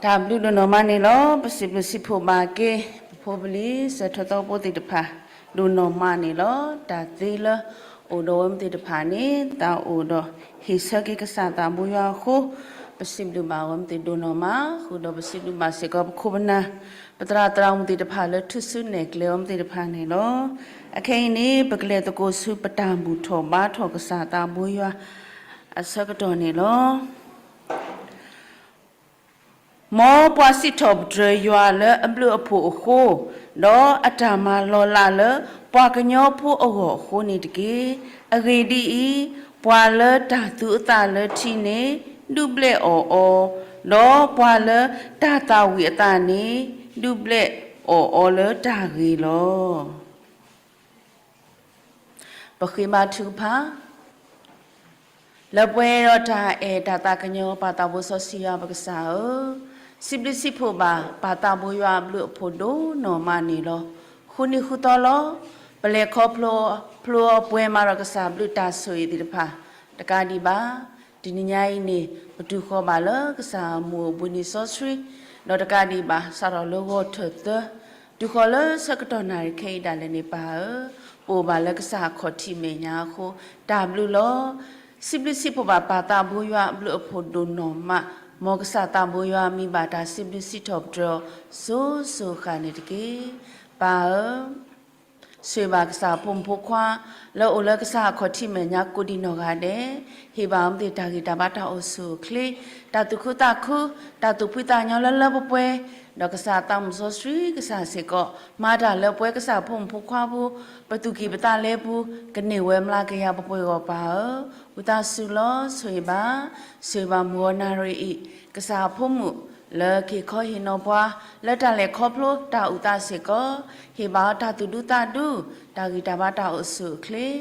တၢ်ဘျုးဒိၣ်နီၢ်မးန့ၣ်လီၤ. ပစံးဘျုးစံးဖှိၣ်ဘၣ်က့ၤ ပဖိပလံၤ စၢၤထၢၣ်သီဖိသ့ၣ်တဖၣ် ဒိၣ်နီၢ်မးန့ၣ်လီၤ. တၢ်သ့လၢအိၣ်ဒီးဝဲမ့ၢ်သ့ၣ်တဖၣ်န့ၣ် သးအိၣ်ဒီးဟ့ၣ်ဆၢက့ၤကစၢ်သးဘိယွၤအဃိ ပစံးဘျုးဘၣ်ဝဲမ့ၢ်သ့ၣ်ဒိၣ်နီၢ်မး, ဃုာ်ဒီးပစံးဘျုးဘၣ်စ့ၢ်ကီးပခိၣ်ပနၢ် ပသရၣ်သရၣ်မုၣ်သ့ၣ်တဖၣ်လၢထူၣ်စုနဲၣ်ကျဲအီၤမ့ၢ်သ့ၣ်တဖၣ်န့ၣ်လီၤ. အခဲအံၤန့ၣ် ပကလဲၤသကိးဆူပတၢ်ဘူၣ်ထီၣ်ဘါထီၣ်ကစၢ်သးဘိယွၤအဆၢကတီၢ်န့ၣ်လီၤ. မ်ပှၤစံးထီၣ်ပတြၢၤယွၤလၢအဘျုးအဖှိၣ်အဃိ, ဒီးအတၢ်မၤလီၤလးလၢပှၤကညီဖိအဂီၢ်အဃိန့ၣ်တက့ၢ်. အဂ့ၢ်ဒ်အံၤ, ပှၤလၢတၢ်သူအသးလၢထံန့ၣ် ဒုးဘျဲၣ်အီၣ်အီၤ, ဒီးပှၤလၢတၢ်သၣ်ဝံၤအသးန့ၣ် ဒုးဘျဲၣ်အီၣ်အီၤလၢတၢ်ဂ့ၤလီၤ. ပဃ့ဘါထုကဖၣ်. လၢပှဲၤဒီးတၢ်အဲၣ်တၢ်သးကညီၤ ပၢ်သးဘိစီဆှံယွၤပကစၢ်ဧၢ, စံးဘျုးစံးဖှိၣ်ဘၣ် ပၢ်သးဘိယွၤအဘျုးအဖှိၣ်ဒိၣ်နီၢ်မးန့ၣ်လီၤ. ဃုနံၤဃုသီလီၤ. ပလဲၤခီဖျိ ဖျိအပှဲၤမးဒီးကစၢ်ဘျုးတၢ်ဆိၣ်ဂ့ၤသ့ၣ်တဖၣ်, တကးဒံးဘၣ် တနံၤညါအံၤန့ၣ် ပတုၤဃီၤဘၣ်လၢကစၢ်အမုၢ်အိၣ်ဘှံးနံၤစီဆှံ, ဒီးတကးဒံးဘၣ် စးထီၣ်လၢဂီၤထၢၣ်သၢ, တုၤဃီၤလၢဆၢကတီၢ်နၣ်ရံၣ်ခဲအံၤဒၣ်လဲာ်န့ၣ် ပၢ်ဧၢ, ပအိၣ်ဘၣ်လၢကစၢ်အခီၣ်ထံးမဲာ်ညါအဃိ တၢ်ဘျုးလီၤ. စံးဘျုးစံးဖှိၣ်ဘၣ်ပၢ်သးဘိယွၤအဘျုးအဖှိၣ်ဒိၣ်နီၢ်မး, မ်ကစၢ်သးဘိယွၤမံဘၣ်တၢ်စံးဘျုးစံးထီၣ်ပတြၢၤအီၤစိၤစိၤအဃၣ်န့ၣ်တက့ၢ်. ပၢ်ဧၢ ဆိၣ်ဂ့ၤဘၣ်ကစၢ်အဖိမုၣ်ဖိခွါ လၢအိၣ်လၢကစၢ်အခီၣ်ထံးမဲာ်ညါကိးဒံးနီၢ်ဂၤဒဲး, ဟ့ၣ်ဘၣ်အီၤမ့ၢ်သ့ၣ်တၢ်ဂံၢ်တၢ်ဘါတၢ်အိၣ်ဆူၣ်အိၣ်ချ့, တၢ်သူၣ်ခုသးခု, တၢ်သူၣ်ဖှံသးညီလၢလၢပှဲၤပှဲၤ, ဒီးကစၢ်သးမုၣ်စီဆှံကစၢ်စ့ၢ်ကီး မၤတၢ်လၢပှဲၤကစၢ်အဖိမုၣ်ဖိခွါပူၤ, ပသူၣ်ကံၢ်ပသးလဲပူၤ, ကန့ၢ်ဝဲမျးကယၤပှဲၤပှဲၤအဂီၢ်ပၢ်ဧၢ, ဝံသးစူၤလီၤ. ဆိၣ်ဂ့ၤဘၣ်, ဆိၣ်ဂ့ၤဘၣ်မုၢ်ဂီၤနၣ်ရံၣ်အံၤ ကစၢ်အဖိမုၣ်လၢကဟ့ၣ်ခီဟ့ၣ်နီၤပှၤ လၢတၢ်လဲၤခီဖျိတၢ်အုၣ်သးစ့ၢ်ကီး, ဟ့ၣ်ဘၣ်အီၤတၢ်သူၣ်ဒူသးဒူ, တၢ်ဂံၢ်တၢ်ဘါတၢ်အိၣ်ဆူၣ်အိၣ်ချ့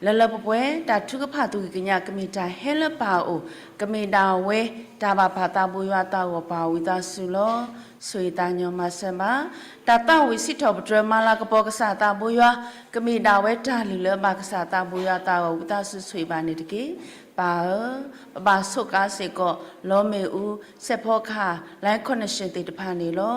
လၢလၢပှဲၤပှဲၤ, တၢ်ထုကဖၣ်သူၣ်ဂ့ၤကညး ကမ့ၢ်တၢ်ဟဲလၢပၢ်အအိၣ်, ကမ့ၢ်ဒၣ်ဝဲတၢ်ဘၣ်ပၢ်သးဘိယွၤအသးအဂီၢ်ပၢ်ဧၢ, ဝံသးစူၤလီၤ. ဆိၣ်ဂ့ၤသးကညီၤမၤစၢၤဘၣ် တၢ်သးဝံၣ်စံးထီၣ်ပတြၢၤမၤလၤကပီၤကစၢ်သးဘိယွၤ, ကမ့ၢ်ဒၣ်ဝဲတၢ်လုၢ်လၢဘၣ်ကစၢ်သးဘိယွၤအသးအဂီၢ် ဝံသးစူၤဆိၣ်ဂ့ၤဘၣ်န့ၣ်တက့ၢ်. ပၢ်ဧၢ, ပဘၣ်ဆိးကါစ့ၢ်ကီး လီမ့ၣ်အူ, စဲးဖီကဟၣ်, line connection သ့ၣ်တဖၣ်န့ၣ်လီၤ.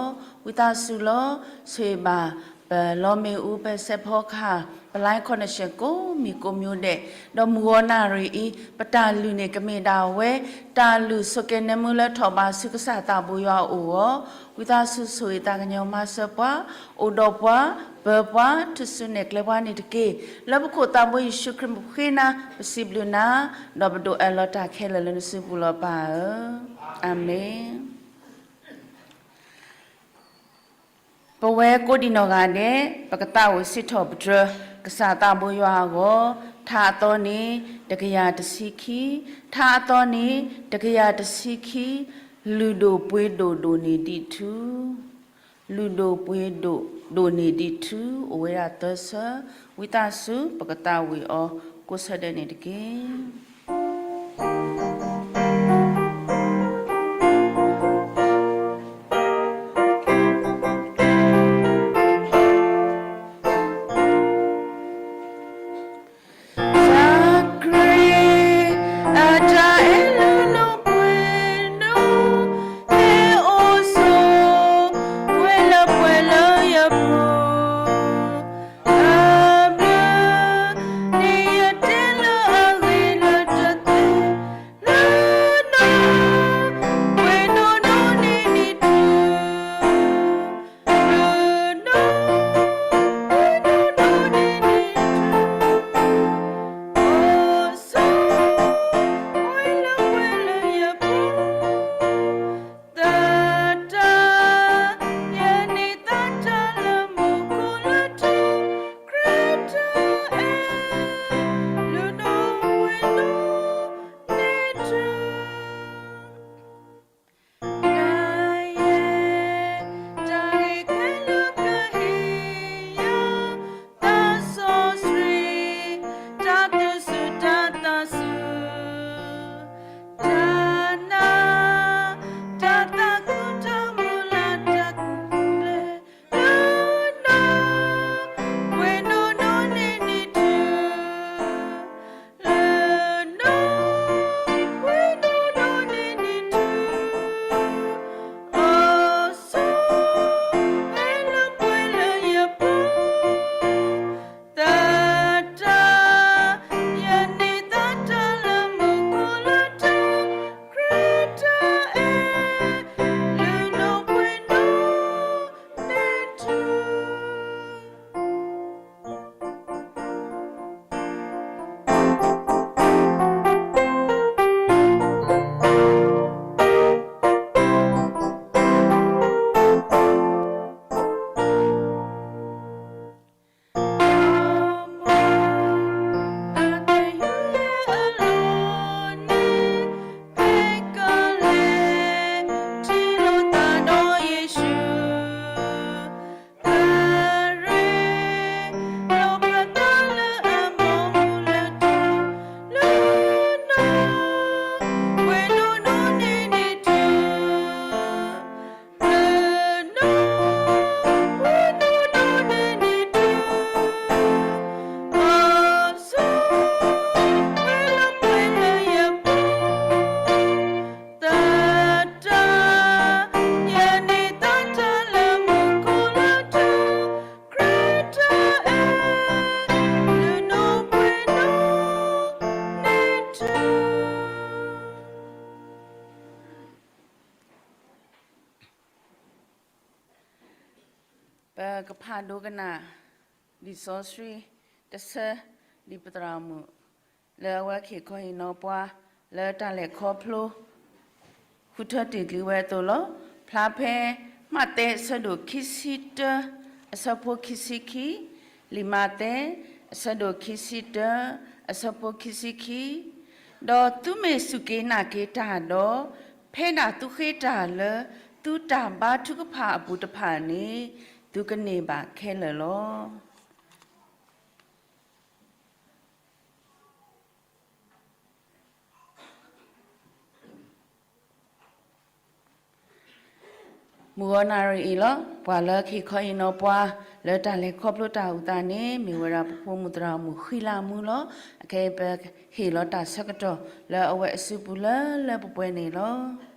ဝံသးစူၤလီၤ. ဆိၣ်ဂ့ၤဘၣ် ပလီမ့ၣ်အူ, ပစဲးဖီကဟၣ်, ပ line connection ကိးမံၤကိးမံၤဒဲး, ဒီးမုၢ်ဂီၤနၣ်ရံၣ်အံၤ ပတၢ်လုၢ်န့ၣ် ကမ့ၢ်ဒၣ်ဝဲ တၢ်လုၢ်ဆိးက့နၢမူလၢထီၣ်ဘးဆူကစၢ်သးဘိယွၤအအိၣ်အဂီၢ်, ဝံသးစူၤဆိၣ်ဂ့ၤသးကညီၤမၤစၢၤပှၤ, အိၣ်ဒီးပှၤ, ပၢၤပှၤ, ထူၣ်စုနဲၣ်ကျဲပှၤန့ၣ်တက့ၢ်. လၢပခိၣ်သးဘိယ့ၣ်ၡူးခရံာ်ပဃ့နၤ, ပစံးဘျုးနၤ, ဒီးပဒိးအၢၣ်လီၤတၢ်ခဲလၢာ်လၢနစုပူၤလီၤပၢ်ဧၢ. အၤမ့ၣ်. ပဝဲကိးဒံးနီၢ်ဂၤဒဲး ပကသးဝံၣ်စံးထီၣ်ပတြၢၤ ကစၢ်သးဘိယွၤအဂီၢ်, ထါအသီန့ၣ် တကယၤတဆံခံ, ထါအသီန့ၣ် တကယၤတဆံခံ, လုၢ်ဒိၣ်ပှ့ၤဒိၣ်ဒိၣ်န့ၢ်ဒံးထူ, လုၢ်ဒိၣ်ပှ့ၤဒိၣ်ဒိၣ်န့ၢ်ဒံးထူ, အိၣ်ဝဲဒၣ်သၢဆၢ, ဝံသးစူၤ ပကသးဝံၣ်အီၤကိးဆၢဒဲးန့ၣ်တက့ၢ်. စခရံာ်အတၢ်အဲၣ်လၢနပှဲၤဒိၣ်, ဟဲအိၣ်ဆိးဝဲလၢပှဲၤလၢယပူၤ, အဘျုးန့ၣ်ယတဲလၢအဂ့ၤလၢ ကဖးဒိကနၣ် လံာ်စီဆှံတဆၢ ဒ်ပသရၣ်မုၣ် လၢအဝဲကဟ့ၣ်ခီဟ့ၣ်နီၤပှၤ လၢတၢ်လဲၤခီဖျိ ဃုထၢတ့ၢ်ကွံာ်ဝဲအသိးလီၤ. ဖျါဖဲ မးသဲအဆၢဒိၣ်ခံဆံတၢ အဆၢဖိခံဆံခံ, လံာ်မးသဲ အဆၢဒိၣ်ခံဆံတၢ အဆၢဖိခံဆံခံ, ဒီးသုမ့ၢ်စူၢ်က့ၤနာ်က့ၤတၢ်ဒီး ဖဲဒၣ်သုဃ့တၢ်လၢ သုတၢ်ဘါထုကဖၣ်အပူၤတဖၣ်န့ၣ် သုကန့ၢ်ဘၣ်ခဲလၢာ်လီၤ. မုၢ်ဂီၤနၣ်ရံၣ်အံၤလီၤ. ပှၤလၢကဟ့ၣ်ခီဟ့ၣ်နီၤပှၤ လၢတၢ်လဲၤခီဖျိတၢ်အိၣ်သးန့ၣ် မ့ၢ်ဝဲဒၣ်ပဖိမုၣ်သရၣ်မုၣ်ဃံလၤမုၢ်လီၤ. အခဲအံၤပဟ့ၣ်လီၤတၢ်ဆၢကတီၢ် လၢအဝဲအစုပူၤလၢလၢပှဲၤပှဲၤန့ၣ်လီၤ.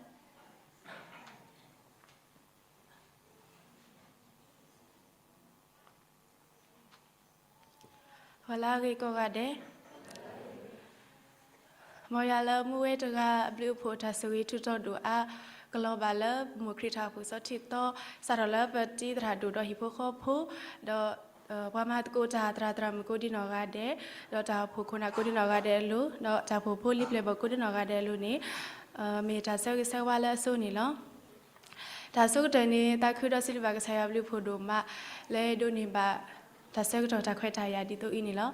ဂီၤလၢအဂ့ၤကိးဂၤဒဲး, မ်ယွၤလၢမူဝဲတဂၤအဘျုးအဖှိၣ်အတၢ်ဆိၣ်ဂ့ၤထူးတီၤဒိၣ်အါကလီၤဘၣ်လၢပမိၢ်ခရံာ်ထးအဖိစီထံသီ, စးထီၣ်လၢပတံၤသရၣ်ဒိၣ်ဒီးဟံၣ်ဖိဃီဖိ, ဒီး ပှၤမၤသကိးတၢ်သရၣ်သရၣ်မုၣ်ကိးဒံနီၢ်ဂၤဒဲး, ဒီးတၢ်အိၣ်ဖှိၣ်ခိၣ်နၢ်ကိးဒံနီၢ်ဂၤဒဲးအလိၤ, ဒီးတၢ်အိၣ်ဖှိၣ်ဖိလံၤပျဲၢ်ဘီၣ်ကိးဒံနီၢ်ဂၤဒဲးအလိၤန့ၣ်, မ့ၢ်တၢ်ဆၢဂ့ၤဆၢဝါလၢအစိၤန့ၣ်လီၤ. တၢ်ဆိကတၢၢ်န့ၣ် သးခုဒီးစံးဘျုးဘၣ်ကစၢ်ယွၤအဘျုးအဖှိၣ်ဒိၣ်မး လၢယဒိးန့ၢ်ဘၣ် တၢ်ဆၢကတီၢ်တၢ်ခွဲးတၢ်ယာ်ဒ်သိးအံၤန့ၣ်လီၤ.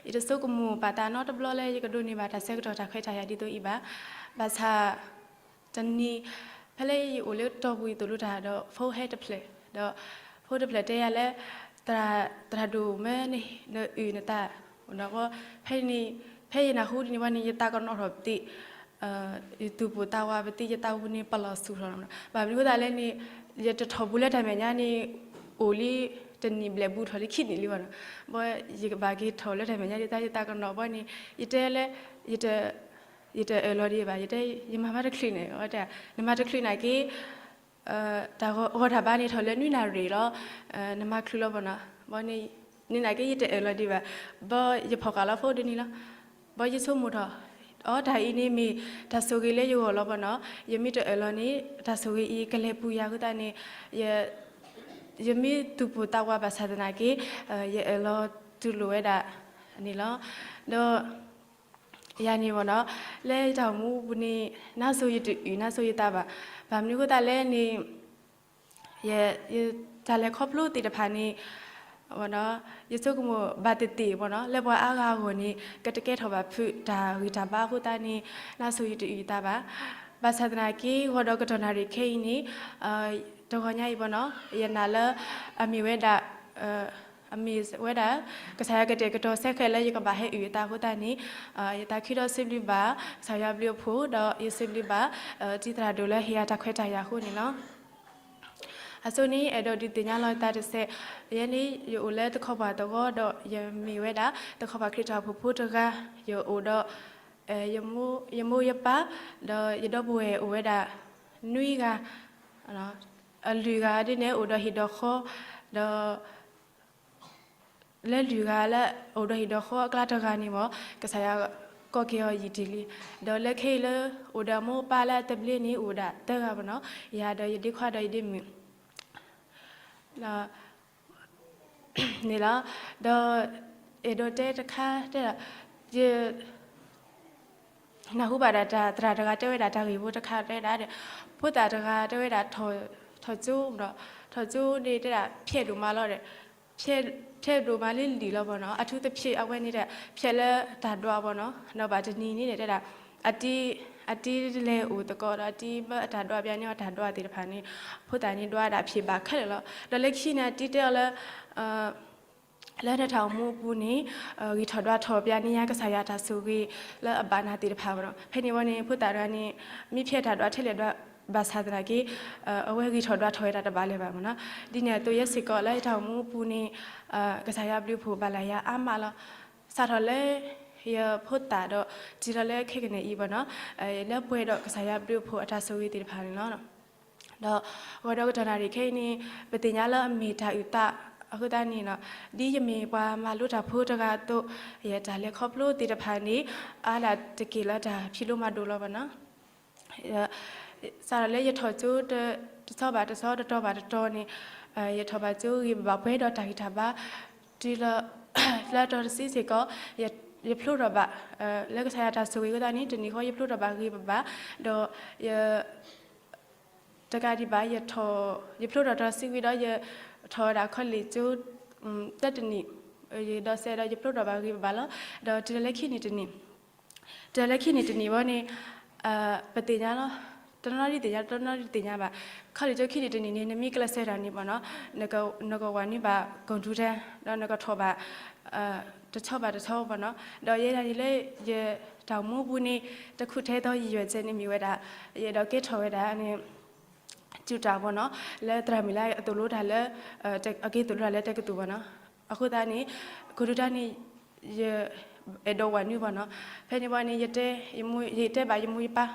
ယတဆိကမိၣ်ပာ်သးနီတဘျီလၢယကဒိးန့ၢ်ဘၣ်တၢ်ဆၢကတီၢ်တၢ်ခွဲးတၢ်ယာ်ဒ်သိးအံၤဘၣ်. ဘၣ်ဆၣ် တနံၤ ဖဲလၢယအိၣ်လၢတီၢ်ပူၤယသိၣ်လိတၢ်ဒီး ဖိဟဲတဖျၢၣ်, ဒီးဖိတဖျၢၣ်တဲယၤလၢ သရၣ်ဒိၣ်မ့ၢ်နအုၣ်နသး, ဖဲန့ၣ် ဖဲယနၢ်ဟူဒ်န့ၣ်ဝဲန့ၣ် ယသးကနီၣ်ထီၣ်ပသံး, ယသူၣ်ပိၢ်သးဝးပသံး ယသးပူၤန့ၣ်ပလီၢ်ဆူၣ်ထီၣ်လီၤ. ဘၣ်မနုၤအဃိသတးလဲၣ်န့ၣ် ယတထီၣ်ဘူးလၢတၢ်မဲာ်ညါန့ၣ် အိၣ်လံ တနံၣ်ဘျဲၣ်ဘူးထီၣ်လံခံနံၣ်လံဘၣ်နီၤ. ဘၣ်ယကဘၣ်က့ၤထီၣ်လၢတၢ်မဲာ်ညါဒ်သိးယသးကနီၣ်ဘၣ်န့ၣ် ယတဲလၢ ယတအၢၣ်လီၤဒံးဘၣ်, ယတဲ ယမၤမးတချုးန့ၣ် အဝဲတဲ နမၤတချုးနာ်က့ တၢ်ဂီၤတၢ်ဘါန့ၣ်ထီၣ်လၢနွံနၣ်ရံၣ်လီၤ, နမၤချုးလီၤဘၣ်နီၤ. ဘၣ်န့ၣ် န့ၣ်နာ်က့ယတအၢၣ်လီၤဒံးဘၣ်, ဘၣ်ယဖီၣ်ဃာ်လီၤဖိဒ်န့ၣ်လီၤ. ဘၣ်ယဆိကမိၣ်ထီၣ် အီ တၢ်အံၤန့ၣ်မ့ၢ်တၢ်ဆိၣ်ဂ့ၤလၢယဂီၢ်လီၤဘၣ်နီၤ. ယမ့ၢ်တအၢၣ်လီၤန့ၣ် တၢ်ဆိၣ်ဂ့ၤအံၤကလဲၤပူၤယၤအဃိသတးန့ၣ် ယမ့ၢ်သူၣ်ပိၢ်သးဝးဘၣ်ဆၣ်သနာ်က့ ယအၢၣ်လီၤတူၢ်လိာ်ဝဲဒၣ်န့ၣ်လီၤ. ဒီး ယၤန့ၣ်ဘၣ်နီၤ လၢယတၢ်အိၣ်မူပူၤန့ၣ် နါစိၤယတအုၣ်နါစိၤယသးဘၣ်. ဘၣ်မနုၤအဃိသတးလဲၣ်န့ၣ် ယ တၢ်လဲၤခီဖျိသ့ၣ်တဖၣ်န့ၣ် ဘၣ်နီၤ ယဆိကမိၣ်ဘၣ်သ့ၣ်သ့ၣ်ဘၣ်နီၤ လၢပှၤအါဂၤအဂီၢ်န့ၣ် ကတကဲထီၣ်ဘၣ်ဖုးတၢ်ဂံၢ်တၢ်ဘါအဃိသတးန့ၣ် နါစိၤယတအုၣ်ယသးဘၣ်. ဘၣ်ဆၣ်သနာ်က့ ဂီၤဒီးကတီၢ်နၣ်ရံၣ်ခဲအံၤန့ၣ် တဂီၤညါအံၤဘၣ်နီၤ ယနာ်လၢ အမ့ၢ်ဝဲဒၣ် အမ့ၢ်ဝဲဒၣ် ကစၢ်ယွၤကတဲာ်ကတီၤစဲဃဲးလၢယကဘၣ်ဟဲအုၣ်အသးအဃိသတးန့ၣ် ယသးခုဒီးစံးဘျုးဘၣ် ကစၢ်ယွၤအဘျုးအဖှိၣ် ဒီးယစံးဘျုးဘၣ် တံၤသရၣ်ဒိၣ်လၢဟ့ၣ်ယၤတၢ်ခွဲးတၢ်ယာ်အဃိန့ၣ်လီၤ. အဆိန့ၣ် အဲၣ်ဒိးဒုးသ့ၣ်ညါလီၤယသးတစဲး, ယဲန့ၣ် ယအိၣ်လၢသခီပၤသဝီဒီး ယမ့ၢ်ဝဲဒၣ်သခီပၤခရံာ်ထးဖိဖိတဂၤ, ယအိၣ်ဒီး ယမိၢ်ယပၢ် ဒီးယဒီပုၢ်ဝဲၢ်အိၣ်ဝဲဒၣ် နွံဂၤ, အလွံၢ်ဂၤဒ်န့ၣ် အိၣ်ဒီးဟံၣ်ဒီးဃီ, ဒီး လၢလွံၢ်ဂၤလၢအိၣ်ဒီးဟံၣ်ဒီးဃီအကျါတဂၤန့ၣ်မ့ၢ် ကစၢ်ယွၤကိးက့ၤအီၤယံာ်တ့ၢ်လံ. ဒီးလၢခဲအံၤလၢ အိၣ်ဒီးအမိၢ်အပၢ်လၢအသဘျ့န့ၣ် အိၣ်ဝဲဒၣ်သၢဂၤဘၣ်နီၤ, ယၤဒီးယဒ့ခွါဒီးယဒ့မုၣ် န့ၣ်လီၤ. ဒီး အဲၣ်ဒိးတဲတခါတဲဒၣ် ယ နၢ်ဟူဘၣ်ဒၣ်တၢ်သရၣ်တဂၤတဲဝဲဒၣ်တၢ်ဂ့ၢ်ဖိတခါတဲဒၣ်ဒီး ဖိသၣ်တဂၤတဲဝဲဒၣ် ထီၣ်ကၠိဒီး ထီၣ်ကၠိန့ၣ်တဲဒၣ် ဖျဲးဒိၣ်မးလီၤဒီး ဖျဲးဒိၣ်မးလံလံလီၤဘၣ်နီၤ, အထူးသဖြင့်အဝဲန့ၣ်ဒီး ဖျဲးလၢတၢ်ဒွးဘၣ်နီၤ, ဒီးဘၣ်တနံၤန့ၣ်တဲဒၣ် အတံၤ အတံၤလဲၤအိၣ်သကိးဒီး အတံၤမၢအတၢ်ဒွးပျးန့ၢ်အီၤတၢ်ဒွးသ့ၣ်တဖၣ်န့ၣ် ဖိသၣ်န့ၣ်ဒွးဒၣ်ဖျဲးဘၣ်ခဲလၢာ်လီၤ. ဒီးလၢခံန့ၣ် အတံၤတဲအီၤလၢ လၢနတၢ်အိၣ်မူအပူၤန့ၣ် ဂံၢ်ထီၣ်ဒွးထီၣ်ပျးန့ၢ်ယၤကစၢ်ယွၤတၢ်ဆိၣ်ဂ့ၤလၢအဘၣ်နၤသ့ၣ်တဖၣ်ဘၣ်နီၤ. ဖဲန့ၣ်ဝဲန့ၣ် ဖိသၣ်တဂၤန့ၣ် မ့ၢ်ဖျဲးတၢ်ဒွးထဲလဲၣ်ဒွးဘၣ်ဆၣ်သနာ်က့ အဝဲဂံၢ်ထီၣ်ဒွးထီၣ်ဝဲဒၣ်တဘၣ်လၢၤဘၣ်မ့ၢ်နီၤ. ဒ်န့ၣ်အသိးယဲစ့ၢ်ကီးလၢယတၢ်အိၣ်မူအပူၤန့ၣ် ကစၢ်ယွၤဘျုးဖှိၣ်ဘၣ်လၢယၤအါမးလီၤ. စးထီၣ်လၢ ယဖိသၣ်ဒီး တုၤလီၤလၢခဲကနံၣ်အံၤဘၣ်နီၤ လၢပှဲၤဒီးကစၢ်ယွၤဘျုးဖှိၣ်အတၢ်ဆိၣ်ဂ့ၤသ့ၣ်တဖၣ်န့ၣ်လီၤ. ဒီးဂီၤဒီးကတီၢ်နၣ်ရံၣ်ခဲအံၤန့ၣ် ပသ့ၣ်ညါလၢအမ့ၢ်တၢ်အုၣ်သးအဃိသတးန့ၣ်နီၤ ဒ်ယမ့ၢ်ပှၤမၤလိတၢ်ဖိတဂၤအသိး ယတၢ်လဲၤခီဖျိသ့ၣ်တဖၣ်န့ၣ် အါဒၣ်တက့ၢ်လၢတၢ်ဖံးလိမၤဒိးလီၤဘၣ်နီၤ. စးထီၣ်လၢယထီၣ်ကၠိ တဆီဘၣ်တဆီ တတီၤဘၣ်တတီၤန့ၣ် ယထီၣ်ဘၣ်ကၠိဂ့ၤဘၣ်ဘၣ် ပှဲၤဒီးတၢ်ဂံၢ်တၢ်ဘါ, တုၤလၢ လၢတီၤတဆံစ့ၢ်ကီး ယဖျိထီၣ်ဘၣ် လၢကစၢ်ယွၤတၢ်ဆိၣ်ဂ့ၤအဃိသတးန့ၣ် တနံၤဃီ ယဖျိထီၣ်ဘၣ်ဂ့ၤဘၣ်ဘၣ်, ဒီးယ တကးဒံးဘၣ် ယထီၣ် ယဖျိထီၣ်တီၤတဆံဝံၤဒီး ယထီၣ်ဝဲဒၣ်ခီလ့ၣ်ကၠိ တၢတနံၣ်, ယဒိးစဲးဒီး ယဖျိထီၣ်ဘၣ်ဂ့ၤဘၣ်ဘၣ်လီၤ. ဒီးတုၤလၢခံနံၤတနံၤ တုၤလၢခံနံၤတနံၤဘၣ်န့ၣ် ပသ့ၣ်ညါလီၤ. တနီၤနီၤဒ်သ့ၣ်ညါ တနီၤနီၤဒ်သ့ၣ်ညါဘၣ်. ခီလ့ၣ်ကၠိခံနံၤတနံၣ်န့ၣ် နမ့ၢ်ကျဲးစၢးတၢ်န့ၣ်ဘၣ်နီၤ နကဝၤနုာ်ဘၣ် computer ဒီးနကထီၣ်ဘၣ် တဆီဘၣ်တဆီဘၣ်နီၤ. ဒီးယဲဒၣ်န့ၣ်လၢ ယတၢ်အိၣ်မူပူၤန့ၣ် တခူၣ်ထဲသိးယယွဲၢ်စဲန့ၣ်မ့ၢ်ဝဲဒၣ် ယအဲၣ်ဒိးကဲထီၣ်ဝဲဒၣ်န့ၣ် ကၠူၣ်တၢ်ဘၣ်နီၤ လၢသရၣ်မုၣ်လၢအသိၣ်လိတၢ်လၢ အက့ၤသိၣ်လိတၢ်လၢတကသူၣ်ဘၣ်နီၤ. အဃိသတးန့ၣ် computer န့ၣ် ယအဲၣ်ဒိးဝၤနုာ်ဘၣ်နီၤ. ဖဲန့ၣ်ဘၣ်န့ၣ် ယတဲ ယတဲဘၣ်ယမိၢ်ယပၢ်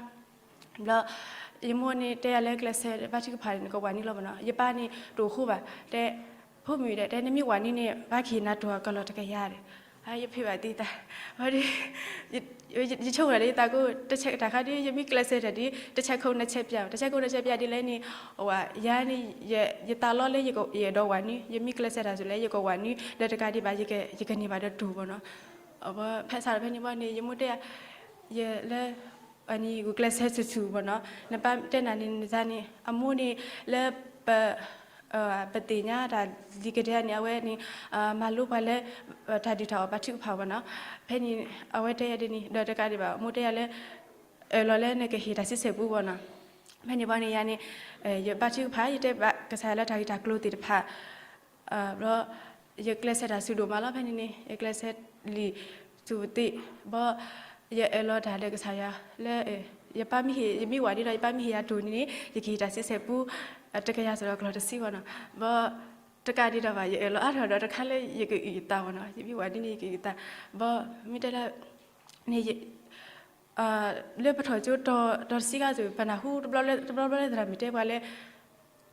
ဘျီ ယမိၢ်န့ၣ်တဲယၤလၢကျဲးစၢးဘါထုကဖၣ်န့ၣ် နကဝၤနုာ်လီၤဘၣ်နီၤ. ယပၢ်န့ၣ်တအိၣ်ဃိဘၣ် တဲ ဖိမုၣ်ဒီး တဲနမ့ၢ်ဝၤနုာ်န့ၣ် ဘၣ်ကဟ့ၣ်နၤတိၢ်အကလီၢ်တကယၤဒီး ယဖံးဘၣ်သံသး ဘၣ်ဒီး ယဆိကမိၣ်လၢယသးကိၢ် တဆဲးတၢ်ခါဒီး ယမ့ၢ်ကျဲးစၢးတၢ်ဒီး တဆဲးခိၣ်နဆဲးပျၢ် တဆဲးခိၣ်နဆဲးပျၢ်ဒ်လဲၣ်န့ၣ် အဝဲ ယၤန့ၣ် ယသးလီလၢယအဲၣ်ဒိးဝၤနုာ် ယမ့ၢ်ကျဲးစၢးတၢ်စူၤလဲၣ် ယကဝၤနုာ် ဒီးတကးဒံးဘၣ် ယကန့ၢ်ဘၣ်ဒီးတိၢ်ဘၣ်နီၤ. ဖဲစးထီၣ်ဖဲန့ၣ်ဘၣ်န့ၣ် ယမိၢ်တဲယၤ ယလၢ အန့ၣ် ယကျဲးစၢးဆူၣ်ဆူၣ်ဘၣ်နီၤ နပၢ်တဲနၤန့ၣ် နသးန့ၣ် အမိၢ်န့ၣ် လၢပ ပသ့ၣ်ညါတၢ်လံၤကဒဲန့ၣ် အဝဲန့ၣ် မၤလိပှၤလၢ တၢ်ဒုၣ်တၢ်အီၣ်ဘါထုကဖၣ်ဘၣ်နီၤ. ဖဲန့ၣ် အဝဲတဲယၤဒ်န့ၣ် ဒီးတကးဒံးဘၣ် မိၢ်တဲယၤလၢ အၢၣ်လီၤလၢနကဟ့ၣ်တၢ်ဆံဆဲၣ်ပူဘၣ်နီၤ. ဖဲန့ၣ်ဘၣ်န့ၣ် ယၤန့ၣ် ယဘါထုကဖၣ် ယတဲဘၣ်ကစၢ်ယွၤလၢတၢ်ဂ့ၢ်တၢ်ကျိၤသ့ၣ်တဖၣ် ဘျီ ယကျဲးစၢးတၢ်ဆူၣ်ဒိၣ်မးလီၤ. ဖဲန့ၣ်န့ၣ် ယကျဲးစၢးလံာ်ဆူၣ်ပသ့ၣ် ဘၣ် ယအၢၣ်လီၤတၢ်ဒီးကစၢ်ယွၤလၢ ယပၢ်မ့ၢ်ဟ့ၣ် ယမ့ၢ်ဝၤဒ်ဒီး ယပၢ်မ့ၢ်ဟ့ၣ်ယၤတိၢ်န့ၣ်န့ၣ် ယကဟ့ၣ်တၢ်ဆံဆဲၣ်ပူ တကယၤစ့ၢ်ကီးကလီၢ်တဆံဘၣ်နီၤ. ဘၣ် တကးဒံးဒီးဘၣ် ယအၢၣ်လီၤအါထီၣ်ဒီးတခါလၢယကအုၣ်ယသးဘၣ်နီၤ ယမ့ၢ်ဝၤဒ်န့ၣ် ယကအုၣ်ယသး ဘၣ် မ့ၢ်တဲလၢ န့ၣ် လၢပထီၣ်ကၠိတီၤတဆံခါစ့ၢ် ပနၢ်ဟူတဘျီဘျီလၢသရၣ်မုၣ်တဲပှၤလၢ လံာ်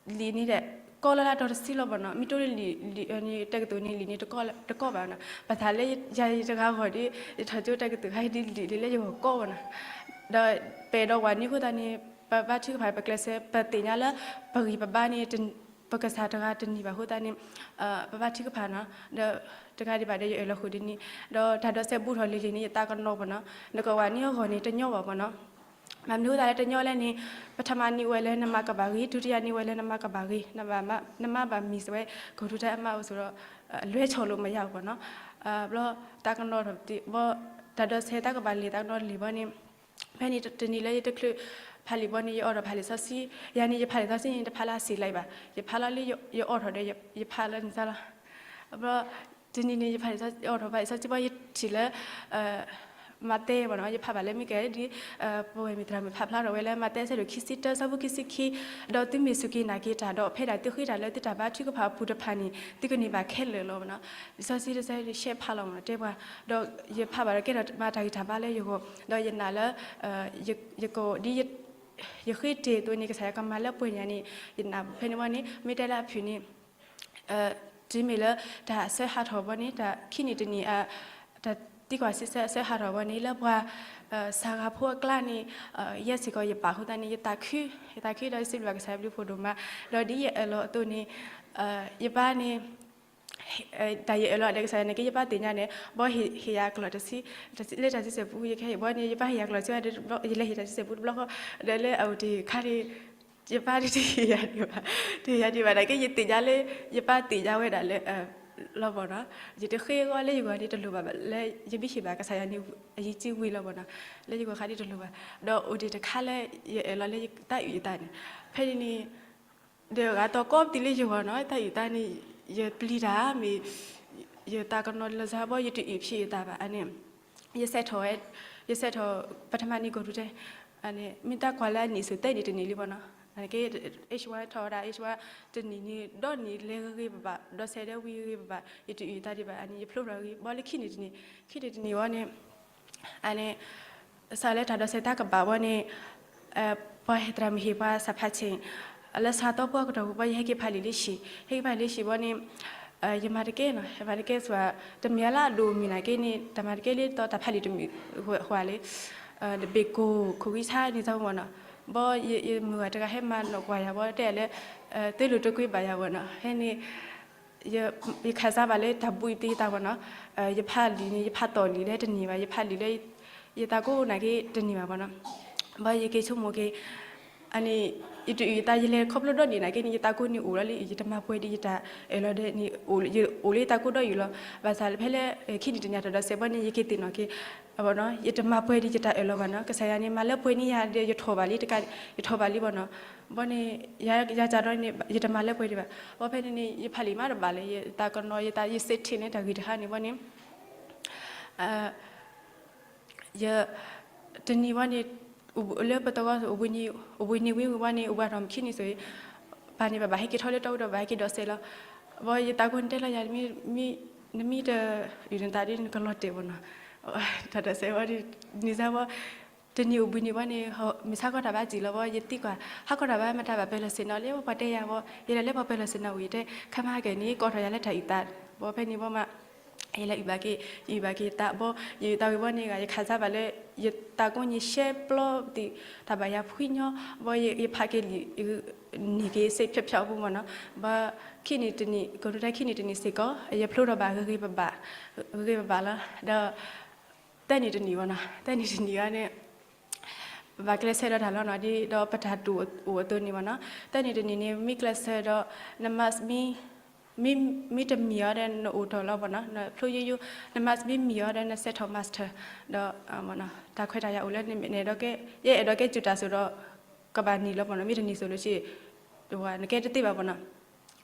န့ၣ်ဒီး ကီလၢလၢတီၤတဆံလီၤဘၣ်နီၤ. မ့ၢ်တိၢ်လၢလံာ် လံာ်န့ၣ် တကသူၣ်န့ၣ် လံာ်န့ၣ် တကီဘၣ်နီၤ. ပသးလၢယၤယတဂၤဂီၢ်ဒီး ယထီၣ်ကၠိတကသူၣ်ခါဒ်လံာ်လၢယဂီၢ်ကီဘၣ်နီၤ. ဒီးပအဲၣ်ဒိးဝၤနုာ်အဃိသတးန့ၣ် ပဘါထုကဖၣ် ပကျဲးစၢး ပသ့ၣ်ညါလၢ ပဂံၢ်ပဘါန့ၣ် ပကစၢ်တဂၤတန့ၢ်ဘၣ်အဃိသတးန့ၣ် ပဘါထုကဖၣ်နီၤ. ဒီးတဂၤဒံးဘၣ်ဒီး ယအၢၣ်လီၤဃုာ်ဒ်န့ၣ် ဒီးတၢ်ဒိးစဲးဘူးထီၣ်လံၤလံၤန့ၣ် ယသးကနီၤဘၣ်နီၤ. နကဝၤနုာ်အဂီၢ်န့ၣ် တညီဘၣ်ဘၣ်နီၤ. မ့ၢ်မနုၤအဃိသတးလၢတညီလဲၣ်န့ၣ် ပထမန့ၢ်ဝဲလၢနမၤကဘၣ်ဂ့ၤ ဒုတိယန့ၢ်ဝဲလၢနမၤကဘၣ်ဂ့ၤ နမၤဘၣ်မံၤစ့ၢ်ဝဲ ကီၢ်ထူတၢ်အမါအိၣ်ဆိးဒီး လွဲဆီၣ်လိာ်မယါဘၣ်နီၤ. ဘျီသးကနီၤထီၣ်တဘၣ် တၢ်ဒိးစဲးသးကဘၣ်လံၤ သးကနီၤလံၤဘၣ်န့ၣ် ဖဲန့ၣ်တနံၤလၢယတချုးဖးလံာ်ဘၣ်န့ၣ် ယအိးထီၣ်ဖးလံာ်စီဆှံ, ယၤန့ၣ် ယဖးလံာ်စီဆှံန့ၣ် တဖးလၢအစံးလၢၤဘၣ်, ယဖးလီၤလၢယအိးထီၣ်ဒီး ယဖးလၢန့ၣ်စ့ၢ်လီၤ. ဘျီ တနံၤန့ၣ် ယဖးလံာ်စီဆှံ အိးထီၣ်ဖးလံာ်စီဆှံဘၣ် ယထံၣ်လၢ မးသဲဘၣ်နီၤ, ယဖးဘၣ်လၢမ့ၢ်ကဲဒ် ပဝဲမ့ၢ်သရၣ်မုၣ်ဖးဖျါထီၣ်ဝဲလၢ မးသဲအဆၢဒိၣ်ခံဆံတၢ ဆၢဖိခံဆံခံ, ဒီးသုမ့ၢ်စူၢ်က့ၤနာ်က့ၤတၢ်ဒီး ဖဲဒၣ်သုဃ့တၢ်လၢသုတၢ်ဘါထုကဖၣ်အပူၤတဖၣ်န့ၣ် သုကန့ၢ်ဘၣ်ခဲလၢာ်လီၤဘၣ်နီၤ. လံာ်စီဆှံတဆၢန့ၣ် ရှဲဖးလီၤမးနီၤ တဲပှၤ, ဒီးယဖးဘၣ်ဒီးကဲထီၣ်မၤတၢ်ဂံၢ်တၢ်ဘါလၢယဂီၢ်, ဒီးယနာ်လၢ ယကဒ် ယဃ့တ့ၢ်အသိးန့ၣ် ကစၢ်ယွၤကမၤလၢပှဲၤညါန့ၣ် ယနာ်ဖဲန့ၣ်ဘၣ်န့ၣ် မ့ၢ်တဲလၢအဖုၣ်န့ၣ် တုၤမ့ၢ်လၢတၢ်ဆၢဟးထီၣ်ဘၣ်န့ၣ် တၢ်ခံနံၣ်တနံၣ် တၢ်သံကွၢ်စံးဆၢအဆၢဟးထီၣ်ဘၣ်န့ၣ် လၢပှၤ စှၤဂၤဖိအကျါန့ၣ် ယဲစ့ၢ်ကီးယပာ်ဃိသတးန့ၣ် ယသးခု, ယသးခုဒီးယစံးဘျုးဘၣ်ကစၢ်ယွၤဘျုးဖှိၣ်ဒိၣ်မး, ဒီးဒ်ယအၢၣ်လီၤအသိးန့ၣ် ယပၢ်န့ၣ် တၢ်ယအၢၣ်လီၤဒီးကစၢ်ယွၤန့ၣ်က့ ယပၢ်သ့ၣ်ညါန့ၣ် ဘၣ်ဟ့ၣ်ယၤကလီၢ်တဆံ လၢတၢ်ဆံဆဲၣ်ပူ ယကဟဲဟ့ၣ်ဘၣ်န့ၣ် ယပၢ်ဟ့ၣ်ယၤကလီၢ်တဆံ ယလဲၤဟ့ၣ်တၢ်ဆံဆဲၣ်ပူတဘျီဃီ ဒီးလၢအအိၣ်တ့ၢ်ခါန့ၣ် ယပၢ်တဟ့ၣ်ယၤဒံးဘၣ်, တဟ့ၣ်ယၤဒံးဘၣ် နာ်က့ ယသ့ၣ်ညါလၢ ယပၢ်သ့ၣ်ညါဝဲဒၣ်လၢ လီၤဘၣ်နီၤ, ယတဃ့အဂီၢ်လၢယဂီၢ်န့ၣ်တလိၣ်ဘၣ် လၢယမ့ၢ်ဟ့ၣ်ဘၣ်ကစၢ်ယွၤန့ၣ် အယံၤကံဝံၤလီၤဘၣ်နီၤ, လၢယဂီၢ်ခါဒ်တလိၣ်ဘၣ်, ဒီးအိၣ်တ့ၢ်တခါလၢ ယအၢၣ်လီၤလၢယသးအုၣ်ယသးန့ၣ်, ဖဲန့ၣ်န့ၣ် ဒီးဂၤတီၤကီပသံလၢယဂီၢ်နီၤ ယသးအုၣ်ယသးန့ၣ် ယပျံၤတၢ်မ့ၢ် ယသးကနီၤလီၤစါဘီ ယတအုၣ်ဖျံးယသးဘၣ်န့ၣ်, ယဆဲးထီၣ်ဝဲ ယဆဲးထီၣ် ပထမန့ၣ်ကီၢ်ထူတဲ မ့ၢ်တၢ်ကွၢ်လၢအနံၣ်အဆိသဲန့ၣ်တနံၣ်လံဘီနီၤ, က့ H one ထီၣ်ဝဲဒၣ် H one တနံၣ်န့ၣ် ဒီနံၣ်လဲၤဂ့ၤဂ့ၤဘၣ်ဘၣ် ဒီးဆဲးဒၣ်ဝံၤဂ့ၤဂ့ၤဘၣ်ဘၣ် ယတအုၣ်ယသးဒံးဘၣ်န့ၣ် ယဖျိထီၣ်ဂ့ၤ ဘီလၢခံနံၣ်တနံၣ် ခံနံၣ်တနံၣ်ဝဲန့ၣ် အန့ၣ် စးလၢတၢ်ဒိးစဲးတၢ်ကဘၣ်ဝဲန့ၣ် ပှၤဟဲသရၣ်မုၣ်ဟ့ၣ်ပှၤစးဖးဆ့ၣ် လၢစးသီပှၢ်ကတီၢ်ပူၤ ပှၤယဟဲက့ၤဖးလံာ်လၢဟံၣ် ဟဲက့ၤဖးလံာ်လၢဟံၣ်ဘီန့ၣ် ယမၤတကဲနီၤ ယမၤတကဲစွာ တမ့ၢ်လၢအဒိၣ်မုၢ်နာ်က့န့ၣ် တၢ်မၤတကဲလၢတီတၢ်ဖးလံာ်တမုာ်ဃွာ်လံ တဘ့ၣ်ကိၢ်ခိၣ်ဂံဆါန့ၣ်သီမီၢ်နီၤ, ဘီယမုၢ်ဂၤတဂၤဟဲမၤနီၣ်ကွၢ်ယၤဘီတဲလၢ သ့ၣ်လိၤတကွ့ၢ်ဘၣ်ယၤဘၣ်နီၤ. ဖဲန့ၣ် ယခးစၢ်ဘၣ်လၢတၢ်ဘှံးသ့ယသးဘၣ်နီၤ. ယဖးလံာ်န့ၣ် ယဖးသီၣ်လံာ်လၢတန့ၢ်ဘၣ်, ယဖးလံာ်လၢ ယသးကိၢ်နာ်က့တန့ၢ်ဘၣ်ဘၣ်နီၤ. ဘၣ်ယက့ၤဆိကမိၣ်က့ၤ အန့ၣ် ယတအုၣ်ယသး ယလဲၤခီဖျိဒီးန့ၣ်နာ်က့န့ၣ် ယသးကိၢ်န့ၣ်အိၣ်လီၤလံ, ယတမၤပှဲၤဒံးယတၢ်အၢၣ်လီၤဒီးန့ၣ် ယအိၣ်လၢယသးကိၢ်ဒီးယုၢ်လီၤ. ဘၣ်ဆၣ်ဖဲလၢ ခံနံၣ်တနံၣ်တၢ်ဒီးစဲးဘီန့ၣ် ယက့ၤသ့ၣ်နီၣ်က့ၤ ဘၣ်နီၤ ယတမၤပှဲၤဒံးယတၢ်အၢၣ်လီၤဘၣ်နီၤ. ကစၢ်ယွၤန့ၣ် မၤလၢပှဲၤန့ၢ်ယၤဒီး ယထီၣ်ဘၣ်လံတကး, ယထီၣ်ဘၣ်လံဘၣ်နီၤ. ဘီန့ၣ် ယၤကဒီးန့ၣ် ယတမၤလၢပှဲၤဒံးဘၣ်. ဘီဖဲန့ၣ်န့ၣ် ယဖးလံာ်မးတဘၣ်လၢ ယသးကနီၤ ယသး ယစ့းထ့န့ၣ်တၢ်ဂ့ၢ်တခါန့ၣ်ဘီန့ၣ် ယ တနံၤဘီန့ၣ် လၢပသဝီ အိၣ်ဘှံးနံၤဝံၤဝံၤဘီန့ၣ် အိၣ်ဘှံးထီၣ်ခံနံၤဆိၣ်ဂ့ၤ ပၢ်န့ၣ် ပဘၣ်ဟဲက့ၤထီၣ်လၢတီအူဒီး ဘၣ်ဟဲက့ၤဒိးစဲးလီၤ. ဘီယသးကိၢ်န့ၣ်တဲလီၤယၤ နမ့ၢ်တအုၣ်နသးဒီး နကလီၤတဲာ်ဘၣ်နီၤ. တၢ်ဒိးစဲးဘီန့ၣ် န့ၣ်စၢ်ဘီ တနံၤအိၣ်ဘှံးနံၤဘီန့ၣ် မ့ၢ်ဆါကီၢ်တၢ်ဘၣ်စံၣ်လီၤဘီ ယသံကွၢ် ဟါကီၢ်တၢ်ဘၣ်မတၤဘၣ်ပၢၤလီၢ်ဆ့ၣ်နီၤလၢ ပှၤတဲယၤဘီ ယလဲၤလၢပှၤပၢၤလီၢ်ဆ့ၣ်နီၤဝံၤ တဲ ခါမဟါကဲန့ၣ် ကိးထီၣ်ယၤလၢတၢ်အုၣ်သး ဘီဖဲန့ၣ်ဘီမး ယလဲၤအုၣ်ဘၣ်က့ၤ ယအုၣ်ဘၣ်က့ၤသးဘီ ယအုၣ်သးဝံၤဘီန့ၣ် ယခးစၢ်ဘၣ်လၢ ယသးကိၢ်န့ၣ်ရှဲပျီသ့ၣ် တၢ်ဘၣ်ယၤဖှံညီ ဘီယဖးက့ၤလံာ် န့ၢ်က့ၤစ့ဖျိဖျိအပူၤမ့ၢ်နီၤ. ဘီခံနံၣ်တနံၣ် ကဒိတၢ်ခံနံၣ်တနံၣ်စ့ၢ်ကီး ယဖျိထီၣ်ဘၣ်ဂ့ၤဂ့ၤဘၣ်ဘၣ် ဂ့ၤဂ့ၤဘၣ်ဘၣ်လီၤ. ဒီး သၢနံၣ်တနံၣ်ဘီနီၤ သၢနံၣ်တနံၣ်ဘီန့ၣ် ပဘၣ်ကျဲးစၢးဒီးတၢ်လီၤနီၤ ဒ်ဒီးပတၢ်တူၢ်အိၣ်အသိးန့ၣ်ဘီနီၤ. သၢနံၣ်တနံၣ်န့ၣ် မ့ၢ်ကျဲးစၢးဒီး န mask မ့ၢ် မ့ၢ်တမံၤအီၤဒီးနအိၣ်ထီၣ်လီၤဘီနီၤ နဖျိယိယိ န mask မ့ၢ်မံၤအီၤဒီးနစဲးထီၣ် mask ဒီး တၢ်ခွဲးတၢ်ယာ်အိၣ်လၢနမ့ၢ် ယအဲၣ်ဒိးကဲစူၢ်တၢ်စိၤဒီး ကဘၣ်နံၤလီၤဘီနီၤ မ့ၢ်တနံၤစိၤလၢဆ့ နကဲတသ့ဘၣ်ဘီနီၤ.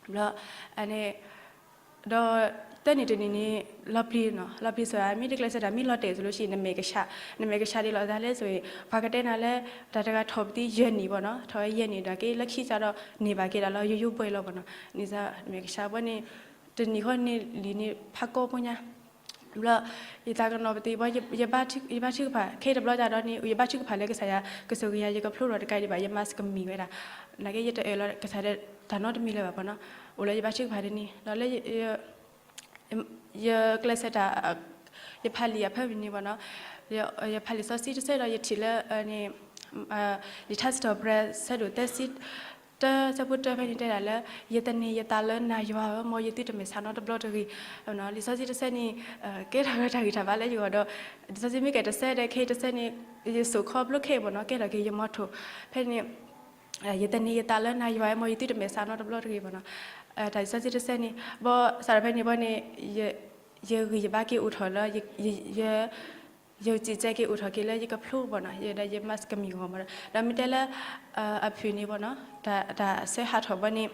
ဘျီ အန့ၣ် ဒီးသၢနံၣ်တနံၣ်န့ၣ် လီၤပျံၤနီၤ လီၤပျံၤဆိ မ့ၢ်တကျဲးစၢးတၢ်မ့ၢ်လီၤတဲာ်ဆိလၢဆ့ နမဲာ်ကဆှး နမဲာ်ကဆှးဒ်လဲၣ်ဒ်လဲၣ်ဆိ ပှၤကတဲနၤလၢ တၢ်တဂၤထီၣ်ပသံယဲၢ်နံၣ်ဘီနီၤ ထီၣ်ဝဲယဲၢ်နံၣ်ဒီးက့ၤလၢခံစးဒီး န့ၢ်ဘၣ်က့ၤဒၣ်လီၤ ယိယိဘှဲလီၤဘီနီၤ န့ၣ်စၢ် မဲာ်ကဆှးဘီန့ၣ် တနံၣ်ဃီန့ၣ်လံာ်န့ၣ် ဖးကီဖိညါ ဘျီ ယသးကနီၤပသံဘီ ယဘါထုကဖၣ် ခဲအံၤတဘျီဒ်ဒီးန့ၣ် ယဘါထုကဖၣ်လၢကစၢ်ယွၤ ကဆိၣ်ဂ့ၤယၤ ယကဖျိထီၣ်တကးဒံးဘၣ် ယ mask ကမံၤဝဲဒၣ် နာ်က့ ယတအၢၣ်လီၤကစၢ်ဒီးတၢ်နီတမံၤလၢၤဘၣ်ဘီနီၤ အိၣ်လၢယဘါထုကဖၣ်တနံၤ ဒီးလၢ ယကျဲးစၢးတၢ် ယဖးလံာ်အဖၢမုၢ်န့ၣ်ဘီနီၤ ယဖးလံာ်စီဆှံတဆၢဒီး ယထံၣ်လၢ န့ၣ် လံာ်ထါစံးထီၣ်ပတြၢၤ ဆၢဒိၣ်သၢဆံ တၢ ဆၢဖိတၢဖဲန့ၣ်တဲဒၣ်လၢ ယသန့ၤယသးလၢနၤယွၤဧၢ မ်ယသုတမဲာ်ဆှးနီတဘျီတဂ့ၤ လံာ်စီဆှံတဆၢန့ၣ် ကဲထီၣ်ဝဲတၢ်ဂံၢ်တၢ်ဘါလၢယဂီၢ်ဒီး လံာ်စီဆှံမ့ၢ်ကဲတဆၢဒီး ခဲအံၤတဆၢန့ၣ် ယစိာ်ခီဖျိခဲအံၤဘီနီၤ ကဲထီၣ်က့ၤယမီထိၣ် ဖဲန့ၣ် ယသန့ၤယသးလၢနၤယွၤဧၢ မ်ယသုတမဲာ်ဆှးနီတဘျီတဂ့ၤဘီနီၤ တၢ်လံာ်စီဆှံတဆၢန့ၣ် ဘီစးထီၣ်ဖဲန့ၣ်ဘီန့ၣ် ယဂံၢ်ယဘါက့ၤအိၣ်ထီၣ်လၢ ယစံးစဲက့ၤအိၣ်ထီၣ်က့ၤလၢယကဖျိဘီနီၤ ဒီးယ mask ကမံၤဂီၤဘီနီၤ ဒီးမ့ၢ်တဲလၢ အဖုၣ်န့ၣ်ဘီနီၤ တၢ်ဆၢဟးထီၣ်ဘီန့ၣ်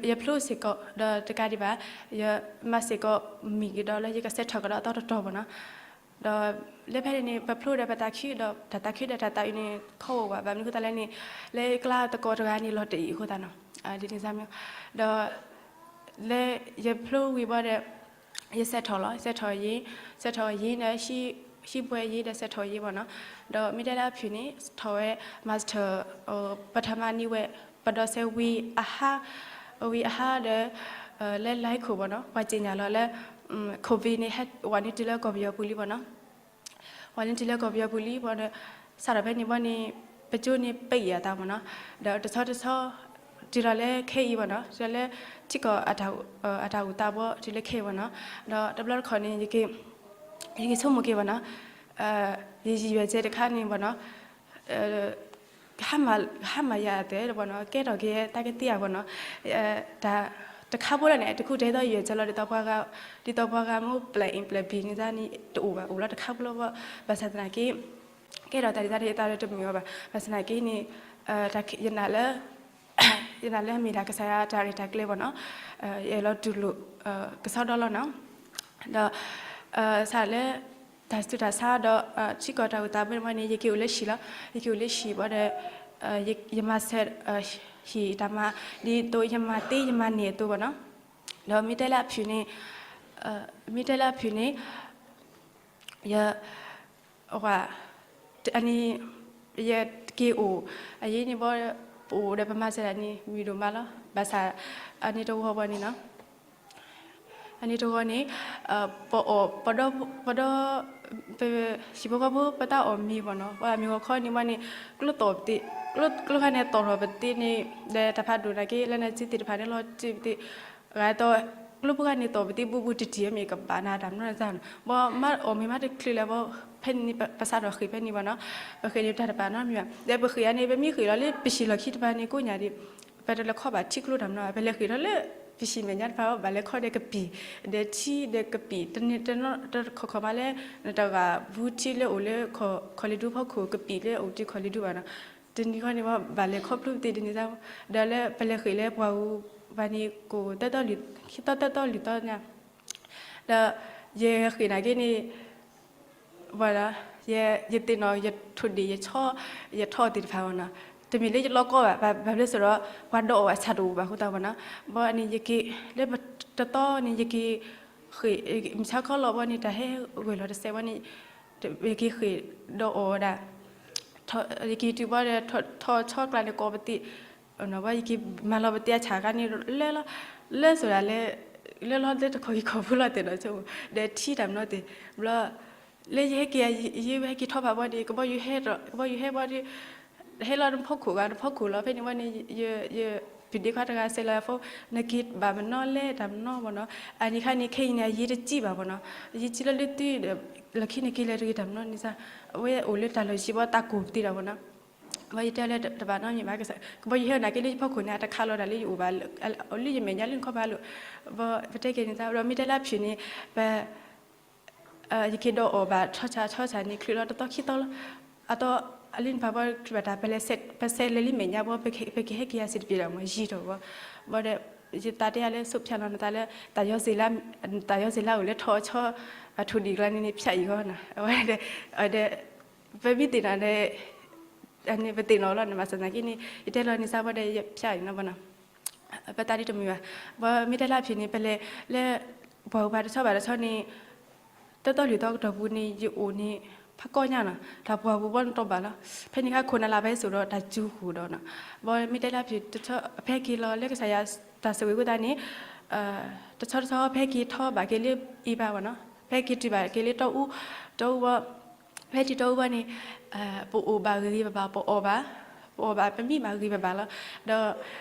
ယဖျိစ့ၢ်ကီး ဒီးတကးဒံးဘၣ် ယ mask စ့ၢ်ကီးမံၤကဒီးလၢယကစဲးထီၣ်ကဒီးအသီတတီၤဘီနီၤ ဒီးလၢဖဲန့ၣ်န့ၣ် ပဖျိဒီးပသးခုဒီး တၢ်သးခုဒီးတၢ်သးအုးန့ၣ် ခီဝဲဝဲ ဘၣ်မနုၤအဃိသတးလဲၣ်န့ၣ် လၢကျါသကိးတဂၤန့ၣ် လီၤတဲာ်အံၤအဃိသတးနီၤ ဒ်န့ၣ်စၢ်မ့ၢ် ဒီး လၢယဖျိဝံၤဘီဒီး ယစဲးထီၣ်လီၤ စဲးထီၣ်ယံၤ စဲးထီၣ်ယံၤဒီး ဟံၣ်ဘှဲယံၤဒီးစဲးထီၣ်ယံၤဘီနီၤ ဒီးမ့ၢ်တဲလၢအဖုၣ်န့ၣ် ထီၣ်ဝဲ mask ပထမနံၤဝဲ ပဒိးစဲးဝံၤအဟါ ဝံၤအဟါဒီး လၢ လါခိၣ်ဘီနီၤ ပှၤစံၣ်ညီၣ်လီၤလၢ COVID န့ၣ် ဟဲဝဲနုာ်တုၤလၢကီၢ်ပယီၤပူၤလံဘီနီၤ ဝဲနုာ်တုၤလၢကီၢ်ပယီၤပူၤလံဘီဒီး စးထီၣ်ဖဲန့ၣ်ဘီန့ၣ် ပကၠိန့ၣ်ပအံၣ်အသးဘီနီၤ ဒီးတဆီတဆီ တုၤလီၤလၢခဲအံၤဘီနီၤ တုၤလီၤလၢ ထံကီၢ်အတၢ်အူးသးဘီ တုၤလၢခဲအံၤဘီနီၤ ဒီးတဘျီတခီၣ်န့ၣ် ယက့ၤဆိကမိၣ်က့ၤဘီနီၤ ယရည်ရွယ်ချက်တခါန့ၣ်ဘီနီၤ ဟါမၢ်ယၤအသးဘီနီၤ ကဲထီၣ်က့ၤတၢ်ကသ့ဧါဘီနီၤ တခါဖိလီၤန့ၣ် တခူတဲသီ ရည်ရွယ်ချက် လီၤ ဒ်သိးပှၤဂၤ ဒ်သိးပှှၤဂၤမ့ၢ် plan A plan B န့ၣ်န့ၣ် တအိၣ်ဘၣ် အိၣ်လီၤတခါဖိလီၤဘီ ဘၣ်ဆၣ်သနာ်က့ ကဲထီၣ်တၢ်ဒ်တၢ်ဒ်တၢ်ဒီးတမုာ်အီၤဘၣ် ဘၣ်ဆၣ်သနာ်က့န့ၣ် ယနာ်လၢ ယနာ်လၢအမ့ၢ်ဒၣ်ကစၢ်ယွၤတၢ်ရဲၣ်တၢ်ကျဲၤဘီနီၤ ယအဲၣ်လီၤတူၢ်လိာ် ကဆီဒီလီၤနီၤ ဒီး စးလၢ တၢ်ဆူးတၢ်ဆါဒီး ထံကီၢ်တၢ်အူးသးဘီန့ၣ် ယက့ၤအိၣ်လၢဟံၣ်လီၤ ယက့ၤအိၣ်လၢဟံၣ်ဘီဒီး ယမၤစၢၤ ဟံၣ်တၢ်မၤ ဒ်သိးယမၤသ့ယမၤန့ၢ်အသိးဘီနီၤ ဒီးမ့ၢ်တဲလၢအဖုၣ်န့ၣ် မ့ၢ်တဲလၢအဖုၣ်န့ၣ် ယ ဝဲ အန့ၣ် ယက့ၤအိၣ် အယံၤန့ၣ်ဘီ ပအိၣ်ဒီးပမၤစၢၤဒၣ်န့ၣ် မုာ်ဒိၣ်မးလီၤ ဘၣ်ဆၣ် အန့ၣ်တဝီဘီန့ၣ်နီၤ အန့ၣ်တဂီၢ်န့ၣ် ပအီၣ် ပဒီ ပဒီ ပ ဟံၣ်ဖိဃီဖိ ပတၢ်အီၣ်မ့ၤဘၣ်နီၤ, ပှၤမ့ၤဂီၤခီန့ၣ်ဝဲန့ၣ် ကျိသီၣ်ပသ့, ကျိ ကျိခါန့ၣ် သီၣ်ထီၣ်ပသ့န့ၣ် ဒီးတၢ်ဖးဒိၣ်နာ်က့ လၢနစုသ့ၣ်တဖၣ်န့ၣ်လီၤစုပသ့, ဂၤတီ ကျိဖိခါန့ၣ် သီၣ်ပသ့ဘူးဘူးတံၢ်တံၢ် မ့ၢ်ကဘၣ်နၤတၢ်မနီၤန့ၣ်သၢ်နီၤ, ဘၣ်မ့ၢ်အီၣ်မ့ၤမ့ၢ်တချုးလၢၤဘၣ်, ဖဲန့ၣ်န့ၣ် ပစးထီၣ်ဃ့ၢ်ဖဲန့ၣ်ဘၣ်နီၤ, ပဃ့ၢ်န့ၣ်တၢ်တပာ်နီတမံၤဘၣ်, ဒီးပဃ့ၢ်အန့ၣ် ပမ့ၢ်ဃ့ၢ်လီၤလၢပဟံၣ်လီၢ်ခံတပၤန့ၣ် ကိးညါဒံး ပတလဲၤခီဘၣ်ထံကျိတၢ်မနီၤ, ပလဲၤဃ့ၢ်ထီၣ်လၢ ပဟံၣ်မဲာ်ညါတပၤ ဘၣ်လဲၤခီဒီးကပံာ်, ဒီးထံဒီးကပံာ် တန့ၣ်တနီၤတခီခီမးလၢ နတဂၤဘူးထံလၢအိၣ်လၢ ခီၣ်လ့ၢ်ဒူဖီခိၣ် ကပံာ်လၢအိၣ်တ့ၢ်ခီၣ်လ့ၢ်ဒူဘၣ်နီၤ, တနံၤခီန့ၣ် ဘၣ်လဲၤခီဖျိပသ့တန့ၢ်သၢ်, ဒီးလၢပလဲၤဃ့ၢ်လၢပှၢ်ပူၤဘၣ်န့ၣ် ကိၣ်သၢသီလွံၢ် ခံသီသၢသီလွံၢ်သီညါ, ဒီးယဃ့ၢ်နာ်က့န့ၣ် ဘၣ်ဒီး ယ ယသ့ၣ်နီၣ် ယထိၣ်ဒ့ၣ် ယဆီ ယထီၣ်သ့ၣ်တဖၣ်ဘၣ်နီၤ, တမ့ၢ်လၢယလီၢ်ကီဘၣ်, ဘၣ်ဘၣ်ဘျီစ့ၢ်ဒီး ပှၤဒီးအီၣ်အဆၣ်တအိၣ်ဘၣ်အဃိသတးဘၣ်နီၤ, ဘၣ်န့ၣ် ယက့ၤ လၢပတသီန့ၣ် ယက့ၤ ဃ့ၢ် မုၢ်ဆါခီလီၤဘၣ်န့ၣ် တၢ်ဟဲဂဲၤလီၤတစဲးဘၣ်န့ၣ် ယက့ၤဃ့ၢ်ဒီးအီၣ်ဝဲဒၣ် ယက့ၤတုၤဘၣ်ဒီး ထီၣ်ဆီကျါန့ၣ် ကိးပသ့ ဘၣ်ယက့ၤမၤလီၤပသ့အဆၣ်ခါန့ၣ် လၢလီၤ လၢစိၤဒၣ်လဲာ် လၢလီၤလၢတခီၣ်က့ၤခီၣ်ဖိလီၤတဲာ်နီၤဆိ ဒီးထံတၢ်မနီၤသ့ၣ် ဘျီ လၢယဟဲက့ၤ ယဟဲက့ၤထီၣ်ဖးဘၣ်န့ၣ် ကဘီယူၤဟဲ ကဘီယူၤဟဲဘၣ်ဒီး ဟဲလီၤနဖီခိၣ်ဂၤ နဖီခိၣ်လီၤ ဖဲန့ၣ်ဘၣ်န့ၣ် ယ ယပုၢ်ဒ့ခွါတဂၤစဲးလီၤယၤဖိ နက့ၤဘၣ်မနီၤလဲၣ်တၢ်မနီၤဘၣ်နီၤ အန့ၣ်ခါန့ၣ် ခဲအံၤန့ၣ် ယတစံးဘၣ်ဘၣ်နီၤ ယစံးလၢလၢသုဒီး လီၢ်ခံန့ၣ်က့ၤလဲၤတဂ့ၤတၢ်မနီၤန့ၣ်စ့ၢ် အဝဲအိၣ်လၢတၢ်လီၢ်ဆံးဘၣ်တၢ်ကိၢ်ပသ့တၢ်ဘၣ်နီၤ ဘၣ်ယတဲလၢတဘၣ်နီတမံၤဘၣ်ကစၢ် ကဘီယူၤဟဲနာ်က့လၢယဖီခိၣ်န့ၣ် အတခးလီၤဒၣ်လၢယအိၣ်ဘၣ် လၢယမဲာ်ညါလၢနခီဖးလိာ် ဘၣ်ပတဲက့ၤန့ၣ်စ့ၢ် ဒီးမ့ၢ်တဲလၢအဖုၣ်န့ၣ် ပ ယက့ၤဒီးအီၣ်ဘၣ်ထီၣ်ဆၣ်ထီၣ်ဆၣ်န့ၣ် ချုးလီၤတသီခံသီလီၤ အသီ အလၢနဖးဘၣ်ချုးဘၣ်တၢ် ပလဲၤ ပဆဲးလဲၤလၢမဲာ်ညါဘၣ် ပကဟဲက့ၤယၤစံးတပ့ၤဒီးမ့ၢ်ယံာ်ထီၣ်ဘၣ် ဘၣ်ဒီး ယသးတဲယၤလၢ ဆိဖၠၣ်လီၤနသးလၢ တၢ်ယီစ့ၤလါ တၢ်ယီစ့ၤလါအိၣ်လၢထီၣ်ဆီ အထိၣ်ဒံၣ်ကျါန့ၣ်န့ၣ် ဖၠၣ်အံၤဂီၢ်နီၤ အဝဲဒီး ဒီး ပမ့ၢ်သ့ၣ်နီၣ်ဒီး အန့ၣ်ပသ့ၣ်နီၣ်လီၤန့ၣ် မၤစၢၤသနာ်က့န့ၣ် ယတဲလီၤန့ၣ်စ့ၢ်ဘၣ်ဒီး ယဖၠၣ်အံၤနီၤဘၣ်နီၤ ပသးဒ်တမုာ်ဘၣ် ဘၣ်မ့ၢ်တဲလၢအဖုၣ်န့ၣ် ပလဲၤလၢ ပှၢ်ပူၤပှၤတဆီဘၣ်တဆီန့ၣ် တသီလွံၢ်သီကတီၢ်ပူၤန့ၣ် ယအိၣ်န့ၣ် ဖးကီညါနီၤ တၢ်ပှၢ်ပူၤဘၣ်နတီၢ်ဘၣ်လီၤ ဖဲန့ၣ်ခါခိၣ်နၢ်လၢ်ဖဲစိၤဒီးတၢ်စူၤဃိၣ်ဒီးနီၤ ဘၣ်မ့ၢ်တဲလၢအဖုၣ်တဆီ ဖဲက့ၤလီၤလၢကစၢ်ယွၤတၢ်ဆိၣ်ဂ့ၤအဃိသတးန့ၣ် တဆီတဆီ ဖဲက့ၤထီၣ်ဘၣ်က့ၤလၢအံၤဘၣ်ဘၣ်နီၤ ဖဲက့ၤတုၤဘၣ်က့ၤလၢတီအူ တီအူဘၣ် ဖဲတုၤတီအူဘၣ်န့ၣ် ပအိၣ်ဘၣ်ဂ့ၤဂ့ၤဘၣ်ဘၣ် ပအီၣ်ဘၣ် ပအီၣ်ဘၣ်ပမံဘၣ်ဂ့ၤဘၣ်ဘၣ်လီၤ ဒီး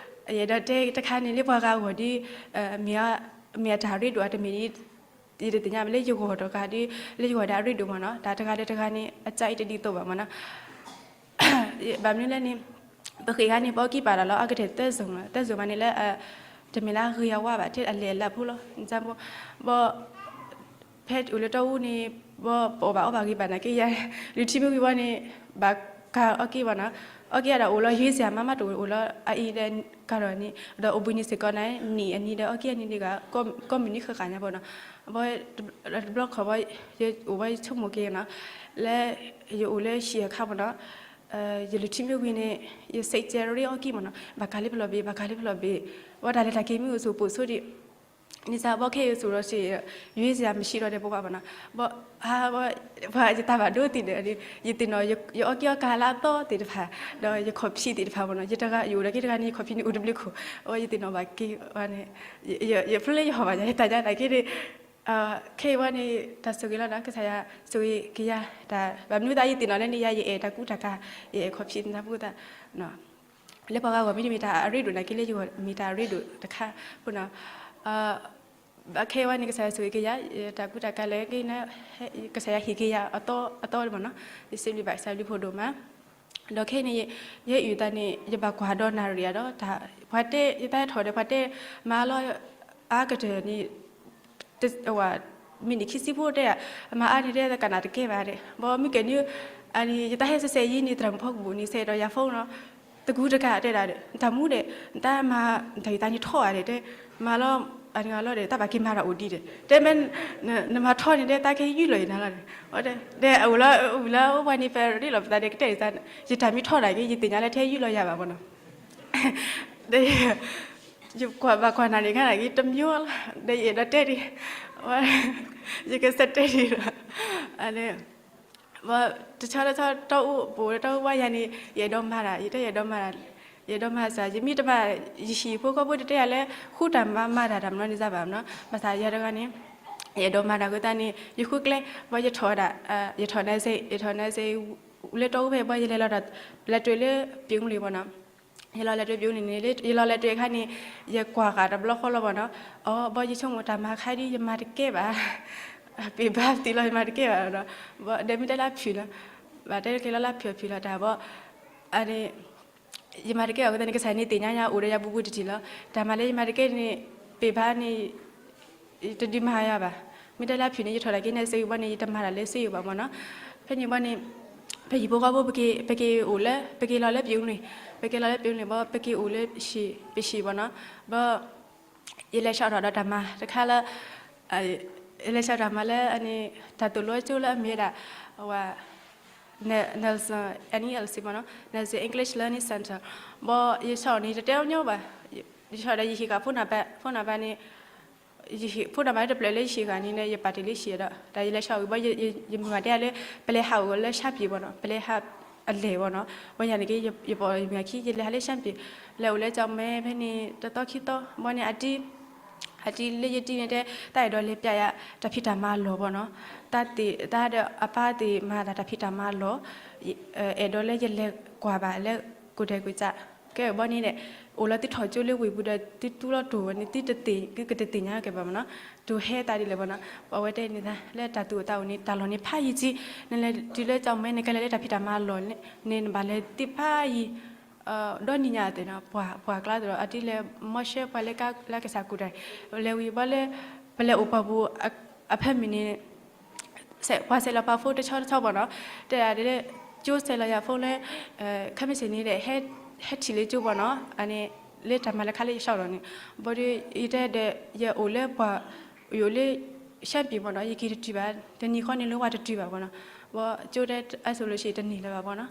ယအဲၣ်ဒိးတဲတခါန့ၣ် လၢပှၤဂၤအဂီၢ်ဒီး မ့ၢ်အတၢ်ရ့ဒိၣ်အတမ့ၢ် ယတသ့ၣ်ညါဘၣ်လၢယဂီၢ်တဂၤဒီး လၢယဂီၢ်ဒီးအရ့ဒိၣ်မ့ၢ်နီၤ တၢ်တဂၤဒီးတဂၤန့ၣ် အစၢ်အံၤတဒ်သိးဘၣ်မ့ၢ်နီၤ ဘၣ်မနုၤလဲၣ်န့ၣ် ပဃ့ၢ်ဂၤန့ၣ် ပအီၣ်ကံၢ်ပာ်တၢ်လီၤ အကတၢၢ်သၢစိၤမ့ၢ်နီၤ သၢစိၤမ့ၢ်န့ၣ်လၢ တမ့ၢ်လၢအဂ့ၤအဝါဘၣ် ထဲအလဲၤအလၢ်ဖိလီၤ ဘၣ် ဖဲအိၣ်လၢတီအူန့ၣ် ဘၣ်ပအီၣ်ဘၣ်အီဘၣ်ဂ့ၤဘၣ်နာ်က့ယၤ လၢထံမ့ၢ်ဝံၤဘၣ်န့ၣ် ဘၣ်ကးအီၣ်ကံၢ်ဘၣ်နီၤ အီၣ်ကံၢ်အဒၣ်အိၣ်လီၤ ယွၤစ့ၢ်မးမးတအိၣ်လီၤ အအံၤဒီးကးထီၣ်န့ၣ် ဒီးအိၣ်ဘှံးနံၤစ့ၢ်ကီးန့ၣ် နံၣ်အနံၤဒီးအီၣ်ကံၢ်အနံၤဒ်ဂၤ ကီၢ်မုၢ်နံၤဃၣ်ဃၣ်ညါဘၣ်နီၤ ဘၣ် တဘျီခီၣ်ဘၣ် ယအိၣ်ဘၣ်ယဆိကမိၣ်က့ၤနီၤ လၢ ယအိၣ်လၢဟံၣ်အခါမ့ၢ်နီၤ ယလၢထံမ့ၢ်ဝံၤန့ၣ် ယစံးကဲရ့အီၣ်ကံၢ်မ့ၢ်နီၤ ဘၣ်ကးလၢပလီၢ်ဘ့ၣ် ဘၣ်ကးလၢပလီၢ်ဘ့ၣ် ဘၣ်တၢ်လဲၤတၢ်က့ၤမ့ၢ်အိၣ်ဆိးပိာ်ဆိးဒံး န့ၣ်စ့ၢ်ဘၣ်ခဲအံၤဆိးဒီးစ့ၢ် ယွၤစ့ၢ်မၤဆံးဒီးဒဲးပဝဲမ့ၢ်နီၤ ဘၣ် ဟါ ဘၣ် ယတၢ်ဘၣ်ဒိသ့ၣ်ဒီး ယသ့ၣ်နီၣ် ယအီၣ်ကံၢ်အီၣ်ကါလၢအသီသ့ၣ်တဖၣ် ဒီးယခီၣ်ဖံးသ့ၣ်တဖၣ်မ့ၢ်နီၤ ယတဂၤ ယအိၣ်ဒီးက့ၤတဂၤန့ၣ် ယခီၣ်ဖံးန့ၣ်အိၣ်တဘျုးခိၣ် အဝဲယသ့ၣ်နီၣ်ဘၣ်က့ၤဝဲန့ၣ် ယဖျိလၢယဟီၣ်ဘၣ်ညါ ယတၢ်ညါနာ်က့ဒီး ခဲအံၤဝဲန့ၣ် တၢ်ဆိၣ်ဂ့ၤလီၤနီၤ ကစၢ်ယွၤဆိၣ်ဂ့ၤက့ၤယၤ တၢ်ဘၣ်မနုၤသးယသ့ၣ်နီၣ်လၢန့ၣ်ယၤ ယအဲၣ်တၢ်ကူတၢ်ကၤ ယအဲၣ်ခီၣ်ဖံးသးဖိသး လၢပှၤဂၤဂီၢ်မ့တမ့ၢ်တၢ်အရ့ဒိၣ်နာ်က့လၢယဂီၢ်မ့ၢ်တၢ်အရ့ဒိၣ်တခါဖိနီၤ ဘၣ်ခဲအံၤဝဲန့ၣ် ကစၢ်ယွၤဆိၣ်ဂ့ၤက့ၤယၤ တၢ်ကူတၢ်ကၤလဲၣ်က့ၤ ကစၢ်ယွၤဟ့ၣ်က့ၤယၤအသီအသီမ့ၢ်နီၤ ယစံးဘျုးဘၣ်ကစၢ်ယွၤဘျုးဖးဒိၣ်မး ဒီးခဲအံၤန့ၣ် ယဟဲအုၣ်သးန့ၣ် ယဘၣ်ကွၢ်ဒီးနၣ်ရံၣ်ဧါဒီး ပှၤတဲ ယတၢ်ဟဲထီၣ်ဒီး ပှၤတဲမၤလီၤအါကတၢၢ်န့ၣ် မ့ၢ်နံၣ်ခံဆံဖိတဲ အမၤအါန့ၣ်တဲ ကနၣ်တကဲဘၣ်တဲ ဘၣ်မုၢ်ကဲန့ၣ် အန့ၣ် ယတၢ်ဟဲစဲးစဲးယံၤန့ၣ် သရၣ်မုၣ်ဖီကဘူးန့ၣ် ဆဲးဒီးယၤဖိနီၤ တကူတကၤတဲဒၣ်ဒီး တၢ်မူဒီး တၢ်မၤ တၢ်ယသးန့ၣ်ထီၣ်ဧါဒီး တဲ မၤလီၤ အန့ၣ်လီၤဒီး တၢ်ဘၣ်က့ၤမၤတၢ်အိၣ်ဒံးဒီး တဲမ့ၢ် နမၤထီန့ၣ်တဲ တၢ်ကဟဲယူၢ်လီၤယနၤလီၤဒီး တဲ အဝဲလၢ အဝဲလၢပှၤန့ၣ် ပရ့လိာ်ပသးဒီး ကတဲဒ်သိး ယတၢ်မ့ၢ်ထီၣ်ဒၣ်က့ၤ ယသ့ၣ်ညါလၢထဲယူၢ်လီၤယၤဘၣ်မ့ၢ်နီၤ ဒီး ယကွၢ်ဘၣ်ကွၢ်နၣ်ရံၣ်ခါန့ၣ်က့ၤ တမံၤလီၤ ဒီးယအဲၣ်ဒိးတဲဒံး ယကစံးတဲဒံးလီၤ တဆီတဆီ တၢ်အိၣ်ပူၤ တၢ်အိၣ်ဝဲယၤန့ၣ် ယအဲၣ်ဒိးမၤတၢ် ယတဲယအဲၣ်ဒိးမၤတၢ် ယအဲၣ်ဒိးမၤစၢၤ ယမ့ၢ်တမၤ ယဟံၣ်ဖိဃီဖိတတဲယၤလၢ ဃူတၢ်မၤမၤတၢ်တၢ်မနီၤန့ၣ်စၢ်ဘၣ်မနီၤ, ဘၣ်ဆၣ်ယၤတဂၤန့ၣ် ယအဲၣ်ဒိးမၤတၢ်ဃိသတးန့ၣ် ယဃုကျဲ ဘၣ်ယထီၣ်ဝဲဒၣ် ယထီၣ် nursing ယထီၣ် nursing လၢတီအူဖဲ ဘၣ်ယလဲၤလီၤဒီး လဲၤတုၤလၢ ပၠူၤလံၤ မနီၤ, ယလီၤလဲၤတုၤပၠူၤလံၤန့ၣ် ယလီၤလဲၤတုၤအခါန့ၣ် ယကွၢ်ဃာ်တဘျီဃီလီၤမနီၤ, အီ ဘၣ်ယဆိကမိၣ်တၢ်မၤခါဒ်ယမၤတကဲဘၣ်, ပ့ၤဘါပတံၤလီၤ ယမၤတကဲဘၣ်ဒီး ဘၣ်ဒီးမ့ၢ်တဲလၢဖုၣ်လီၤ, ဘၣ်တဲတကဲလီၤလၢဖုၣ်ဖုၣ်လီၤတၢ်ဘၣ် အန့ၣ် ယမၤတကဲအဃိသတးန့ၣ် ကစၢ်န့ၣ်သ့ၣ်ညါယၤအိၣ်ဒီးယၤဘူးဘူးတံၢ်တံၢ်လီၤ, တၢ်မၤလၢယမၤတကဲန့ၣ် ပ့ၤဘါန့ၣ် တဒုးမၤယၤဘၣ်, မ့ၢ်တဲလၢဖုၣ်န့ၣ် ယထီၣ်ဒၣ်က့ၤ nursing ဘၣ်န့ၣ် ယတမၤတၢ်လၢ nursing ဘၣ်မနီၤ, ဖဲန့ၣ်ဘၣ်န့ၣ် ဖဲဟံၣ်ဖိဃီဖိ ပက့ၤအိၣ်လၢ ပက့ၤလီၤလၢပၠူၤလံၤ ပက့ၤလီၤလၢပၠူၤလံၤ ဘၣ်ပက့ၤအိၣ်လၢ ပဆံးဘၣ်နီၤ, ဘၣ် ယလဲၤဆှၢထီၣ်ဒီးတၢ်မၤတခါလၢ ယလဲၤဆှၢတၢ်မၤလၢအန့ၣ် တၢ်သိၣ်လိကၠိလၢအမ့ၢ်ဝဲဒၣ် ဝဲ Nelson N E L C မနီၤ, Nelson English Learning Center, ဘၣ်ယဆှၢအီၤန့ၣ် တတဲအီၤညီဘၣ်, ယဆှၢဒီးယဟံၣ်ဃာ် phone number, phone number န့ၣ် ယဟံၣ် phone number တဖျၢၣ်လၢယဟံၣ်ဃာ်န့ၣ် ယပာ်တ့ၢ်လၢဟံၣ်ဒီး တၢ်ယလဲၤဆှၢဝံၤဘၣ် ယမုၢ်ဂၤတဲယၤလၢ ပလဲၤဟးအိၣ်လၢ ရှမ်းပြည် မနီၤ, ပလဲၤဟးအလဲၣ်မနီၤ, ဘၣ်ယၤန့ၣ်က့ ယပိာ်ယမုၢ်ဂၤခံ ယလဲၤဟးလၢ ရှမ်းပြည်, လဲၤအိၣ်လၢကၠီၣ်မဲဖဲန့ၣ် တသီခံသီ ဘၣ်န့ၣ်အတံ အတံလၢယတံန့ၣ်တဲ တၢ်အဲၣ်ဒိးလဲၤပျဲယၤ တၢ်ဖံးတၢ်မၤလီၢ်မနီၤ, တၢ်သ့ၣ်တၢ်ဒီးအပၢ်သ့ၣ်မၤတၢ် တၢ်ဖံးတၢ်မၤလီၢ်, အဲၣ်ဒိးလၢယလဲၤကွၢ်ဘၣ်လၢ ကိၣ်တဲာ်ကိၣ်စး, ကဲဘၣ်န့ၣ်ဒီး အိၣ်လီၤသုထီၣ်ကၠိလၢဝ့ၢ်ပူၤဒီး သုတူၢ်လိာ်တိၢ်ဝဲန့ၣ် သုတသ့ၣ် သုကတသ့ၣ်ညါကဲဘၣ်မနီၤ, တိၢ်ဟဲသးဒ်လဲၣ်မနီၤ, ပဝဲတဲန့ၣ်သး လၢတၢ်သူၣ်အိၣ်သးအိၣ်န့ၣ် တၢ်လီၢ်န့ၣ်ဖးယံၤကံ, နလဲၤတုၤလၢကၠီၣ်မဲ နကလဲၤလၢတၢ်ဖံးတၢ်မၤလီၢ်န့ၣ် နဘၣ်လဲၤသ့ၣ်ဖးယံၤ ဒီနံၤညါသ့ၣ်နီၤ ပှၤကျါသ့ၣ်ဒီး အတံလၢ မီၢ်ရှဲပှၤလၢကါလၢကစၢ်ကူၣ်တၢ်, လဲၤဝံၤဘၣ်လၢ ပလဲၤအိၣ်ပှၢ်ပူၤ အဖၢမုၢ်န့ၣ် ပှၤဆဲးလီၤပှၤ phone တဆီတဆီမနီၤ, တဲဒၣ်လၢ ကၠိဆဲးလီၤယၤ phone လၢ ခဲမုၢ်ဆ့ၣ်န့ၣ်ဒီး ဟဲထံၣ်လၢကၠိမနီၤ, အန့ၣ် လၢတၢ်မၤလၢခါလၢယဆှၢလီၤန့ၣ်, ဘၣ်ဒီး ယတဲဒီး ယအိၣ်လၢပှၤ ယအိၣ်လၢ ရှမ်းပြည် မနီၤ, ယက့ၤတတုၤဘၣ်, တနံၤဃီန့ၣ်လၢဝဲတတုၤဘၣ်မနီၤ, ဘၣ်ကၠိတဲ အစိၤလိာ်ဆံးတန့ၢ်လၢၤဘၣ်မနီၤ,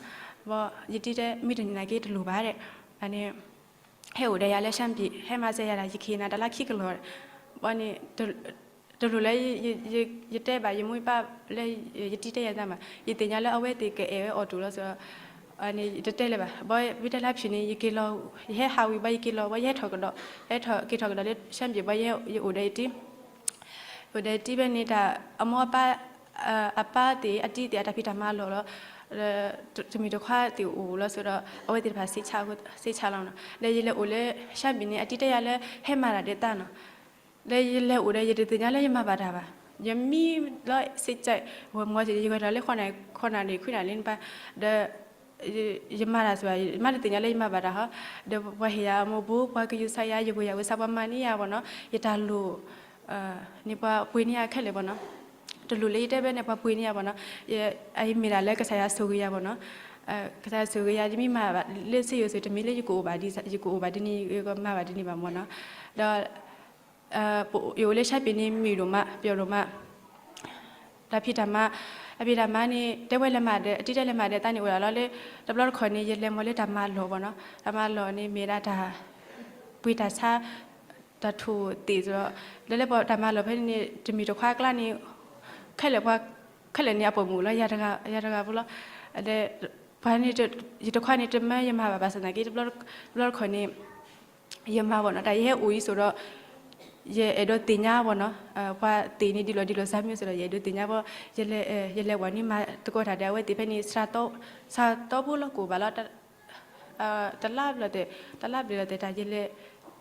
ဘၣ်ယတံတဲ မ့ၢ်တန့ၢ်နာ်က့တလိၣ်ဘၣ်ဒီး အန့ၣ် ဟဲအိၣ်ဒီးယၤလၢ ရှမ်းပြည် ဟဲမၤစၢၤယၤဒၣ် ယကဟ့ၣ်နၤတၢ်လၢခံကလီၢ်, ဘၣ်န့ၣ် တလိၣ်လၢ ယတဲဘၣ်ယမိၢ်ယပၢ်လၢ ယတံတဲယၤတၢ်မး, ယသ့ၣ်ညါလၢအဝဲသ့ၣ်ကအဲၣ်ဝဲအီၣ်တူၢ်လီၤစ့ၢ်ဒီး န့ၣ် ယတတဲလၢၤဘၣ်, ဘၣ်မ့ၢ်တဲလၢဖုၣ်န့ၣ် ယက့ၤလီၤ, ယဟဲဟးဝံၤဘၣ်ယက့ၤလီၤ, ဘၣ်ယဟဲထီၣ်ကဒီး, ဟဲထီၣ်က့ၤထီၣ်ကဒီးလၢ ရှမ်းပြည် ဘၣ်ယအိၣ်ဒီးယတံ အိၣ်ဒီးတံဖဲန့ၣ်တၢ် အမိၢ်အပၢ် အပၢ်သ့ၣ် အတံသ့ၣ် အတၢ်ဖံးတၢ်မၤလီၢ်လီၤ, တမုၢ်တခွါသ့ၣ်အိၣ်လီၤစ့ၢ်ဒီး အဝဲသ့ၣ်တဖၣ် စ့ဆါလီၤနီၤ, ဒီးယလဲၤအိၣ်လၢ ရှမ်းပြည် န့ၣ် အတံတဲယၤလၢ ဟဲမၤတၢ်ဒီးတၢ်နီၤ, ဒီးယလဲၤအိၣ်ဒီး ယတသ့ၣ်ညါလၢယမၤဘၣ်တၢ်ဘၣ်, ယမံလီၤ စ့ကၠဲး ဝဲမီၤစ့ၢ် ယဂဲၤထီၣ်လၢ ဃိးနၣ်ရံၣ်ခွံနၣ်ရံၣ်လံနပၢ်, ဒီး ယမၤတၢ်စ့ၢ်ဘၣ် ယမၤတသ့ၣ်ညါလၢယမၤဘၣ်တၢ်ဟီ, ဒီးပှၤဟ့ၣ်ယၤအမိၢ်ဘိ ပှၤကယူၤဆါယၤ ယဂုာ်ယၤဝံၤစါ ပှၤမၤန့ၢ်ယၤဘၣ်နီၤ, ယတၢ်လိၣ် န့ၣ်ပှၤပှ့ၤန့ၢ်ယၤခဲလၢာ်ဘၣ်နီၤ, တလိၣ်လၢယတဲဘၣ်န့ၣ် ပှၤပှ့ၤန့ၢ်ယၤဘၣ်နီၤ, ယမ့ၢ်ဒၣ်လၢကစၢ်ယွၤဆိၣ်ဂ့ၤယၤဘၣ်နီၤ, ကစၢ်ယွၤဆိၣ်ဂ့ၤယၤ ယမ့ၢ်မၤဘၣ်လၢစ့ယိၤစ့ၢ် တမ့ၢ်လၢယကအိၣ်ဘၣ်ဒ် ယကအိၣ်ဘၣ်ဒ်န့ၣ် ယကမၤဘၣ်ဒ်န့ၣ်ဘၣ်မၢ်နီၤ, ဒီး ယအိၣ်လၢ ရှမ်းပြည် န့ၣ် မုာ်ဒိၣ်မး ပျီၣ်ဒိၣ်မး တၢ်ဖံးတၢ်မၤ, တၢ်ဖံးတၢ်မၤန့ၣ် တဲဝဲလဲၤမၤဒီး အတံတဲလဲၤမၤဒီး တၢ်န့ၣ်အိၣ်ဒၣ်လီၤလၢ တဘျီတခီၣ်န့ၣ် ယလဲၤမၤလၢတၢ်မၤလီၢ်ဘၣ်နီၤ, တၢ်မၤလီၢ်န့ၣ် မ့ၢ်ဒၣ်တၢ် ပှ့ၤတၢ်ဆါ တၢ်ထိၣ်သ့ၣ်စ့ၢ်ဒီး လၢလၢပှၤတၢ်မၤလီၢ်ဖဲန့ၣ် တမုၢ်တခွါအကျါန့ၣ် ခဲလၢာ်ပှၤ ခဲလၢာ်န့ၣ် အပိာ်မုၣ်လီၤ ယၤတဂၤဖိလီၤ, ဒီး ပှၤန့ၣ် ယတခွါန့ၣ် တမၢယမၤဘၣ်ဘၣ်ဆၣ်သနာ်က့ တဘျီတခီၣ်န့ၣ် ယမၤဘၣ်နီၤ, တၢ်ယဟဲအိၣ်အံၤစ့ၢ်ဒီး ယအဲၣ်ဒိးသ့ၣ်ညါဘၣ်နီၤ, ပှၤသ့ၣ်န့ၣ်ဒ်လီၤဒ်လီၤစါမုၢ်စ့ၢ်ဒီး ယအဲၣ်ဒိးသ့ၣ်ညါဘၣ်, ယလဲၤ ယလဲၤဝဲန့ၣ် မၤသကိးတၢ်ဒီးအဝဲသ့ၣ်ဖဲန့ၣ် စှၤတီဖိလီၤ ကအိၣ်ဘၣ်လီၤ တလါဘျီၣ်တဲာ် တလါဘျီၣ်တဲာ် တၢ်ယလဲၤ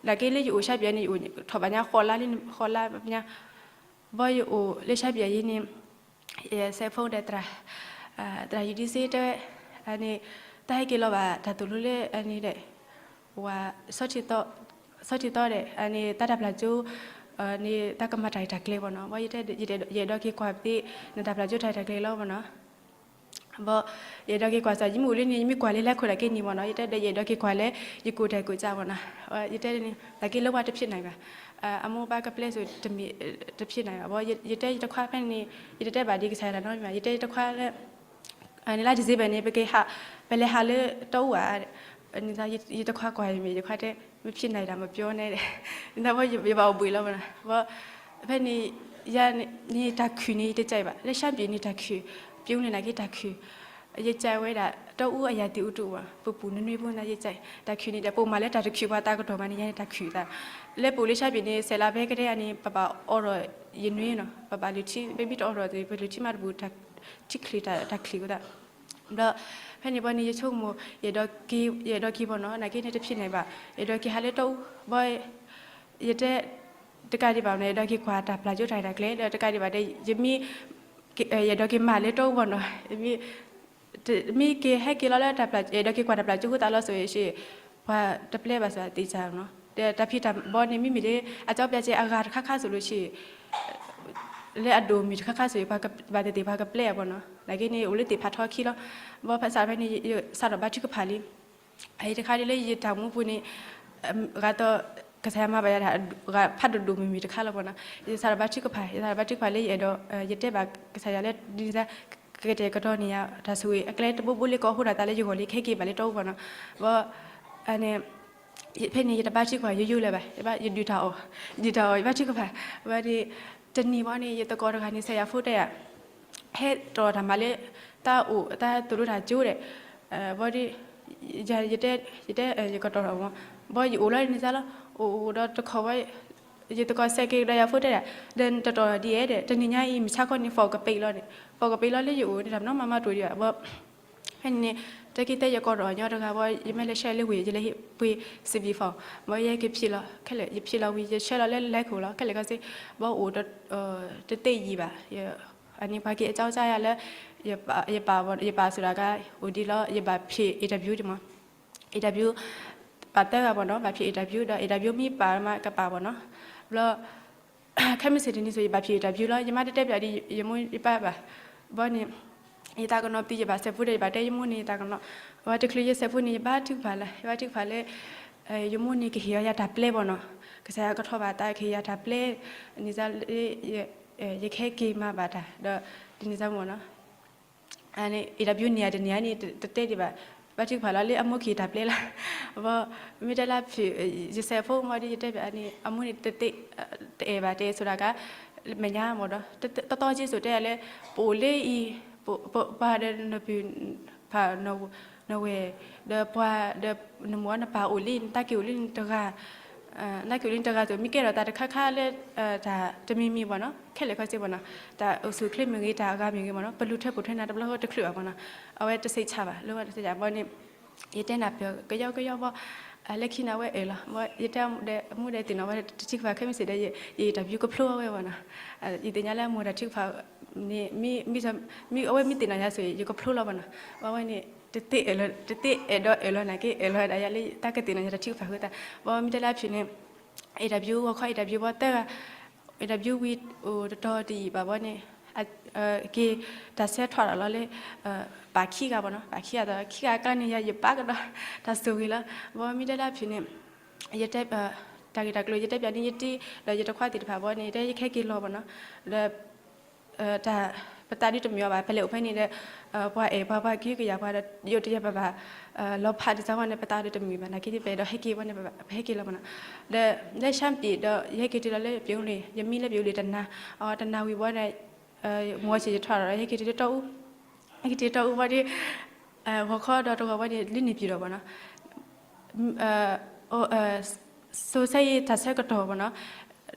နာ်က့လၢယအိၣ် ရှမ်းပြည် န့ၣ် ယအိၣ်ထီၣ်ဘၣ်ညါဃိးလါလံ ဃိးလါညါ, ဘၣ်ယအိၣ်လၢ ရှမ်းပြည် အံၤန့ၣ် ယ cell phone ဒီးသရၣ် သရၣ်ယူၤဒံစ့တဲဝဲ န့ၣ် တၢ်ဟဲက့ၤလီၤဘၣ် တၢ်သိၣ်လိလၢ န့ၣ်ဒီး ဝၤ ဆီထံသီဒီး န့ၣ် တၢ်တၢ်ပျၢ်ကၠိ န့ၣ် တၢ်ကမၤတၢ်ရဲၣ်တၢ်ကျဲၤဘၣ်နီၤ, ဘၣ်ယတဲ ယအဲၣ်ဒိးက့ၤကွၢ်သ့ နတၢ်ပျၢ်ကၠိတၢ်ရဲၣ်တၢ်ကျဲၤလီၤဘၣ်နီၤ ဘၣ် ယအဲၣ်ဒိးက့ၤကွၢ်စ့ၢ် ယမ့ၢ်အိၣ်လၢန့ၣ် ယမ့ၢ်ကွၢ်လၢဟီၣ်ခိၣ်ဒၣ်က့ၤန့ၣ်ဘၣ်နီၤ, ယတဲဒီး ယအဲၣ်ဒိးက့ၤကွၢ်လၢ ယကိၣ်တဲာ်ကိၣ်စးဘၣ်နီၤ, ယတဲန့ၣ် နာ်က့လၢဝဲတဖံးနၤဘၣ်, အမိၢ်ပၢ်ကပျဲစိၤတမ့ၢ် တဖံးနၤဘၣ်, ဘၣ် ယတဲယတခွါဖဲန့ၣ် ယတတဲဘၣ်ဒ်ကစၢ်ယွၤတၢ်နီတမံၤဘၣ်, ယတဲယတခွါလၢ န့ၣ်လါ December န့ၣ် ပကဟး ပလဲၤဟးလၢတီအူဧါ, န့ၣ် ယတခွါကွၢ်ယမ့ၢ် ယခွါတဲ မဖံးနၤတၢ်မပျီန့ၣ်, န့ၣ်ဘၣ်ယဘၣ်အိၣ်ဘှံးလီၤဘၣ်နီၤ, ဘၣ် ဖဲန့ၣ် ယၤန့ၣ်တၢ်ခုၣ်န့ၣ် ယတကဲဘၣ် လၢ ရှမ်းပြည် န့ၣ်တၢ်ခုၣ်, ပျီန့ၣ်နာ်က့တၢ်ခုၣ်, ယကးဝဲဒၣ် တီအူအယၤသံးအူတူၣ်ဘၣ် ပပူၤနွံနွံဖိန့ၣ် ယကး တၢ်ခုၣ်န့ၣ်ဒီး ပအိၣ်မးလၢတၢ်တခုၣ်ပှၤသးကတီၢ်မးန့ၣ် ယၤန့ၣ်တၢ်ခုၣ်သး လၢပအိၣ်လၢ ရှမ်းပြည် န့ၣ် စဲးလးဖဲကဒဲအန့ၣ် ပဘၣ်အိးထီၣ်ယနွံနီၤ ပဘၣ်လုၢ်ထံ ပမ့ၢ်တအိးထီၣ် ပလုၢ်ထံမးတဘူၣ် ထံချ့တၢ်ချ့ဝဲသး ဘျီ ဖဲန့ၣ်ဘီန့ၣ် ယဆိကမိၣ် ယအဲၣ်ဒိးက့ၤဘီနီၤ နာ်က့န့ၣ် တဖျဲးန့ၣ်ဘၣ် ယအဲၣ်ဒိးက့ၤဟးလၢတီအူ ဘီ ယတဲ တကးဒံးဘၣ်န့ၣ် ယအဲၣ်ဒိးက့ၤကွၢ်တၢ်ပျၢ်ကၠိတၢ်ရဲၣ်တၢ်ကျဲၤ ဒီးတကးဒံးဘၣ်ဒီး ယမ့ၢ် ယအဲၣ်ဒိးက့ၤမၤလၢတီအူဘီနီၤ ယမ့ၢ် မ့ၢ်က့ၤဟဲက့ၤလီၤလၢတၢ်ပျၢ် ယအဲၣ်ဒိးက့ၤကွၢ်တၢ်ပျၢ်ကၠိအဃိသတးလီၤ ဆိၣ်ဂ့ၤဆ့ ပှၤတပျဲဘၣ်စၢၤသ့စၢ်နီၤ ဒီးတၢ်ဖံးတၢ်ဘီန့ၣ် မ့မ့ၢ်လၢ အကၠီပျၢ်ကဲအဂၤတခါခါ ဆိၣ်ဂ့ၤဆ့ လၢအဒိၣ်မ့ၢ်တခါခါ ဆိၣ်ဂ့ၤ ပှၤကဘၣ်သ့ၣ်သ့ၣ် ပှၤကပျဲအဘီနီၤ နာ်က့န့ၣ် အိၣ်လၢသ့ၣ်ဖးထီခံလီၤ ဘီဖးစးဖဲန့ၣ် ယစးထီၣ်ဘါထုကဖၣ်လံ အအံၤတခါဒ်လၢယတၢ်မူပူၤန့ၣ် ဂၤသီး ကစၢ်ယွၤမၤဘၣ်ယၤတၢ် ဂၤဖးဒိၣ်ဒိၣ်မုၢ်မုၢ်တခါလီၤဘီနီၤ ယစးထီၣ်ဘါထုကဖၣ် ယစးထီၣ်ဘါထုကဖၣ်လၢယအဲၣ်ဒိး ယတဲဘၣ်ကစၢ်ယွၤလၢ ဒ်န့ၣ်သး ကကတဲာ်ကတီၤန့ၢ်ယၤတၢ်ဆိၣ်ဂ့ၤ အကျဲတဘိဘိလၢကအိးထီၣ်သးလၢယဂီၢ်လံ ကဟဲက့ၤဘၣ်လၢတီအူဘီနီၤ ဘီ န့ၣ် ဖဲန့ၣ် ယတဘါထုကဖၣ်ယိယိလၢၤဘၣ် ယဘၣ်ယဒုးတၢ်အီၣ် ဒုးတၢ်အီၣ် ယဘါထုကဖၣ် ဘီန့ၣ် တနံၤဘီန့ၣ် ယသကိးတဂၤန့ၣ် စဲးယၤဖိတဲယၤ ဟဲတီၣ်တၢ်မၤလၢ တၢ်အိၣ်တၢ်သိၣ်လိတၢ်ကၠိဒီး ဘီဒီး ယတဲ ယတဲ ယကတီၢ်ထီၣ်မး ဘီယအိၣ်လီၤန့ၣ်စၢ်လီၤ အိၣ်အိၣ်ဒီးတခီဘီ ယသကိးစဲးက့ၤကဒီးယၤဖိတဲဒၣ် ဒီးတတီၢ်ဒ်အဲၣ်ဒီး တနံၤညါအံၤ မုၢ်ဆါခီန့ၣ် ဖီၣ်ကပ့ၤလီၤန့ၣ် ဖီၣ်ကပ့ၤလီၤလၢယအိၣ်န့ၣ် တၢ်မနီၤမၤမၤတအိၣ်ဒံးဘၣ် ဘီ ဖဲန့ၣ်န့ၣ် တၢ်က့ၤတဲယကိးထီၣ်ညီတဂၤဘီ ယမ့ၢ်လဲၤဆှၢလၢဝ့ၢ် ယလဲၤဟ့ၣ်ပှ့ၤ စံးဘံၣ်ဖီၣ် ဘီယဟဲက့ၤဖံးလီၤ ခဲလၢာ် ယဖံးလီၤဝံၤ ယဆှၢလီၤလၢလဲခိၣ်လီၤ ခဲလၢာ်ခဲဆ့ ဘီအိၣ်ဒီး တသ့ယံာ်ဘၣ် အန့ၣ်ပှၤက့ၤအကၠီကၠါယၤလၢ ယပာ် ယပာ်စူၤဒၣ်ကါ အိၣ်ဒံးလီၤ ယဘၣ်ဖံး interview ဒံးမး interview ပာ်သၢဂၤဘီနီၤ ဘၣ်ဖံး interview ဒီး interview မ့ၢ်ပာ်မးကပာ်ဘီနီၤ ဘျီ ခဲမုၢ်ဆ့ၣ်တနံၤဆိ ယဘၣ်ဖံး interview လီၤ ယမါတတဲပၠးဒ်ယမိၢ်ယပၢ်ဘၣ် ဘီန့ၣ် ယသးကနီၤပံၤ ယဘၣ်စဲးဖိဒီး ယဘၣ်တဲယမိၢ်န့ၣ် ယသးကနီၤ ဝဲတချုးယစဲးဖိန့ၣ် ယဘါထုကဖၣ်လၢ ယဘါထုကဖၣ်လၢ ယမိၢ်န့ၣ်ကဟ့ၣ်အီၤယၤတၢ်ပျဲဘီနီၤ ကစၢ်ယွၤကထီၣ်ဘၣ်သးကဟ့ၣ်ယၤတၢ်ပျဲ န့ၣ်စၢ်လၢ ယကဟဲက့ၤမၤဘၣ်တၢ် ဒီး ဒ်န့ၣ်စၢ်မ့ၢ်နီၤ interview န့ၣ်တနံၤအံၤန့ၣ် တတဲဒံးဘၣ် ဘါထုကဖၣ်လီၤလၢအမိၢ်ကဟ့ၣ်တၢ်ပျဲလီၤ ဘီ မ့ၢ်တဲလၢဖုး ယစဲးဖိမ့ၢ်ဒီး ယတဲဘၣ်န့ၣ် အမိၢ်န့ၣ်တသ့ တအဲၣ်ဘၣ် တအဲၣ်ဆိဒၣ်ကါ မဲာ်ညါမ့ၢ်ဒီး တတီက့ၤစိၤတဲလၢ ပအိၣ်လၢအံၤ ပှၤဒီးနပုၢ် ဖး နဝဲၢ် ဒီးပှၤဒီး နမိၢ်နပၢ်အိၣ်လံ နတၢ်က့ၤအိၣ်လံနတဂၤ နတၢ်က့ၤအိၣ်လံနတဂၤသိး မ့ၢ်ကဲထီၣ်သးတခါခါလၢ တၢ်တမံၤမံၤဘၣ်နီၤ ခဲလၢာ်ခဲဆ့ဘၣ်နီၤ တၢ်အိၣ်ဆူၣ်ချ့မ့ၢ်ဂ့ၤ တၢ်အဂၤမ့ၢ်ဂ့ၤဘၣ်နီၤ ပလူၤထွဲပိာ်ထွဲနၤတဘျီဃီတချုးဘၣ်ဘၣ်နီၤ အဝဲတစိတ်ချပါ လၢဝဲတစိတ်ချဘီန့ၣ် ယတဲနၤပၢၢ်ကယီကယီဘီ လၢခံန့ၣ်အဝဲအၢၣ်လီၤ ဘီ ယတဲအမူဒီးသ့ၣ်နီၣ်ဝဲတထံၣ်ကဖၣ် ခဲမုၢ်ဆ့ၣ်ဒီး ယ interview ကဖျိအဝဲဘၣ်နီၤ ယသ့ၣ်ညါလၢအမိၢ်တၢ်ထံၣ်ကဖၣ်န့ၣ် မ့ၢ် မ့ၢ်အဝဲမ့ၢ်သ့ၣ်နီၣ်ယၤဆိ ယကဖျိလီၤဘၣ်နီၤ ဘီဝဲန့ၣ် တသ့အဲၣ်လီၤ တသ့အဲၣ်ဒိးအဲၣ်လီၤနာ်က့ အဲၣ်လီၤဝဲဒၣ်ယၤလၢတၢ်ကသ့ၣ်နီၣ်ယၤတၢ်ထံၣ်ကဖၣ်ဃိသတး ဘီမ့ၢ်တဲလၢအဖုးန့ၣ် interview ဂီၤခီ interview ဘီသၢဂၤ interview ဝံၤအိၣ်တတီၤတယံာ်ဘၣ်ဘီန့ၣ် က့ၤတၢ်ဆၢထီၣ်တၢ်လီၤလၢ ပာ်ခံဂၤဘီနီၤ ပာ်ခံဂၤဒီး ခံဂၤအကျါန့ၣ် ယၤယပာ်ကဒီး တၢ်ဆိၣ်ဂ့ၤလီၤ ဘီမ့ၢ်တဲလၢအဖုးန့ၣ် ယတဲ တၢ်ဂ့ၢ်တၢ်ကျိၤ ယတဲပၠးန့ၣ် ယတံၤ ဒီးယတခွါသ့ၣ်တဖၣ်ဘီန့ၣ် ယတဲယခဲက့ၤလီၤဘီနီၤ ဒီး တၢ် ပသးဒုးတမုာ်အီၤဘၣ် ပလဲၤအိၣ်ဖဲန့ၣ်ဒီး ပှၤအဲၣ်ပှၤ ပှၤကဟုကယာ်ပှၤဒီး ယိၤတယၤပဘၣ် လီၤဖးဒ်သိးဝဲန့ၣ် ပသးဒုးတမုာ်ဘၣ် နာ်က့န့ၣ် ပအဲၣ်ဒိးဟဲက့ၤဝဲန့ၣ် ပဟဲက့ၤလီၤဘၣ်နီၤ ဒီး လၢ ရှမ်းပြည် ဒီး ယဟဲက့ၤတုၤလီၤလၢ ပျံၤဝံၤလံ ယမံလၢ ပျံၤဝံၤလံ တနၤ အတနၤဝံၤဘီန့ၣ် မိၢ်ဆံးယထွဲဒီး ယဟဲက့ၤတုၤလၢတီအူ ဟဲက့ၤတုၤလၢတီအူဘီဒီး ဂီၤခီဒီးတဂီၤဘီန့ၣ် လၢန့ၣ်ပၠံၤဒီးဘီနီၤ စိၤဆၢအံၤတၢ်ဆၢကတီၢ်ဘီနီၤ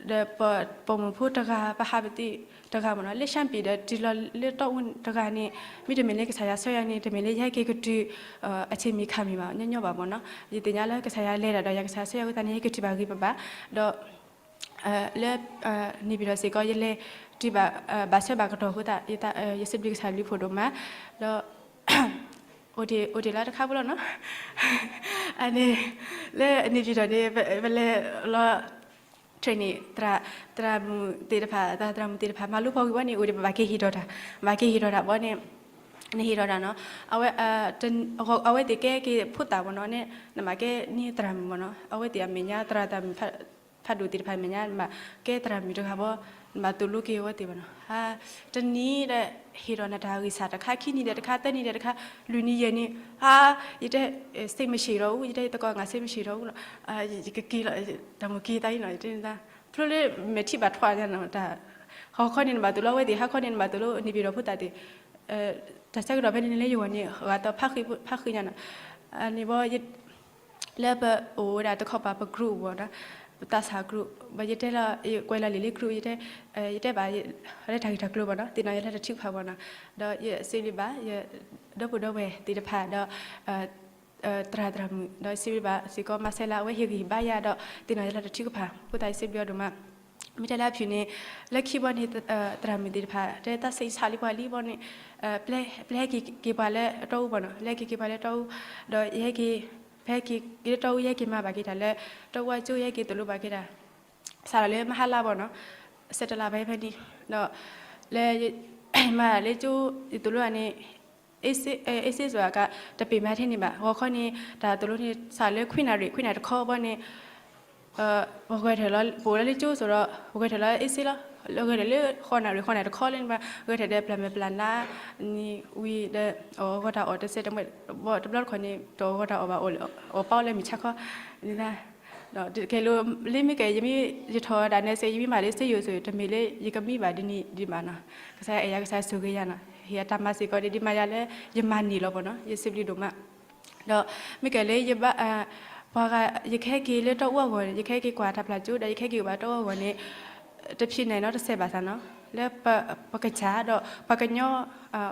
ဒီးပိာ်မုၣ်ဖိတဂၤ ပဟးပသံတဂၤဘီနီၤ လၢ ရှမ်းပြည် ဒီးတုၤလီၤလၢတီအူတဂၤန့ၣ် မ့တမ့ၢ်လၢကစၢ်ယွၤဆှၢယၤန့ၣ် တမ့ၢ်လၢယဟဲက့ၤကတုၤ အဆ့မံၤခါမံၤဘၣ် ညီညီဘၣ်ဘီနီၤ ယသ့ၣ်ညါလၢကစၢ်ယွၤလဲၤတၢ်ဒီး ယကစၢ်ယွၤဆှၢယၤအဃိသတးန့ၣ် ယဟဲက့ၤတုၤဘၣ်ဂ့ၤဘၣ်ဘၣ် ဒီး လၢ န့ၣ်ပၠံၤဒီးစ့ၢ်ကီး ယလဲၤတုၤဘၣ် ဘၣ်ဆၢဘၣ်ကတီၢ်အဃိသတး ယစံးဘျုးကစၢ်ဘျုးဖှိၣ်ဒိၣ်မး ဒီး အိၣ်တ့ၢ် အိၣ်တ့ၢ်လၢတခါဖိလီၤနီၤ အန့ၣ် လၢ န့ၣ်ပၠံၤဒီးန့ၣ် ပလဲၤလီၤ training သရၣ်မုၣ်သ့ၣ်တဖၣ် သရၣ်သရၣ်မုၣ်သ့ၣ်တဖၣ် မၤလိဖီကွံာ်ဘီန့ၣ် အိၣ်ဒံးပဘၣ်က့ၤဟ့ၣ်ဒီးတၢ် ဘၣ်က့ၤဟ့ၣ်ဒီးတၢ်ဘီန့ၣ် နဟ့ၣ်ဒီးတၢ်နီၤ အဝဲသ့ၣ်ကဲက့ၤဖိသၣ်ဘီနီၤန့ၣ် နဘၣ်ကဲန့ၢ်သရၣ်မုၣ်ဘီနီၤ အဝဲသ့ၣ်အမဲာ်ညါ သရၣ်သရၣ်မုၣ် ဖးဒိၣ်သ့ၣ်တဖၣ်အမဲာ်ညါ နဘၣ်ကဲသရၣ်မုၣ်တဂၤဘီ နဘၣ်သိၣ်လိက့ၤအဝဲသ့ၣ်ဘီနီၤ တနံၤဒီး ဟ့ၣ်ဒီးနၤတၢ်ဂံၢ်စၢ်တခါ ခံနံၤဒီးတခါ သၢနံၤဒီးတခါ လွံၢ်နံၤယဲၢ်နံၤ ဟါ ယတဲ စိတ်မရှိတော့ဘူး ယတဲယသကိး ငါစိတ်မရှိတော့ဘူးလီၤ ယကက့ၤလီၤ တၢ်မုၢ်က့ၤသးအံၤနီၤ ယတဲန့ၣ်သး ဖျိလၢမဲာ်ထံဘၣ်ထွါနီၤ တၢ် ဟီၣ်ခီန့ၣ်နဘၣ်သိၣ်လိအဝဲသ့ၣ် ဟါခီန့ၣ်နဘၣ်သိၣ်လိန့ၣ်ပၠံၤဒီးဖိသၣ်သ့ၣ် တၢ်ဆၢကတီၢ်ဖဲန့ၣ်လၢယဂီၢ်န့ၣ် ဂၤသီဖးဃံညါနီၤ, န့ၣ်ဘၣ် လၢပအိၣ်ဝဲဒၣ်တခီပၤပ group ဘၣ်နီၤ, ပသးစၢ် group ဘၣ် ယတဲလီၤ ယကွဲးလီၤလံာ်လၢ group ယတဲ, ယတဲဘၣ် လၢတၢ်ဂ့ၢ်တၢ်ကျိၤဘၣ်နီၤ, သ့ၣ်နီၣ်ယၤလၢတၢ်ထုကဖၣ်ဘၣ်နီၤ, ဒီးယစံးဘျုးဘၣ် ယဒီပုၢ်ဒီဝဲၢ်သ့ၣ်တဖၣ်ဒီး သရၣ်သရၣ်မုၣ် ဒီးစံးဘျုးဘၣ်စ့ၢ်ကီး မၤစဲလၢအဝဲဟ့ၣ်ဂံၢ်ဟ့ၣ်ဘါယၤဒီး သ့ၣ်နီၣ်ယၤလၢတၢ်ထုကဖၣ်အဃိသတး ယစံးဘျုးအီၤဒိၣ်မး, မ့ၢ်တဲလၢအဖုၣ်န့ၣ် လၢခံဘီန့ၣ် သရၣ်မုၣ်သ့ၣ်တဖၣ် တဲတၢ်ဆံးဆါလံပှၤလံဘီန့ၣ်, ပျဲဟဲက့ၤက့ၤပှၤလၢအတီအူဘၣ်နီၤ, လၢဟဲက့ၤက့ၤပှၤလၢအတီအူ, ဒီးယဟဲက့ၤ ပဟဲက့ၤလၢတီအူ ယဟဲက့ၤမၤဘၣ်က့ၤတၢ်လၢ တီအူအကၠိ ယဟဲက့ၤသိၣ်လိဘၣ်က့ၤတၢ် စးထီၣ်လၢမဟါလါဘၣ်နီၤ, စဲးတလးဘၣ်ဖဲန့ၣ်, ဒီး လၢ မၤလၢကၠိ ယသိၣ်လိန့ၣ် အ့စ့စ့ၢ်ကီး တပ့ၤမၤထဲန့ၣ်ဘၣ်, ဂီၤခီန့ၣ် တၢ်သိၣ်လိန့ၣ် စးလၢခွံနၣ်ရံၣ် ခွံနၣ်ရံၣ်တခီဘီန့ၣ် ပဂဲၤထၢၣ်လီၤ ပအိၣ်လၢကၠိစိၤဒီး ပဂဲၤထၢၣ်လီၤအ့စ့လီၤ, လၢဂဲၤထၢၣ်လၢ ဃိးနၣ်ရံၣ် ဃိးနၣ်ရံၣ်တခီလၢန့ၣ်ဘၣ် ဂဲၤထၢၣ်ဒီးပျၢ်မဲာ်ပျၢ်နါ န့ၣ်ဝံၤဒီး အီၣ်ဂီၤတၢ်အီၣ်တစဲးတမှဲးဘီ တဘျီတခီၣ်န့ၣ် တအီၣ်ဂီၤတၢ်အီၣ်ဘၣ် အီၣ်ပီလၢမုၢ်ဆါခီ န့ၣ် ဒီးကဲလိာ် လၢမ့ၢ်ကဲ ယမ့ၢ် ယထီၣ်ဒၣ်နဲစ့ ယမ့ၢ်မၤလၢစ့ယိၤစိၤ တမ့ၢ်လၢယကမံဘၣ်ဒ်န့ၣ်ဒံးဘၣ်နီၤ, ကစၢ်အဲၣ်ယၤ ကစၢ်ဆိၣ်ဂ့ၤယၤနီၤ, ဟ့ၣ်အတၢ်မၤစ့ၢ်ကီးဒ်မၤယၤလၢ ယမၤန့ၢ်လီၤဘီနီၤ, ယစံးဘျုးဒိၣ်မး, ဒီးမ့ၢ်ကဲလၢ ယဘၣ် ပှၤဂၤ ယကဟဲက့ၤလၢတီအူအဂီၢ်န့ၣ် ယကဟဲက့ၤကွၢ်တၢ်ဖျၢၣ်ကၠိ ဒီးယကဟဲက့ၤဘၣ်တီအူအဂီၢ်န့ၣ် တဖံးနံၤနီတစဲးဘၣ်ဆၣ်နီၤ, လၢ ပကစၢ်ဒီး ပှၤကညီ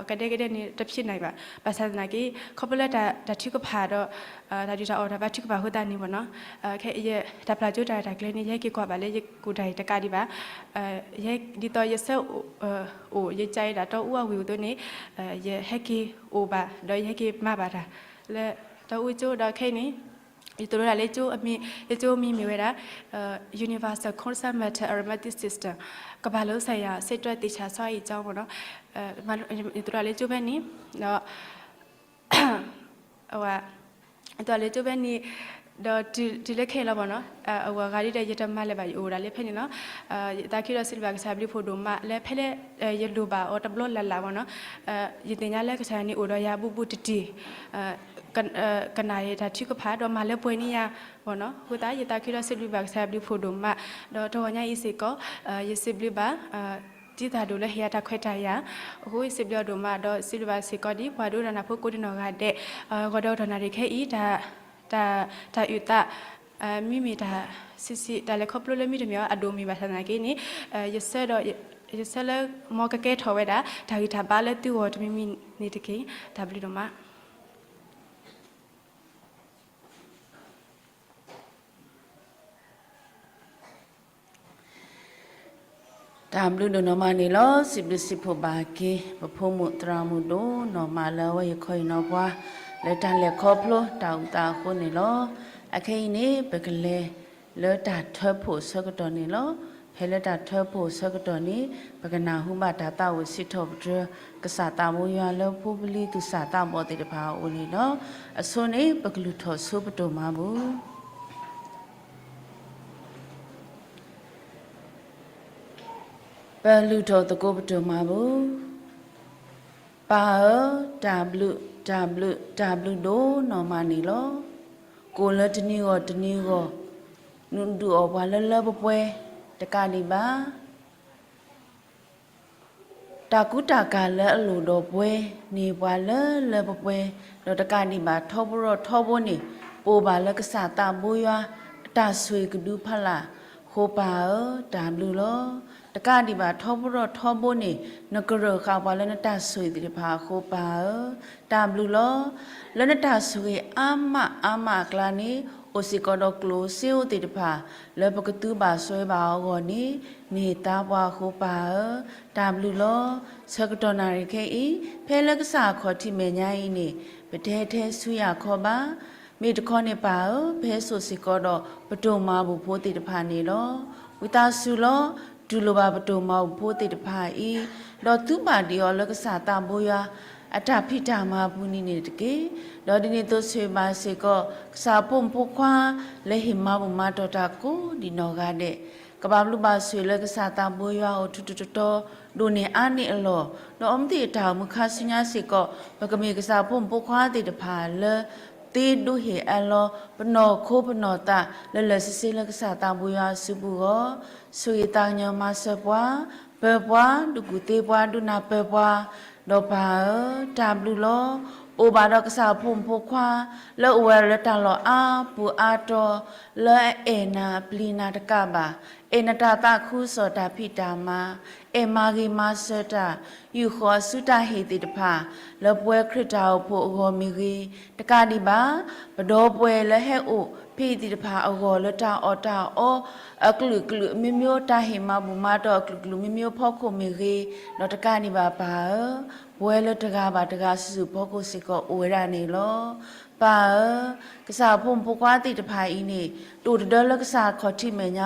ကဒဲကဒဲန့ၣ် တဖံးနံၤဘၣ်, ဘၣ်ဆၣ်သနာ်က့ ခီဖျိလၢတၢ်ထုကဖၣ်ဒီး တၢ်ဒုးတၢ်အီၣ်တၢ်ဘါထုကဖၣ်အဃိသတးန့ၣ်ဘီနီၤ, ခဲအံၤ တၢ်ဖျၢၣ်ကၠိတၢ်ရဲၣ်တၢ်ကျဲၤန့ၣ် ယဟဲက့ၤကွၢ်ဘၣ်လၢ ယကူၣ်တၢ်အံၤတကးဒံးဘၣ်, ဒ်သိးယဆၢအိၣ် ယကဲဒၣ်တီအူအဝ့ၢ်အသိးန့ၣ် ယဟဲက့ၤအိၣ်ဘၣ် ဒီးယဟဲက့ၤမၤဘၣ်တၢ် လၢတီအူကၠိဒီးခဲအံၤန့ၣ် ယသိၣ်လိဒၣ်လၢကၠိအမံၤ ယကၠိမံၤမ့ၢ်ဝဲဒၣ် Universal Constant Matter Arithmetic System ကမ္ဘာလုံးဆိုင်ရာ စိတ်ဓာတ်သင်္ချာစွမ်းအင်ကျောင်း ဘီနီၤ, ယသိၣ်လိဒၣ်လၢကၠိဖဲန့ၣ် ဒီး အဝဲ ယသိၣ်လိဒၣ်လၢကၠိဖဲန့ၣ် ဒီးတုၤလၢခဲအံၤလီၤဘီနီၤ, အဝဲဂၤဒ်ဒီး ယတမၤလၢၤဘၣ် ယအိၣ်ဒၣ်လၢဖဲန့ၣ်လီၤ, ယသးခုဒီးစံးဘျုးဘၣ်ကစၢ်ဘျုးဖှိၣ်ဒိၣ်မး လၢဖဲလၢ ယလိၣ်ဘၣ်အီၤတဘျီလၢ်လၢ်ဘီနီၤ, ယသ့ၣ်ညါလၢကစၢ်ယွၤန့ၣ်အိၣ်ဒီးယၤဘူးဘူးတံၢ်တံၢ် ကနၣ်ယတၢ်ထုကဖၣ် ဒီးမၤလၢပှဲၤန့ၢ်ယၤဘီနီၤ, အဃိသတး ယသးခုဒီးစံးဘျုးဘၣ်ကစၢ်ယွၤဘျုးဖှိၣ်ဒိၣ်မး, ဒီးတဂီၤညါအံၤစ့ၢ်ကီး ယစံးဘျုးဘၣ် တံၤသၣ်ဒိၣ်လၢဟ့ၣ်ယၤတၢ်ခွဲးတၢ်ယာ်, အဃိယစံးဘျုးအီၤဒိၣ်မး ဒီးစံးဘျုးဘၣ်စ့ၢ်ကီးဒ်ပှၤဒိကနၣ်ဖိကိးဒံနီၢ်ဂၤဒဲး, ဂီၤဒီးကတီၢ်နၣ်ရံၣ်ခဲအံၤ တၢ် တၢ်အုၣ်သး မ့မ့ၢ်တၢ်ဆံးဆံး တၢ်လဲၤခီဖျိလၢမံတမံၤအဒိၣ်မံၤဘၣ်ဆၣ်သနာ်က့န့ၣ်, ယဆၢဒီး ယဆၢလၢမ်ကကဲထီၣ်ဝဲဒၣ် တၢ်ဂံၢ်တၢ်ဘါလၢသုဂီၢ်တမံၤမံၤန့ၣ်တက့ၢ်. တၢ်ဘျုးဒိၣ်မး. တၢ်ဘျုးဒိၣ်နီၢ်မးန့ၣ်လီၤ. စံးဘျုးစံးဖှိၣ်ဘၣ်က့ၤ ပဖိမုၣ်သရၣ်မုၣ်ဒိၣ်နီၢ်မးလၢအဝဲဟ့ၣ်ခီဟ့ၣ်နီၤပှၤ လၢတၢ်လဲၤခီဖျိတၢ်အုၣ်သးအဃိန့ၣ်လီၤ. အခဲအံၤန့ၣ် ပကလဲၤလၢတၢ်ထၢဖှိၣ်ဆၢကတီၢ်န့ၣ်လီၤ. ဖဲလၢတၢ်ထၢဖှိၣ်ဆၢကတီၢ်န့ၣ် ပကနၢ်ဟူဘၣ်တၢ်သးဝံၣ်စံးထီၣ်ပတြၢၤ ကစၢ်သးဘိယွၤလၢဖိပလံၤသူၣ်စၢ်သးဘီၣ်သ့ၣ်တဖၣ်အအိၣ်န့ၣ်လီၤ. အဆိန့ၣ် ပကလုၢ်ထီၣ်ဆိပတိၢ်မၤပူၤ ပလုၢ်ထီၣ်သကိးပတိၢ်မၤပူၤ. ပၢ်ဧၢ, တၢ်ဘျုး, တၢ်ဘျုး, တၢ်ဘျုးဒိၣ်နီၢ်မးန့ၣ်လီၤ. ကိၣ်လၢတနံၤဂီၢ်တနံၤဂီၢ် နဒုးအီၣ်ပှၤလၢလၢပှဲၤပှဲၤတကးဒံးဘၣ် တၢ်ကူတၢ်ကၤလၢအလိၣ်ဒီးပှဲၤန့ၢ်ပှၤလၢလၢပှဲၤပှဲၤ ဒီးတကးဒံးဘၣ်ထီဘိထီဘိန့ၣ် ပအိၣ်ဘၣ်လၢကစၢ်သးဘိယွၤ အတၢ်ဆိၣ်ဂ့ၤကဒုဖးလၢ်အဃိပၢ်ဧၢ, တၢ်ဘျုးလီၤ. တကးဒံးဘၣ်ထီဘိထီဘိန့ၣ် နကရၢၢ်ဃာ်ပှၤလၢနတၢ်ဆိၣ်ဂ့ၤသ့ၣ်တဖၣ်အဃိပၢ်ဧၢ, တၢ်ဘျုးလီၤ. လၢနတၢ်ဆိၣ်ဂ့ၤအါမးအါမးအကျါန့ၣ် အိၣ်စ့ၢ်ကီးဒီးကျိၣ်စ့အိၣ်သ့ၣ်တဖၣ် လၢပကသူဘၣ်စွဲဘၣ်အဂီၢ်န့ၣ် မ့ၢ်သါပှၤအဃိပၢ်ဧၢ, တၢ်ဘျုးလီၤ. ဆၢကတီၢ်နၣ်ရံၣ်ခဲအံၤ ဖဲလၢကစၢ်အခီၣ်ထံးမဲာ်ညါအံၤန့ၣ် ပတဲထဲဆူယၤခီဘၣ်. မ့ၢ်တခီန့ၣ်ပၢ်ဧၢ, ပဟဲစိာ်စ့ၢ်ကီးဒီးပတိၢ်မၤဘူၣ်ဖိသ့ၣ်တဖၣ်န့ၣ်လီၤ. ဝံသးစူၤလီၤ. တူၢ်လိာ်ဘၣ်ပတိၢ်မၤဘူၣ်ဖိသ့ၣ်တဖၣ်အံၤ, ဒီးသူဘၣ်ဒံးအီၤလၢကစၢ်သးဘိယွၤ အတၢ်ဖံးတၢ်မၤပူၤန့ၣ်န့ၣ်တက့ၢ်. ဒီးဒ်န့ၣ်အသိးဆိၣ်ဂ့ၤဘၣ်စ့ၢ်ကီး ကစၢ်ဖိမုၣ်ဖိခွါ လၢဟ့ၣ်မၤဘူၣ်မၤတီၢ်တၢ်ကိးဒံးနီၢ်ဂၤဒဲး ကဘၣ်ဘျုးဘၣ်ဆိၣ်ဂ့ၤလၢကစၢ်သးဘိယွၤအိၣ်ထူးထူးတီၤတီၤ ဒိၣ်န့ၢ်အါန့ၢ်အလီၢ်, ဒီးအီၤမ့ၢ်သ့ၣ်တၢ်အိၣ်မူခါဆူညါစ့ၢ်ကီး ပကမ့ၢ်ကစၢ်ဖိမုၣ်ဖိခွါသ့ၣ်တဖၣ်လၢ သ့ဒိဟ့ၣ်အလီၤ ပနီၢ်ခိပနီၢ်သးလၢလၢာ်ဆ့ဆ့လၢကစၢ်သးဘိယွၤအစုပူၤအဂီၢ်, ဆိၣ်ဂ့ၤသးကညီၤမၤစၢၤပှၤ, ပၢၤပှၤ, ဒုးကူၣ်သ့ပှၤ, ဒုးနၢ်ပၢၢ်ပှၤ, ဒီးပၢ်ဧၢ, တၢ်ဘျုးလီၤ. အိၣ်ဘၣ်ဒီးကစၢ်အဖိမုၣ်ဖိခွါ လၢအိၣ်ဝဲလၢတၢ်လီၢ်အါပူၤအါတီၤ, လၢအအဲၣ်နၤပျံၤနၤတကးဘၣ်, အဲၣ်နတၢ်သးခုကစီၣ်တၢ်ဖံးတၢ်မၤ, အဲၣ်မၤဂ့ၤမၤစၢၤတၢ် ယူာ်ဃီၤအစုတၢ်ဟ့ၣ်သ့ၣ်တဖၣ် လၢပဝဲခရံာ်တၢ်အိၣ်ဖှိၣ်အဂီၢ်မ့ၢ်ဂ့ၤ, တကးဒံးဘၣ် ပဒီပုၢ်ဝဲၢ်လၢဟဲအိၣ်ဖဲအံၤသ့ၣ်တဖၣ်အဂီၢ် လၢတၢ်အီၣ်တၢ်အီအကလုာ်ကလုာ်မ့မ့ၢ် တၢ်ဟ့ၣ်မၤဘူၣ်မၤတီၢ်အကလုာ်ကလုာ်မ့မ့ၢ်ဖီခိၣ်မ့ၢ်ဂ့ၤ, ဒီးတကးဒံးဘၣ်ပၢ်ဧၢ, ပဝဲလၢတဂၤဘၣ်တဂၤစုာ်စုာ်ဖီခိၣ်စ့ၢ်ကီးအိၣ်ဝဲဒၣ်န့ၣ်လီၤ. ပၢ်ဧၢ, ကစၢ်အဖိမုၣ်ဖိခွါသ့ၣ်တဖၣ်အံၤန့ၣ် တအိၣ်တဒၢလၢကစၢ်ခီၣ်ထံးမဲာ်ညါ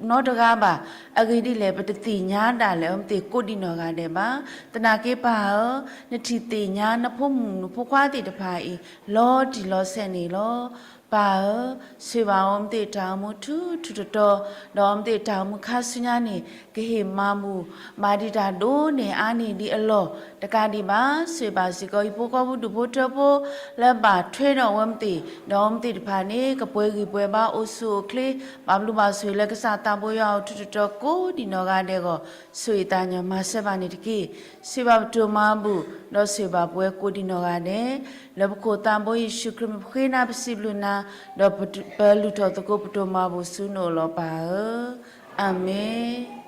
နီတဂၤဘၣ်. အဂ့ၢ်ဒ်လဲၣ် ပတသ့ၣ်ညါဒၣ်လဲာ် အဝဲသ့ၣ်ကိးဒံးနီၢ်ဂၤဒဲးဘၣ်. သနာ်က့ပၢ်ဧၢ, နထံၣ်သ့ၣ်ညါနဖိမုၣ်နဖိခွါသ့ၣ်တဖၣ်အံၤ လီၤတံၢ်လီၤဆဲးန့ၣ်လီၤ. ပၢ်ဧၢ, ဆိၣ်ဂ့ၤဘၣ်အဝဲသ့ၣ်တၢ်အိၣ်မူထူထူတီတီ, ဒီးအဝဲသ့ၣ်တၢ်အိၣ်မူခါဆူညါန့ၣ် ကဟ့ၣ်မၤဘူၣ် ဘၣ်ဒံးတၢ်ဒိၣ်န့ၢ်အါန့ၢ်ဒံးအလီၢ်, တကးဒံးဘၣ် ဆိၣ်ဂ့ၤဘၣ်စ့ၢ်ကီး ဟံၣ်ဖိဃီဖိဒူၣ်ဖိထၢဖိ လၢဘၣ်ထွဲဒီးအဝဲသ့ၣ်, ဒီးအဝဲသ့ၣ်တဖၣ်န့ၣ် ကပှဲၤဂံၢ်ပှဲၤဘါအိၣ်ဆူၣ်အိၣ်ချ့ ဘၣ်ဘျုးဘၣ်ဆိၣ်ဂ့ၤလၢကစၢ်သးဘိယွၤအအိၣ်ထူထူတီတီကိးဒံးနီၢ်ဂၤဒဲးအဂီၢ်, ဆိၣ်ဂ့ၤသးညီမၤစၢၤဘၣ်န့ၣ်တက့ၢ်. ဆိၣ်ဂ့ၤဘၣ်ပတိၢ်မၤဘူၣ် ဒီးဆိၣ်ဂ့ၤဘၣ်ပဝဲကိးဒံးနီၢ်ဂၤဒဲး, လၢပခိၣ်သးဘိယ့ၣ်ၡူးခရံာ်မ့ၢ်ပဃ့နၤ ပစံးဘျုးနၤ, ဒီးပလုၢ်ထီၣ်သကိးပတိၢ်မၤဘူၣ်ဆူနအိၣ်လီၤပၢ်ဧၢ, အၤမ့ၣ်.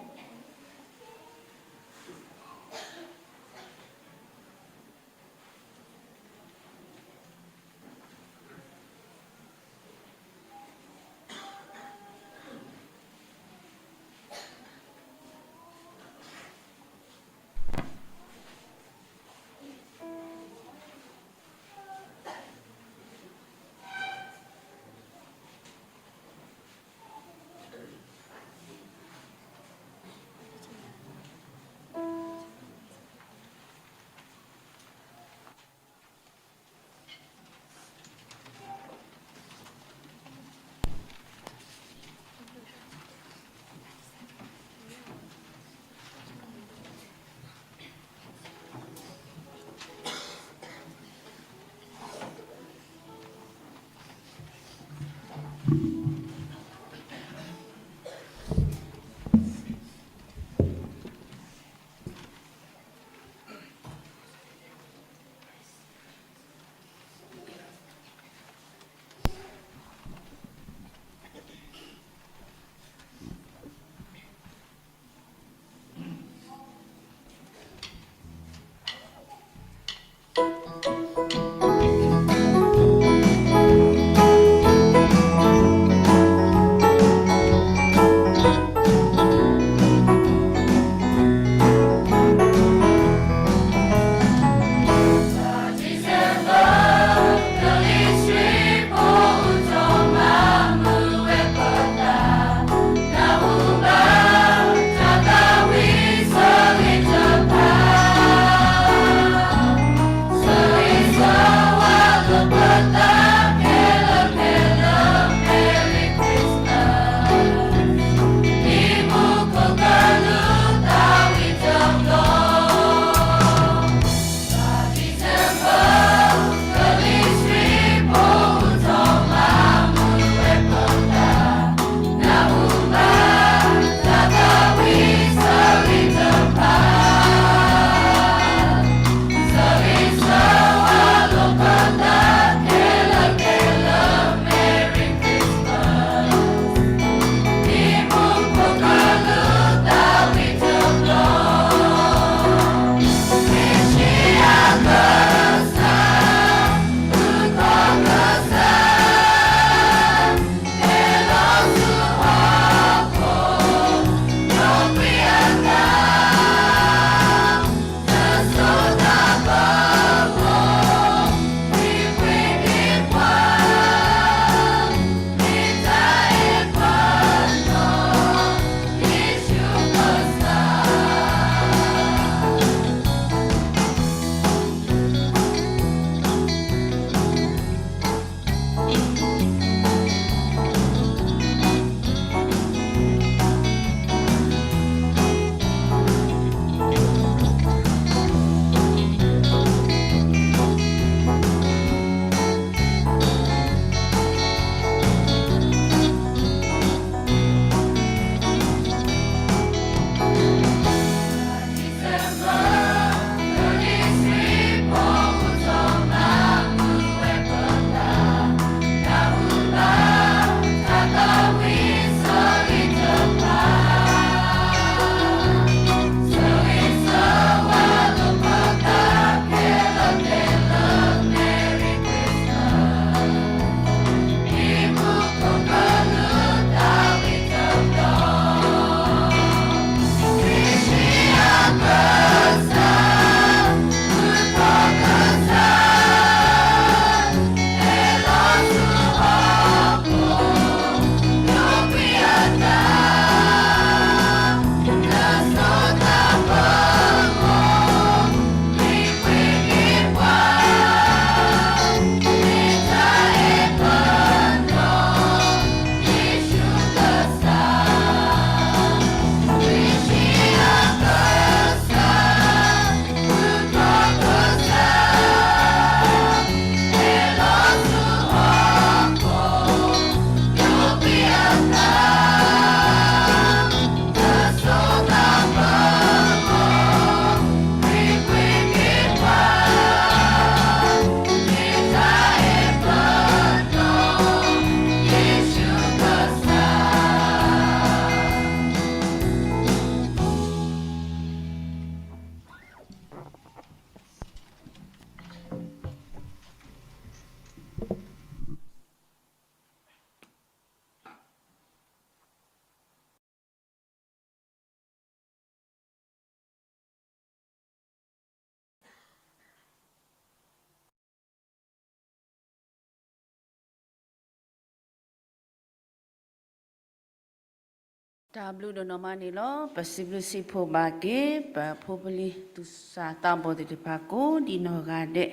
တၢ်ဘျုးဒိၣ်နီၢ်မးန့ၣ်လီၤ. ပစံးဘျုးစံးဖှိၣ်ဘၣ်က့ၤ ပဖိပလံၤသူၣ်စၢ်သးဘီၣ်သ့ၣ်တဖၣ်ကိးဒံးနီၢ်ဂၤဒဲး,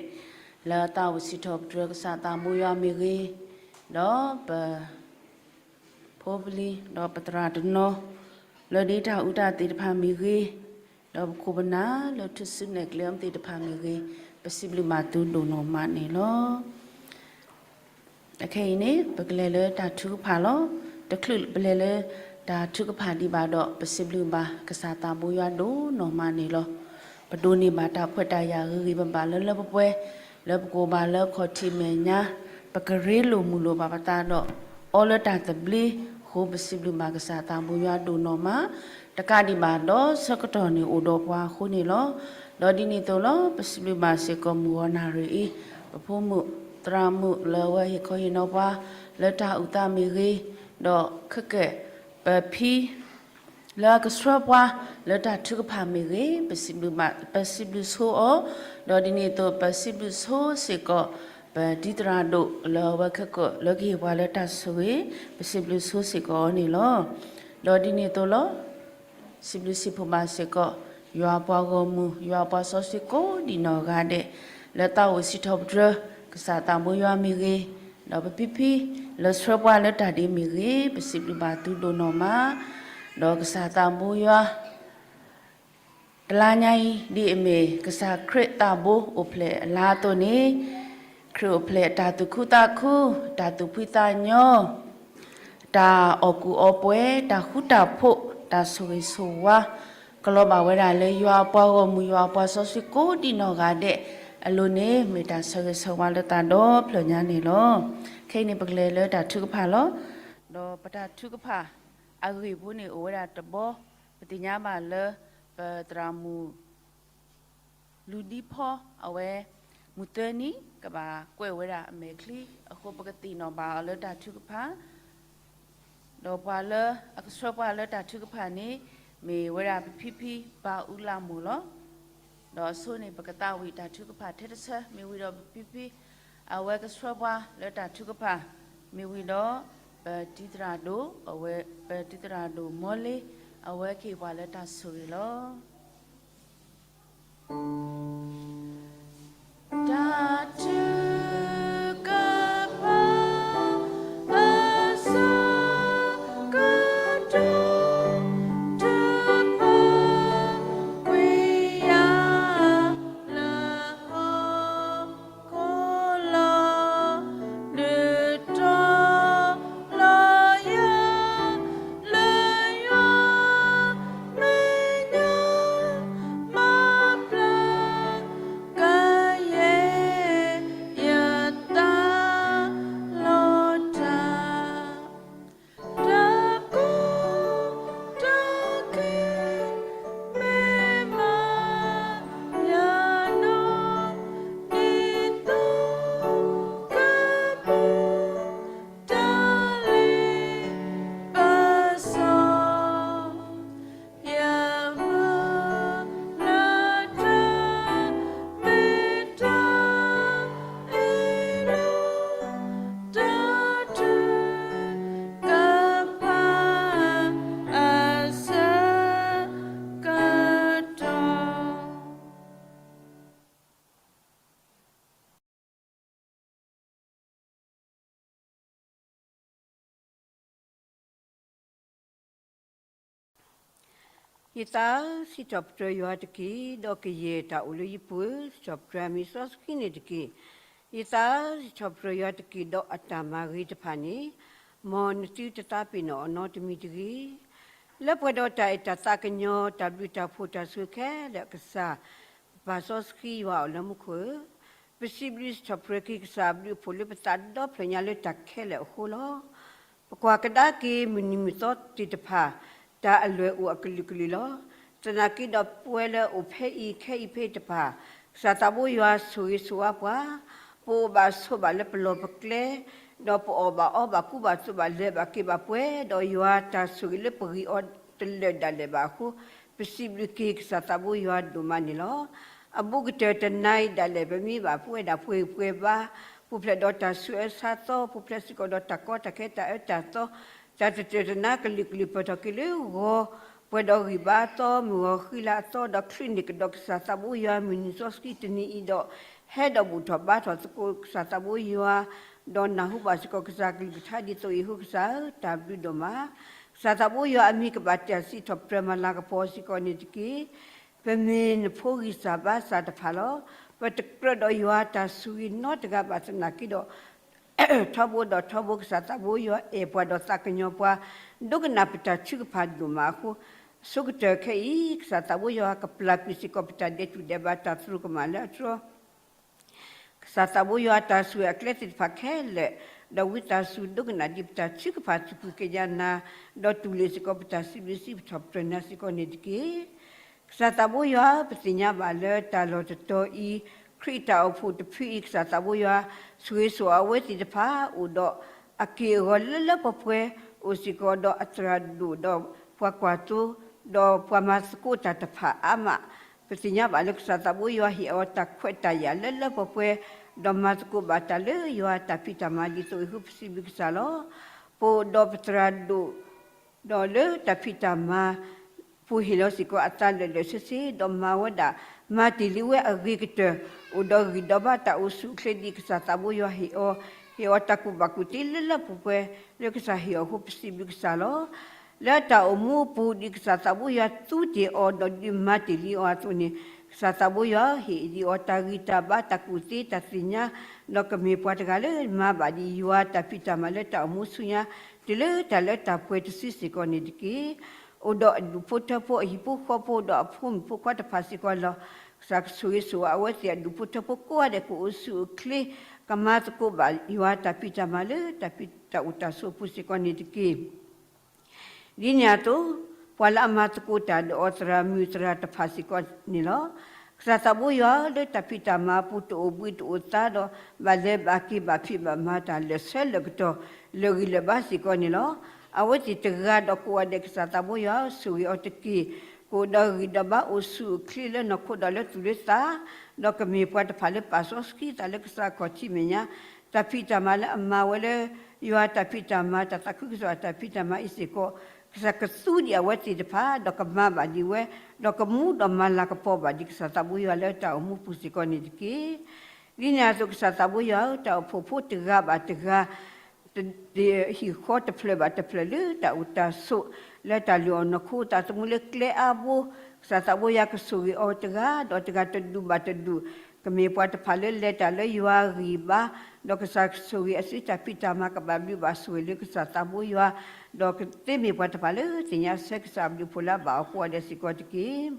လၢတၢ်အိၣ်စံးထီၣ်ပတြၢၤကစၢ်သးဘိယွၤမ့ၢ်ဂ့ၤ, ဒီးပ ဖိပလံၤ ဒီးပသရၣ်တနီၤ လၢဒ်တၢ်အူတၢ်သ့ၣ်တဖၣ်မ့ၢ်ဂ့ၤ, ဒီးပခိၣ်ပနၢ်လၢထူၣ်စုနဲၣ်ကျဲသ့ၣ်တဖၣ်မ့ၢ်ဂ့ၤ, ပစံးဘျုးဘၣ်သုဒိၣ်နီၢ်မးန့ၣ်လီၤ. အခဲအံၤန့ၣ် ပကလဲၤလၢတၢ်ထုကဖၣ်လီၤ. တချုးပလဲၤလၢတၢ်ထုကဖၣ်ဒံးဘၣ်ဒီး ပစံးဘျုးဘၣ်ကစၢ်သးဘိယွၤဒိၣ်နီၢ်မးန့ၣ်လီၤ. ပဒိးန့ၢ်ဘၣ်တၢ်ခွဲးတၢ်ယာ်ဂ့ၤဂ့ၤဘၣ်ဘၣ်လၢလၢပှဲၤပှဲၤ, လၢပကအိၣ်ဘၣ်လၢခီၣ်ထံးမဲာ်ညါ, ပကရ့လိာ်မုာ်လိာ်ဘၣ်ပသးဒီး အီလၢတၢ်သဘျ့အဃိ ပစံးဘျုးဘၣ်ကစၢ်သးဘိယွၤဒိၣ်နီၢ်မး, တကးဒံးဘၣ်ဒီးဆၢကတီၢ်န့ၣ်အိၣ်ဒီးပှၤအဃိန့ၣ်လီၤ. ဒီးဒ်န့ၣ်အသိးလီၤ ပစံးဘျုးဘၣ်စ့ၢ်ကီးမုၢ်ဂီၤနၣ်ရံၣ်အံၤ ပဖိမုၣ်သရၣ်မုၣ်လၢအဝဲဟ့ၣ်ခီဟ့ၣ်နီၤပှၤ လၢတၢ်အုၣ်သးမ့ၢ်ဂ့ၤ, ဒီးခဲကဲ ပဖံ လၢအကဆှၢပှၤလၢတၢ်ထုကဖၣ်မ့ၢ်ဂ့ၤ, ပစံးဘျုးဆိအီၤ, ဒီးဒ်န့ၣ်အသိး ပစံးဘျုးဆိစ့ၢ်ကီး ပဒံသရၣ်ဒိၣ်လၢအဝဲခဲကၢၣ်လၢကဟ့ၣ်ပှၤလၢတၢ်ဆိၣ်ဂ့ၤ, ပစံးဘျုးဆိစ့ၢ်ကီးအီၤန့ၣ်လီၤ. ဒီးဒ်န့ၣ်အသိးလီၤ စံးဘျုးစံးဖှိၣ်ဘၣ်စ့ၢ်ကီး ယွၤအပှၤဂီၢ်မုၢ် ယွၤအပှၤစီဆှံကိးဒံးနီၢ်ဂၤဒဲး လၢတၢ်အိၣ်စံးထီၣ်ပတြၢၤ ကစၢ်သးဘိယွၤမ့ၢ်ဂ့ၤ, ဒီးပဖံဖံ လၢဆှၢပှၤလၢတၢ်ဒ်မ့ၢ်ဂ့ၤ, ပစံးဘျုးဘၣ်သုဒိၣ်နီၢ်မး, ဒီးကစၢ်သးဘိယွၤ တလါညါအံၤ ဒ်အမ့ၢ်ကစၢ်ခရံာ်သးဘိအိၣ်ဖျဲၣ်အလါအသိးန့ၣ်, ခရံာ်အိၣ်ဖျဲၣ်တၢ်သူၣ်ခုသးခု, တၢ်သူၣ်ဖှံသးညီ, တၢ်အီၣ်ကူၣ်အီပှဲၤ, တၢ်ဃူတၢ်ဖိး, တၢ်ဆိၣ်ဂ့ၤဆိၣ်ဝါ, ကလီၤဘၣ်ဝဲဒၣ်လၢယွၤအပှၤဂီၢ်မုၢ် ယွၤအပှၤစီဆှံကိးဒံးနီၢ်ဂၤဒဲးအလိၤန့ၣ် မ့ၢ်တၢ်ဆၢဂ့ၤဆၢဝါလၢသးဒီဖျၢၣ်ညါန့ၣ်လီၤ. ခဲအံၤန့ၣ် ပကလဲၤလၢတၢ်ထုကဖၣ်လီၤ. ဒီးပတၢ်ထုကဖၣ်အဂ့ၢ်ဖိန့ၣ်အိၣ်ဝဲဒၣ်တဘီ, ပသ့ၣ်ညါဘၣ်လၢ ပသရၣ်မုၣ် လူၤဒံဖီ အဝဲ မုၢ်သၢနံၤ ကဘၣ်ကွဲးဝဲဒၣ်အမဲာ်ချံ, အဃိပကသ့ၣ်နီၣ်ဘၣ်အီၤလၢတၢ်ထုကဖၣ်, ဒီးပှၤလၢအကဆှၢပှၤလၢတၢ်ထုကဖၣ်န့ၣ် မ့ၢ်ဝဲဒၣ်ပဖံဖံ ဘၣ်အူလၣ်မိၢ်လီၤ. ဒီးအဆိန့ၣ် ပကသးဝံၣ်တၢ်ထုကဖၣ်ထဲတဆၢ မ့ၢ်ဝံၤဒီးပဖံဖံ အဝဲကဆှၢပှၤလၢတၢ်ထုကဖၣ်, မ့ၢ်ဝံၤဒီး ပတံၤသရၣ်ဒိၣ် အဝဲ ပတံၤသရၣ်ဒိၣ်မီလ့ အဝဲကဟ့ၣ်ပှၤလၢတၢ်ဆိၣ်ဂ့ၤလီၤ. တၢ်ထုကဖၣ် အဆၢကတီၢ် ထုကဖၣ် ကွံာ်ယၤလၢဟီၣ်ခိၣ်လီၤ, ဒုးတီၤလီၤယၤ လၢယွၤမဲာ်ညါ မၤပျၢ်ကယဲၢ်ယသး လီၤတၢ် တၢ်ကိၢ်တၢ်ဂီၤ မ့ၢ်မၤယၤနီၢ် ဒ်သိးကပူၤ တၢ်လ့ပစီ ယမုၢ်လၢ်တၢ် မ့ၢ်တၢ်အ့ၣ်လိာ် တၢ်ထုကဖၣ် အဆၢကတီၢ် ယသးဧၢ, စံးထီၣ်ပတြၢၤယွၤတက့ၢ်, ဒီးကယဲၢ်တၢ်အိၣ်လၢယပူၤဧၢ, စံးထီၣ်ပတြၢၤမံၤစီဆှံန့ၣ်တက့ၢ်. ယသးဧၢ, စံးထီၣ်ပတြၢၤယွၤတက့ၢ်, ဒီးအတၢ်မၤဂ့ၤတဖၣ်န့ၣ်, မ်နသုတသးပ့ၤနီၣ်အီၤနီတမံၤတဂ့ၤ. လၢပှဲၤဒီးတၢ်အဲၣ်တၢ်သးကညီၤ တၢ်ဘျုးတၢ်ဖှိၣ်တၢ်ဆိၣ်ဂ့ၤခဲလၢာ်အကစၢ်, ပပၢ်စီဆှံယွၤအိၣ်လၢမူခိၣ်ဧၢ, ပစံးဘျုးစံးထီၣ်ပတြၢၤက့ၤကစၢ်အဘျုးအဖှိၣ်လၢပသးဒီဖျၢၣ်ညါလၢတၢ်ခဲလၢာ်အဃိလီၤ. ပကွၢ်ကဒါက့ၤမုၢ်နံၤမုၢ်သီသ့ၣ်တဖၣ် တၢ်အလွဲၢ်အိၣ်အကလုာ်ကလုာ်လီၤ. သနာ်က့ဒီးပဝဲလၢအိၣ်ဖဲအံၤခဲအံၤဖဲအံၤတဖၣ်, ကစၢ်သးဘိယွၤဆိၣ်ဂ့ၤဆိၣ်ဝါပှၤ, ပအိၣ်ဘၣ်ဆိးဘၣ်လၢပလီၢ်ပကျဲ, ဒီးပအီၣ်ဘၣ်အီဘၣ်ကူဘၣ်သိးဘၣ်လဲၤဘၣ်က့ၤဘၣ်ပှဲၤ, ဒီးယွၤတၢ်ဆိၣ်ဂ့ၤလၢပဂံၢ်အီၤတလၢာ်ဒၣ်လဲာ်ဘၣ်အဃိ, ပစံးဘျုးက့ၤကစၢ်သးဘိယွၤဒိၣ်မးန့ၣ်လီၤ. အဘူးကတၢၢ်တနၤအံၤဒၣ်လဲာ် ပမ့ၢ်ဘၣ်ပဝဲဒၣ်ပှဲၤပှဲၤဘါ, ပူၤဖျဲးဒီးတၢ်ဆူးအၢဆါသီ, ပူၤဖျဲးစ့ၢ်ကီးဒီးတၢ်ကီတၢ်ခဲတၢ်အၢတၢ်သီ, တၢ်တတၢၢ်တနါကလုာ်ကလုာ် ပၢၢ်ထီၣ်က့ၤလၢဂီၤ, ပှဲၤဒီးဂံၢ်ဘါအသီ မုၢ်ဂီၤဃံလၤအသီ ဒီးချုးန့ၢ်ကဒီးကစၢ်သးဘိယွၤမုၢ်နံၤစီဆှံတနံၤအံၤဒီး, ဟဲဒီးဘူၣ်ထီၣ်ဘါထီၣ်သကိးကစၢ်သးဘိယွၤ, ဒီးနၢ်ဟူဘၣ်စ့ၢ်ကီးကစၢ်ကလုၢ်ကထါဒ်သိးအံၤအဃိ ကစၢ်ဧၢ, တၢ်ဘျုးဒိၣ်မး. ကစၢ်သးဘိယွၤအမံၤကဘၣ်တၢ်စံးထီၣ်ပတြၢၤမၤလၤကပီၤစ့ၢ်ကီးန့ၣ်တက့ၢ်. ပမ့ၢ်နဖိဂံၢ်စၢ်ဘါစၢ်တဖၣ်လီၤ. ပတကြၢးဒီးယွၤတၢ်ဆိၣ်ဂ့ၤနီတဂၤဘၣ်သနာ်က့ဒီး, ထီဘိဒီးထီဘိ ကစၢ်သးဘိယွၤအဲၣ်ပှၤဒီးသးကညီၤပှၤ, ဒိကနၣ်ပတၢ်ထုကဖၣ်ဒိၣ်မးအဃိ, အဆိကတၢၢ်ခဲအံၤ ကစၢ်သးဘိယွၤကပျၢ်ကွံာ်စ့ၢ်ကီးပတၢ်ဒဲးတူၢ်ဒဲးဘး တၢ်သရူးကမၣ်လၢအတြီ ကစၢ်သးဘိယွၤအတၢ်ဆိၣ်ဂ့ၤအကျဲသ့ၣ်တဖၣ်ခဲလၢာ်, ဒီးဝံသးစူၤဒိကနၣ်ဒံးပတၢ်ထုကဖၣ်သကွံာ်ကညးနၤ, ဒီးတူၢ်လိာ်စ့ၢ်ကီးပတၢ်စံးဘျုးစံးဖှိၣ်ပတြၢၤနၤစ့ၢ်ကီးန့ၣ်တက့ၢ်. ကစၢ်သးဘိယွၤ ပသ့ၣ်ညါဘၣ်လၢတၢ်လီၢ်တတီၤအံၤ, ခရံာ်တၢ်အိၣ်ဖှိၣ်တဖုအံၤ ကစၢ်သးဘိယွၤ ဆိၣ်ဂ့ၤဆိၣ်အဝဲသ့ၣ်တဖၣ် အိၣ်ဒီးအက့ၢ်အဂီၤလၢလၢပှဲၤပှဲၤ, အိၣ်စ့ၢ်ကီးဒီးအသရၣ်ဒိၣ်ဒီးပှၤကွၢ်သိ, ဒီးပှၤမၤသကိးတၢ်တဖၣ်အါမး, ပသ့ၣ်ညါဘၣ်လၢကစၢ်သးဘိယွၤဟ့ၣ်အီၤတၢ်ခွဲးတၢ်ယာ်လၢလၢပှဲၤပှဲၤ, ဒီးမၤသကိးဘၣ်တၢ်လၢယွၤတၢ်ဖံးတၢ်မၤဒ်သိးအံၤအဃိ ပစံးဘျုးကစၢ်လီၤ. ပအိၣ်ဒီးပသရၣ်ဒိၣ် ဒီးလၢတၢ်ဖံးတၢ်မၤ ပူၤဟ့ၣ်လီၤစ့ၢ်ကီးအသးလၢာ်လၢာ်ဆ့ဆ့ ဒီးမၤဝဲဒၣ် မၤတ့ၢ်လံဝဲအဂ့ၤကတၢၢ်, အိၣ်ဒီးဂံၢ်ဒီးဘါတၢ်အိၣ်ဆူၣ်အိၣ်ချ့ဒ်ကစၢ်သးဘိယွၤဟ့ၣ်အီၤ, ဟ့ၣ်အီၤတၢ်ကူၣ်ဘၣ်ကူၣ်သ့လၢလၢပှဲၤပှဲၤ လၢကစၢ်ဟ့ၣ်အီၤအဃိ ပစံးဘျုးကစၢ်လီၤ. လၢတၢ်အိၣ်မူအပူၤဒ်ကစၢ်သးဘိယွၤသူတ့ၢ်အီၤ ဒီးဒုးမၤတ့ၢ်လံအီၤအသိးန့ၣ်, ကစၢ်သးဘိယွၤဟ့ၣ်ဒံးအီၤတၢ်ဂံၢ်တၢ်ဘါ တၢ်ကူၣ်သ့တၢ်သ့ၣ်ညါ, ဒီးကမ့ၢ်ပှၤတဂၤလၢမၤဘၣ်ဒံးယွၤတၢ်ဖံးတၢ်မၤလၢတၢ်အိၣ်မူဆူညါ တုၤလၢတၢ်လၢတၢ်ပှဲၤတစုစ့ၢ်ကီးန့ၣ်တက့ၢ်. အိၣ်ဒီးအဒူၣ်ဖိထၢဖိ အဟံၣ်ဖိဃီဖိ ဒီးအဖိမုၣ်ဖိခွါတဖၣ်စ့ၢ်ကီးလီၤ. ကစၢ်ကဆိၣ်ဂ့ၤဆိၣ်ဝါအဝဲသ့ၣ်အဒူၣ်ဖိထၢဖိကိးဂၤဒဲး ကအိၣ်ဆူၣ်အိၣ်ချ့, ကမၤသကိးဘၣ်ယွၤတၢ်ဖံးတၢ်မၤလၢတၢ်အိၣ်တၢ်ဆိးအပူၤစ့ၢ်ကီးန့ၣ်တက့ၢ်. ဒ်န့ၣ်အသိး, ပှၤလၢအမၤသကိးတၢ်ဒီးအီၤသရၣ်မုၣ်သရၣ်တဖၣ်စ့ၢ်ကီးန့ၣ်လီၤ. ကစၢ်သးဘိယွၤလၢတၢ်ဖံးတၢ်မၤအပူၤ တအိၣ်ဘှံးတအိၣ်သါဒီး ဘၣ်လဲၤဘၣ်က့ၤဘၣ်ဖံးဘၣ်မၤတၢ်လၢာ်ဆၢလၢာ်ကတီၢ် လၢာ်ဂံၢ်လၢာ်ဘါစ့ၢ်ကီးန့ၣ်လီၤ. အဝဲသ့ၣ်တဂၤဒီးကိးဂၤဒဲး ကစၢ်သးဘိယွၤဆိၣ်ဂ့ၤအီၤတက့ၢ်. ကအိၣ်ဒီးဂံၢ်ဒီးဘါအိၣ်ဆူၣ်အိၣ်ချ့လၢနီၢ်ခိဒီးလၢသူၣ်လၢသး, ဒီးကမ့ၢ်ပှၤတဖၣ်လၢပာ်စီဆှံသးလၢကစၢ်ခီၣ်ထံးမဲာ်ညါ, တၢ်ဖံးတၢ်မၤလၢအမၤဝဲလၢ ယွၤတၢ်ဖံးတၢ်မၤ တၢ်သးခုကစီၣ်အတၢ်ဖံးတၢ်မၤအံၤစ့ၢ်ကီး, ကစၢ်ကသူဒံးအဝဲသ့ၣ်တဖၣ် ဒီးကမၤဘၣ်ဒံးဝဲ, ဒီးကမူဒီးမၤလၤကပီၤဘၣ်ဒံးကစၢ်သးဘိယွၤလၢတၢ်အိၣ်မူပူၤစ့ၢ်ကီးန့ၣ်တက့ၢ်. ဒ်န့ၣ်အသိး ကစၢ်သးဘိယွၤဧၢ, တၢ်အိၣ်ဖှိၣ်ဖိတဂၤဘၣ်တဂၤ ဟံၣ်ဃီတဖျၢၣ်ဘၣ်တဖျၢၣ်လၢတၢ်အိၣ်တၢ်ဆိး လၢတၢ်လုၢ်အီၣ်နီၢ်ခိသးသမူလၢကျဲအါဘိ, ကစၢ်သးဘိယွၤကဆိၣ်ဂ့ၤအီၤတဂၤဒီးတဂၤတဒူၣ်ဘၣ်တဒူၣ်, ကမ့ၢ်ပှၤတဖၣ်လၢလဲၤတၢ်လၢယွၤဂံၢ်ဘါ, ဒီးကစၢ်ကဆိၣ်ဂ့ၤအစုတၢ်ဖံးတၢ်မၤ ကဘၣ်ဘျုးဘၣ်ဆိၣ်ဂ့ၤလၢကစၢ်သးဘိယွၤ, ဒီးကသ့မ့ၢ်ပှၤတဖၣ်လၢသ့ၣ်ညါဆၢကစၢ်အဘျုးအဖှိၣ်လၢအဘၣ်အီၤကိးဂၤဒဲးစ့ၢ်ကီးတက့ၢ်.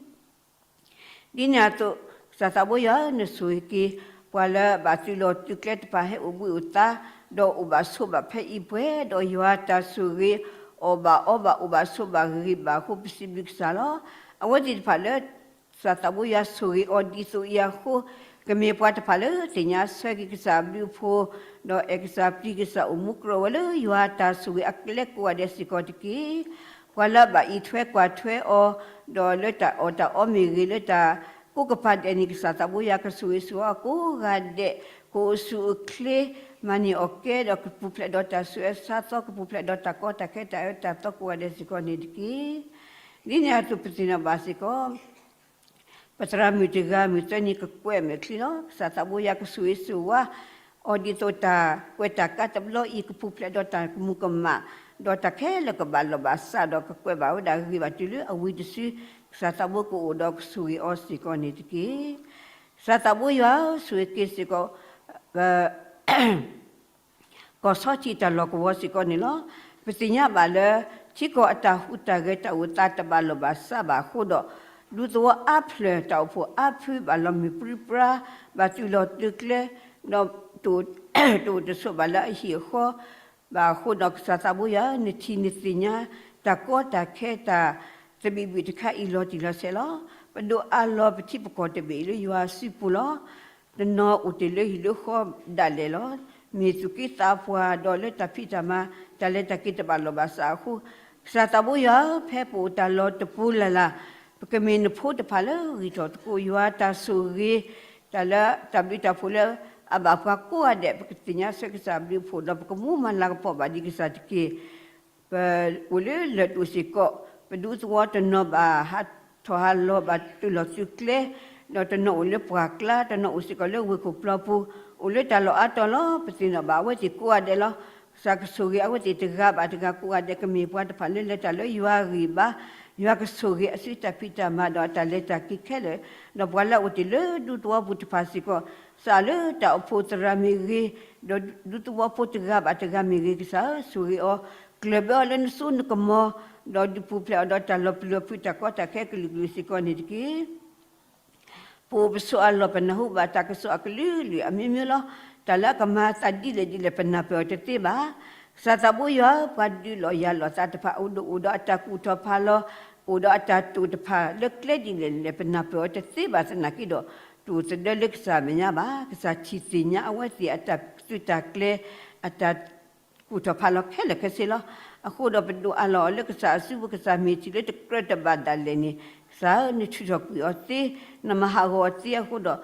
ဒ်န့ၣ်အသိး, ကစၢ်သးဘိယွၤဧၢ, နဆိၣ်ဂ့ၤက့ၤ ပှၤလၢအဘၣ်သုးလီၤသုးကျဲတဖၣ် ဟဲအိၣ်ဘှံးအိၣ်သါ, ဒီးအိၣ်ဘၣ်ဆိးဘၣ်ဖဲအံၤပှဲၤ, ဒီးယွၤတၢ်ဆိၣ်ဂ့ၤ အီၣ်ဘၣ်အီဘၣ် အိၣ်ဘၣ်ဆိးဘၣ်ဂ့ၤဘၣ်အဃိ ပစံးဘျုးကစၢ်လီၤ. အဝဲသ့ၣ်တဖၣ်လၢ ကစၢ်သးဘိယွၤဆိၣ်ဂ့ၤအီၤဒ်သိးအံၤအဃိ, ကမ့ၢ်ပှၤတဖၣ်လၢသ့ၣ်ညါဆၢက့ၤကစၢ်အဘျုးအဖှိၣ်, ဒီးအဲၣ်ကစၢ်ပျံၤကစၢ် အိၣ်မူကြၢးဝဲလၢယွၤတၢ်ဆိၣ်ဂ့ၤအကျဲကိးဂၤဒဲးစ့ၢ်ကီးတက့ၢ်. ပှၤလၢအဘၣ်အံးထွဲကွၢ်ထွဲအီၤ, ဒီးလၢတၢ်အီၣ်တၢ်အီမ့ၢ်ဂ့ၤ လၢတၢ်ကိးကပၤဒဲးန့ၣ် ကစၢ်သးဘိယွၤကဆိၣ်ဂ့ၤဆိၣ်ဝါအီၤကိးဂၤဒဲး, ကအိၣ်ဆူၣ်အိၣ်ချ့, မၤန့ၢ်အီၣ်ကဲ ဒီးကပူၤဖျဲးဒီးတၢ်ဆူးအဆါသီ, ကပူၤဖျဲးဒီးတၢ်ကီတၢ်ခဲတၢ်အၢတၢ်သီကိးဂၤဒဲးစ့ၢ်ကီးန့ၣ်တက့ၢ်. ဒ်န့ၣ်အသိးပသ့ၣ်နီၣ်ဘၣ်စ့ၢ်ကီး ပသရၣ်မုၣ်တဂၤ မုၢ်သၢနံၤကကွဲးမဲာ်ချံလီၤ. ကစၢ်သးဘိယွၤကဆိၣ်ဂ့ၤဆိၣ်ဝါအီၤဒ်သိးတၢ်ကွဲးတၢ်ကါတဘျီအံၤ ကပူၤဖျဲးဒီးတၢ်ကမူၤကမၣ်, ဒီးတၢ်ခဲလၢာ်ကဘၣ်လီၢ်ဘၣ်စးဒီး ကကွဲးဘၣ်ဝဲဒၣ်ဂ့ၤဘၣ်တုၤလၢအဝံၤတစု, ကစၢ်သးဘိကအိၣ်ဒီးကဆိၣ်ဂ့ၤအီၤစ့ၢ်ကီးန့ၣ်တက့ၢ်. ကစၢ်သးဘိယွၤဧၢ, ဆိၣ်ဂ့ၤက့ၤစ့ၢ်ကီး ကီၢ်ဆီထံးတၢ်လီၢ်ကဝီၤစ့ၢ်ကီးန့ၣ်လီၤ. ပသ့ၣ်ညါဘၣ်လၢ ထံကီၢ်အတၢ်ဟူးတၢ်ဂဲၤတၢ်အိၣ်သးတဘၣ်လီၢ်ဘၣ်စးဘၣ်အဃိဒီး, ဒူသဝီအါဖျၢၣ် တၢ်အိၣ်ဖှိၣ်အါဖု ဘၣ်လီၤမုၢ်ပြံပြါ, ဘၣ်သုးလီၤသုးကျဲ, ဒီးတအိၣ်တဆိးဘၣ်လၢအဟံၣ်အဃီဘၣ်အဃိဒီး ကစၢ်သးဘိယွၤ နထံၣ်နသ့ၣ်ညါ တၢ်ကီတၢ်ခဲတၢ်သဘံၣ်ဘုၣ်တခါအံၤလီၤတံၢ်လီၤဆဲးလီၤ. ပဒိးအးလီၤပထံပကီၢ်တဘ့ၣ်အံၤလၢယွၤအစုပူၤလီၤ. တနီၤအိၣ်တ့ၢ်လၢဟံၣ်လၢဃီဒၣ်လဲာ်လီၤ. မ့ၢ်သူၣ်က့သးပှၢ်ဒီးလၢတၢ်ဖံးတၢ်မၤ တၢ်လဲၤတၢ်က့ၤတဘၣ်လီၢ်ဘၣ်စးအဃိ, ကစၢ်သးဘိယွၤဧၢ, ဖဲပအိၣ်တၢ်လီၢ်တပူၤလၢ်လၢ်, ပကမ့ၢ်နဖိတဖၣ်လၢဂံၢ်ထီၣ်သကိးယွၤတၢ်ဆိၣ်ဂ့ၤ, တၢ်လၢတၢ်ဘျုးတၢ်ဖှိၣ်လၢအဘၣ်ပှၤကိးဂၤဒဲး, ပကသ့ၣ်ညါဆၢကစၢ်အဘျုးအဖှိၣ်ဒီး ပကမူမၤလၤကပီၤဘၣ်ဒံးကစၢ်တက့ၢ်. ပအိၣ်လၢလၢၢ်ဒိၣ်စ့ၢ်ကီး, ပဒူသဝီတနီၤဘၣ်ဟးထီၣ်ဟးလီၤ ဘၣ်သုးလီၢ်သုးကျဲ, ဒီးတနီၤအိၣ်လၢပှၢ်ကျါ, တနီၤအိၣ်စ့ၢ်ကီးလၢဝ့ၢ်ခိၣ်ပျီပူၤ, အိၣ်လၢတၢ်လီၢ်အါတီၤလီၤ. ပသ့ၣ်နီၣ်ဘၣ်အဝဲသ့ၣ်ကိးဂၤဒဲးလီၤ. ကစၢ်ကဆိၣ်ဂ့ၤအဝဲသ့ၣ်တဂၤဘၣ်တဂၤကိးဂၤဒဲး, ကမ့ၢ်ပှၤတဖၣ်လၢလဲၤတၢ်လၢယွၤအဂံၢ်ဘါ, ယွၤကဆိၣ်ဂ့ၤအစုတၢ်ဖံးတၢ်မၤဒီးအတၢ်လဲၤတၢ်က့ၤခဲလၢာ်, ဒီးပှၤလၢအအိၣ်တ့ၢ်လၢဒူသဝီပူၤတဖၣ်စ့ၢ်ကီး, စးလၢတၢ်အိၣ်ဖှိၣ်သရၣ်မ့ၢ်ဂ့ၤ, ဒီးဒူသဝီဖိတဂၤဘၣ်တဂၤမ့ၢ်ဂ့ၤ, ကစၢ်ဧၢ ဆိၣ်ဂ့ၤအီၤ, ကျၢၢ်ဘၢအီၤလၢနစိနကမီၤ, ဒီးဒုးပူၤဖျဲးအီၤဒီးတၢ်လီၤပျံၤလီၤဖုး တၢ်ကီတၢ်ခဲကလုာ်ကလုာ်စ့ၢ်ကီးန့ၣ်တက့ၢ်. ပအိၣ်ပဆိးအလီၢ် ပနၢ်ဟူဘၣ်တၢ်ကစီၣ်အကလုာ်ကလုာ်အမျိုးမျိုးလီၤ. တၢ်လၢအကမၤအသးဒ်လဲၣ်ဒ်လဲၣ် ပနၢ်ပၢၢ်အီၤတသ့ဘၣ်. ကစၢ်သးဘိယွၤဧၢ, ပှၤဒုးလိာ်ယၤလိာ်သးတဖၣ် အိၣ်ဒီးအိၣ်ဒီးအတၢ်ကူၣ်ထီၣ်ဖးလီၤ, အိၣ်ဒီးအတၢ်တိာ်တဖၣ် လၢကျဲဒ်လဲၣ်ဒ်လဲၣ် ပနၢ်ပၢၢ်အီၤတသ့ဘၣ်သနာ်က့ဒီး, တအိၣ်သဒၢလၢကစၢ်အမဲာ်ညါဘၣ်. ကစၢ်ထံၣ်သ့ၣ်ညါအဝဲသ့ၣ်အတၢ်သုးတၢ်ကျဲၤ, အတၢ် ကူၣ်ထီၣ်ဖးလီၤခဲလၢာ်ခဲဆ့လီၤ. အဃိဒီးပဒိးအးလီၤအီၤလၢကစၢ်အစုပူၤ, ကစၢ်မ့ၢ်ထံၣ်လၢတကြၢးတဘၣ်ဒၣ်လဲာ်န့ၣ်, ကစၢ်ဧၢ နထုးထီၣ်ကွံာ်အီၤသ့, နမၤဟးဂီၤအီၤသ့အဃိဒီး,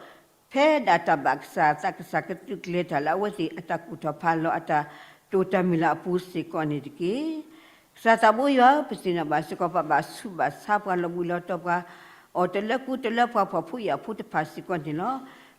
ဖဲဒၣ်တၢ်ဘၣ်ကစၢ်အသး ကစၢ်ကသုးကျဲၤတၢ်လၢအဝဲသ့ၣ်အတၢ်ကူၣ်ထီၣ်ဖးလီၤ အတၢ်တိာ်တၢ်မုၢ်လၢ်အပူၤစ့ၢ်ကီးန့ၣ်တက့ၢ်. ကစၢ်သးဘိယွၤဧၢ, ပသ့ၣ်နီၣ်ဘၣ်စ့ၢ်ကီး ပှၤဘၣ်ဆူးဘၣ်ဆါ ပှၤလီၤဘှံးလီၤတီၤ ပှၤအီၣ်တလၢကူတလၢ ပှၤဖှီၣ်ဖိယာ်ဖိတဖၣ်စ့ၢ်ကီးန့ၣ်လီၤ.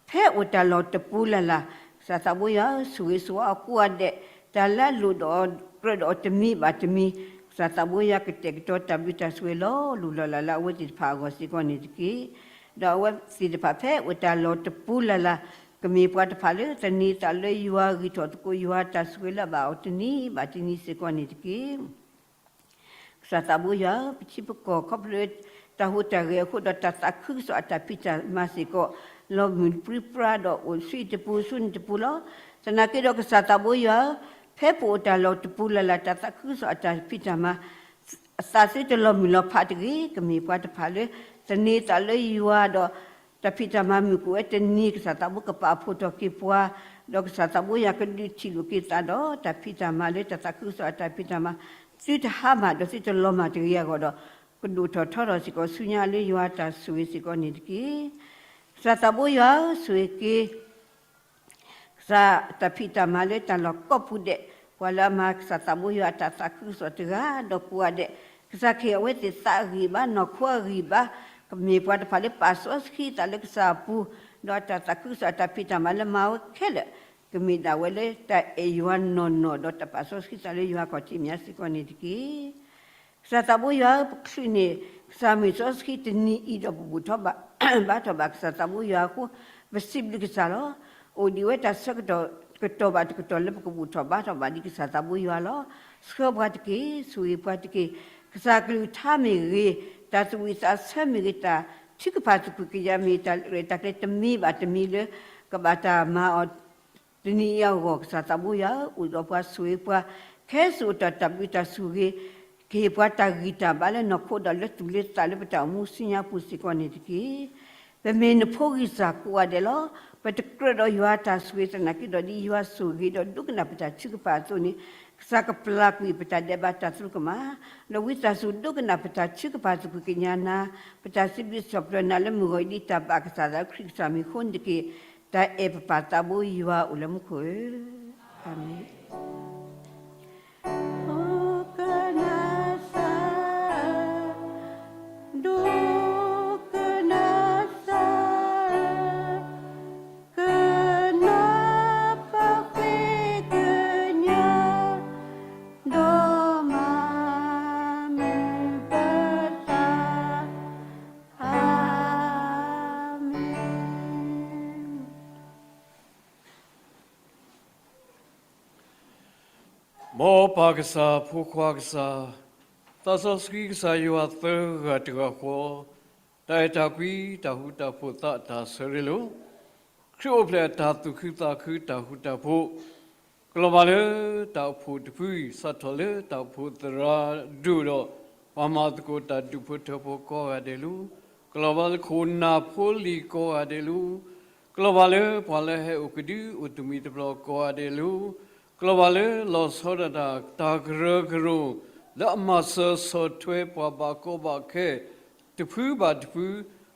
ဖဲအိၣ်တၢ်လီၢ်တပူၤလၢ်လၢ်, ကစၢ်သးဘိယွၤဧၢ, ဆိၣ်ဂ့ၤဆိၣ်ဝါအီၤကိးဂၤဒဲး, တၢ်လၢအလိၣ်ဒီးအီၤ ကြၢးဒီးအီၤတမံၤဘၣ်တမံၤ, ကစၢ်သးဘိယွၤကတဲာ်ကတီၤတၢ်ဘျုးတၢ်ဆိၣ်ဂ့ၤလီၤလိၢ်လီၢ်လၢ်လၢအဝဲသ့ၣ်တဖၣ်အဂီၢ်စ့ၢ်ကီးန့ၣ်တက့ၢ်. ဒီးအဝဲသ့ၣ်တဖၣ်ဖဲအိၣ်တၢ်လီၢ်တပူၤလၢ်လၢ်, ကမ့ၢ်ပှၤတဖၣ်လၢသန့ၤသးလၢယွၤ ဂံၢ်ထီၣ်သကိးယွၤတၢ်ဆိၣ်ဂ့ၤလၢအဘၣ်အီၤတနံၤဘၣ်တနံၤစ့ၢ်ကီးန့ၣ်တက့ၢ်. ကစၢ်သးဘိယွၤဧၢ, ပထံပကီၢ်ခီဖျိ တၢ်ဟူးတၢ်ဂဲၤအဃိဒီး တၢ်သးခုကစီၣ်အတၢ်ဖံးတၢ်မၤစ့ၢ်ကီး လီၤမုၢ်ပြံပြါဒီးအိၣ်ဆူတပူၤဆူနတပူၤလီၤ. သနာ်က့ဒီးကစၢ်သးဘိယွၤဧၢ, ဖဲပအိၣ်တၢ်လီၢ်တပူၤလၢ်လၢ် တၢ်သးခုကစီၣ်အတၢ်ဖံးတၢ်မၤ အသးသုတလီၤမုၢ်လီၤဖးတဂ့ၤ, ကမ့ၢ်ပှၤတဖၣ်လၢ သန့ၤသးလၢယွၤဒီး တၢ်ဖံးတၢ်မၤမုၢ်ကအိၣ်ဝဲတနံၤ ကစၢ်သးဘိကပာ်ဖှိၣ်ထီၣ်က့ၤပှၤ, ဒီးကစၢ်သးဘိယွၤကဒုးထံၣ်လိာ်က့ၤသးဒီး တၢ်ဖံးတၢ်မၤလၢတၢ်သးခုကစီၣ်အတၢ်ဖံးတၢ်မၤ သုတဟါမၢ်ဒီးသုတလီၤမၢ်တဂ့ၤအဂီၢ်ဒီး ကဒိၣ်ထီၣ်ထီထီၣ်စ့ၢ်ကီးဆူညါလၢယွၤတၢ်ဆိၣ်ဂ့ၤစ့ၢ်ကီးန့ၣ်တက့ၢ်. ကစၢ်သးဘိယွၤဧၢ, ဆိၣ်ဂ့ၤက့ၤ ကစၢ်တၢ်ဖံးတၢ်မၤလၢတၢ်လီၢ်ကိးပူၤဒဲး, ပှၤလၢအမၤကစၢ်သးဘိယွၤအတၢ်သးခုကစီၣ်တဂၤဒီးကိးဂၤဒဲး, ကစၢ်ခ့ၣ်အဝဲသ့ၣ်သးအဂံၢ်ဘါ နီၢ်ခိအဂံၢ်ဘါ, ကမ့ၢ်ပှၤတဖၣ်လၢပာ်စီဆှံသးလၢကစၢ်အပူၤ, ဒီးအတၢ်သးခုကစီၣ်အတၢ်ဖံးတၢ်မၤလၢမၤဝဲခဲလၢာ်, ကမ့ၢ်ဒၣ်ဝဲလၢတၢ်အဲၣ်ယွၤနီၢ်နီၢ် ဒီးတၢ်ပာ်စီဆှံသးလၢယွၤအခီၣ်ထံးမဲာ်ညါစ့ၢ်ကီးန့ၣ်တက့ၢ်. ကစၢ်သးဘိယွၤဧၢ, ပချုးန့ၢ် ကစၢ်မုၢ်စီဆှံတနံၤအံၤဒီးပဘူၣ်ထီၣ်ဘါထီၣ်ဘၣ်ကစၢ်သးဘိယွၤအဃိ, ပစံးဘျုးကစၢ်လီၤ. အိၣ်ဒံးဝဲတၢ်ဆၢကတီၢ် ကတီၢ်ဘၣ်တကတီၢ်လၢပကဘူၣ်ထီၣ်ဘါထီၣ်ဘၣ်ဒံးကစၢ်သးဘိယွၤလီၤ. ဆှၢပှၤတက့ၢ်, ဆိၣ်ဂ့ၤပှၤတက့ၢ်. ကစၢ်ကလုၢ်ကထါမ့ၢ်ဂ့ၤ, တၢ်သူၣ်ဝံၣ်သးဆၢမ့ၢ်ဂ့ၤ, တၢ်ထုကဖၣ်သကွံာ်ကယၤမ့ၢ်ဂ့ၤ, တၢ်ရဲၣ်တၢ်ကျဲၤတမံၤဘၣ်တမံၤလၢ ကဘၣ်တၢ်မၤအီၤ တနံၤအံၤအဂီၢ် ကစၢ်သးဘိယွၤဧၢ, အိၣ်ဒီးပှၤဆိၣ်ဂ့ၤပှၤ, ခဲစိၤတၢ်တၢ်ဘျုးတၢ်ဆိၣ်ဂ့ၤ, ကဟ့ၣ်ပှၤတၢ်ဂံၢ်တၢ်ဘါလၢနီၢ်ခိဒီးလၢတူၢ်လၢသးလၢပတၢ်အိၣ်မူဆူညါပူၤစ့ၢ်ကီးန့ၣ်တက့ၢ်. ပမ့ၢ်နဖိဂံၢ်စၢ်ကိးဂၤဒဲးလီၤ. ပတကြၢးဒီးယွၤတၢ်ဆိၣ်ဂ့ၤသနာ်က့ဒီး ဒ်ယွၤဆိၣ်ဂ့ၤဒီးဒိကနၣ်ပတၢ်ထုကဖၣ်အသိးန့ၣ်, ကစၢ်ကပျၢ်ကွံာ်ပတၢ်ဒဲးဘးတၢ်သရူးကမၣ်, ဒီးဝံသးစူၤဒိကနၣ်ပတၢ်ထုကဖၣ်သကွံာ်ကညးနၤ, ပတၢ်စံးဘျုးစံးဖှိၣ်နၤလၢမုၢ်ဂီၤအံၤဒ်တၢ်ဘၣ်ကစၢ်သးလၢခရံာ်ကစၢ်မံၤအဃိန့ၣ်တက့ၢ်. တၢ်အဲၣ်ပပၢ်သးဘိယွၤအိၣ်လၢမူခိၣ်ဧၢ, အၤမ့ၣ်. ဒိကနၣ်စၢ်, ဒိကနၣ်စၢ်, ကနၢ်ပၢၢ်ဃ့ကညး, ဒီးမၤမုာ်ပသး, အၤမ့ၣ်. မ်ပၢ်ကစၢ်, ဖိခွါကစၢ်, သးစီဆှံကစၢ်ယွၤသၢဂၤတဂၤဃီ, တၢ်အဲၣ်တၢ်ကွံ တၢ်ဃူတၢ်ဖိးသးတၢ်ဆၢရ့လိာ်, ခရံာ်အိၣ်ဖျဲၣ်အတၢ်သူၣ်ခုသးခုတၢ်ဃူတၢ်ဖိး, ကလီၤဘၣ်လၢတၢ်အိၣ်ဖှိၣ်တဖု, စးထီၣ်လၢတၢ်အိၣ်ဖှိၣ်သရၣ်ဒိၣ်ဒီး ပှၤမၤသကိးတၢ်ဒူၣ်ဖိထၢဖိကိးဂၤဒဲးလိၤ, ကလီၤဘၣ်လၢခိၣ်နၢ်ဖိလံၤကိးဂၤဒဲးလိၤ, ကလီၤဘၣ်လၢပှၤလၢအဟဲအိၣ်ကဒုအိၣ်တမှံၤတပျီၤကိးဂၤဒဲးလိၤ, ကလီၤဘၣ်လၢလီၤဆီဒၣ်တၢ် တၢ်ကရၢကရိ လၢအမၤစၢၤဆီၣ်ထွဲပှၤဘၣ်ကီဘၣ်ခဲ တဖုဘၣ်တဖု,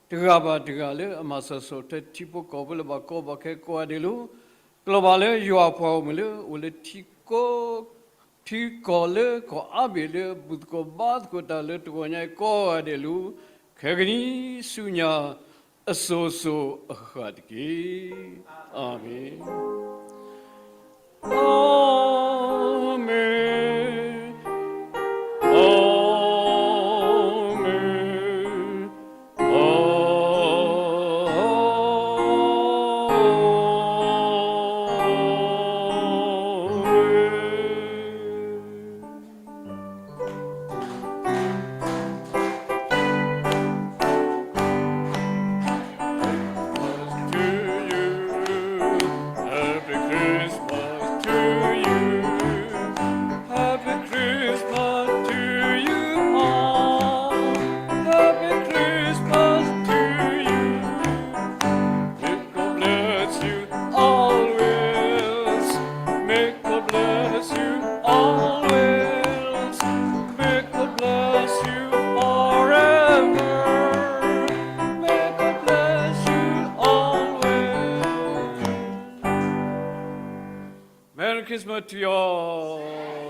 တဂၤဘၣ်တဂၤလၢအမၤစၢၤဆီၣ်ထွဲထံဖိကီၢ်ဖိလၢဘၣ်ကီဘၣ်ခဲကိးဂၤဒဲးလိၤ, ကလီၤဘၣ်လၢယွၤအပှၤဂီၢ်မုၢ်လၢအိၣ်လၢထံကီၢ် ထံကီၢ်လၢကီၢ်အါဘ့ၣ်လၢအဘူၣ်သကိးဘါသကိးတၢ်လၢတဂီၤညါအံၤကိးဂၤဒဲးလၢ ခဲကနံၤဆူညါ အစိၤစိၤအဃၣ်တက့ၢ်. အၤမ့ၣ်. အၤမ့ၣ်, အၤမ့ၣ်, အၤမ့ၣ်. To you, happy Christmas to you, happy Christmas to you all, happy Christmas to you. May God bless you always. May God bless you always. May God bless you forever. May God bless you always. Merry Christmas to you all.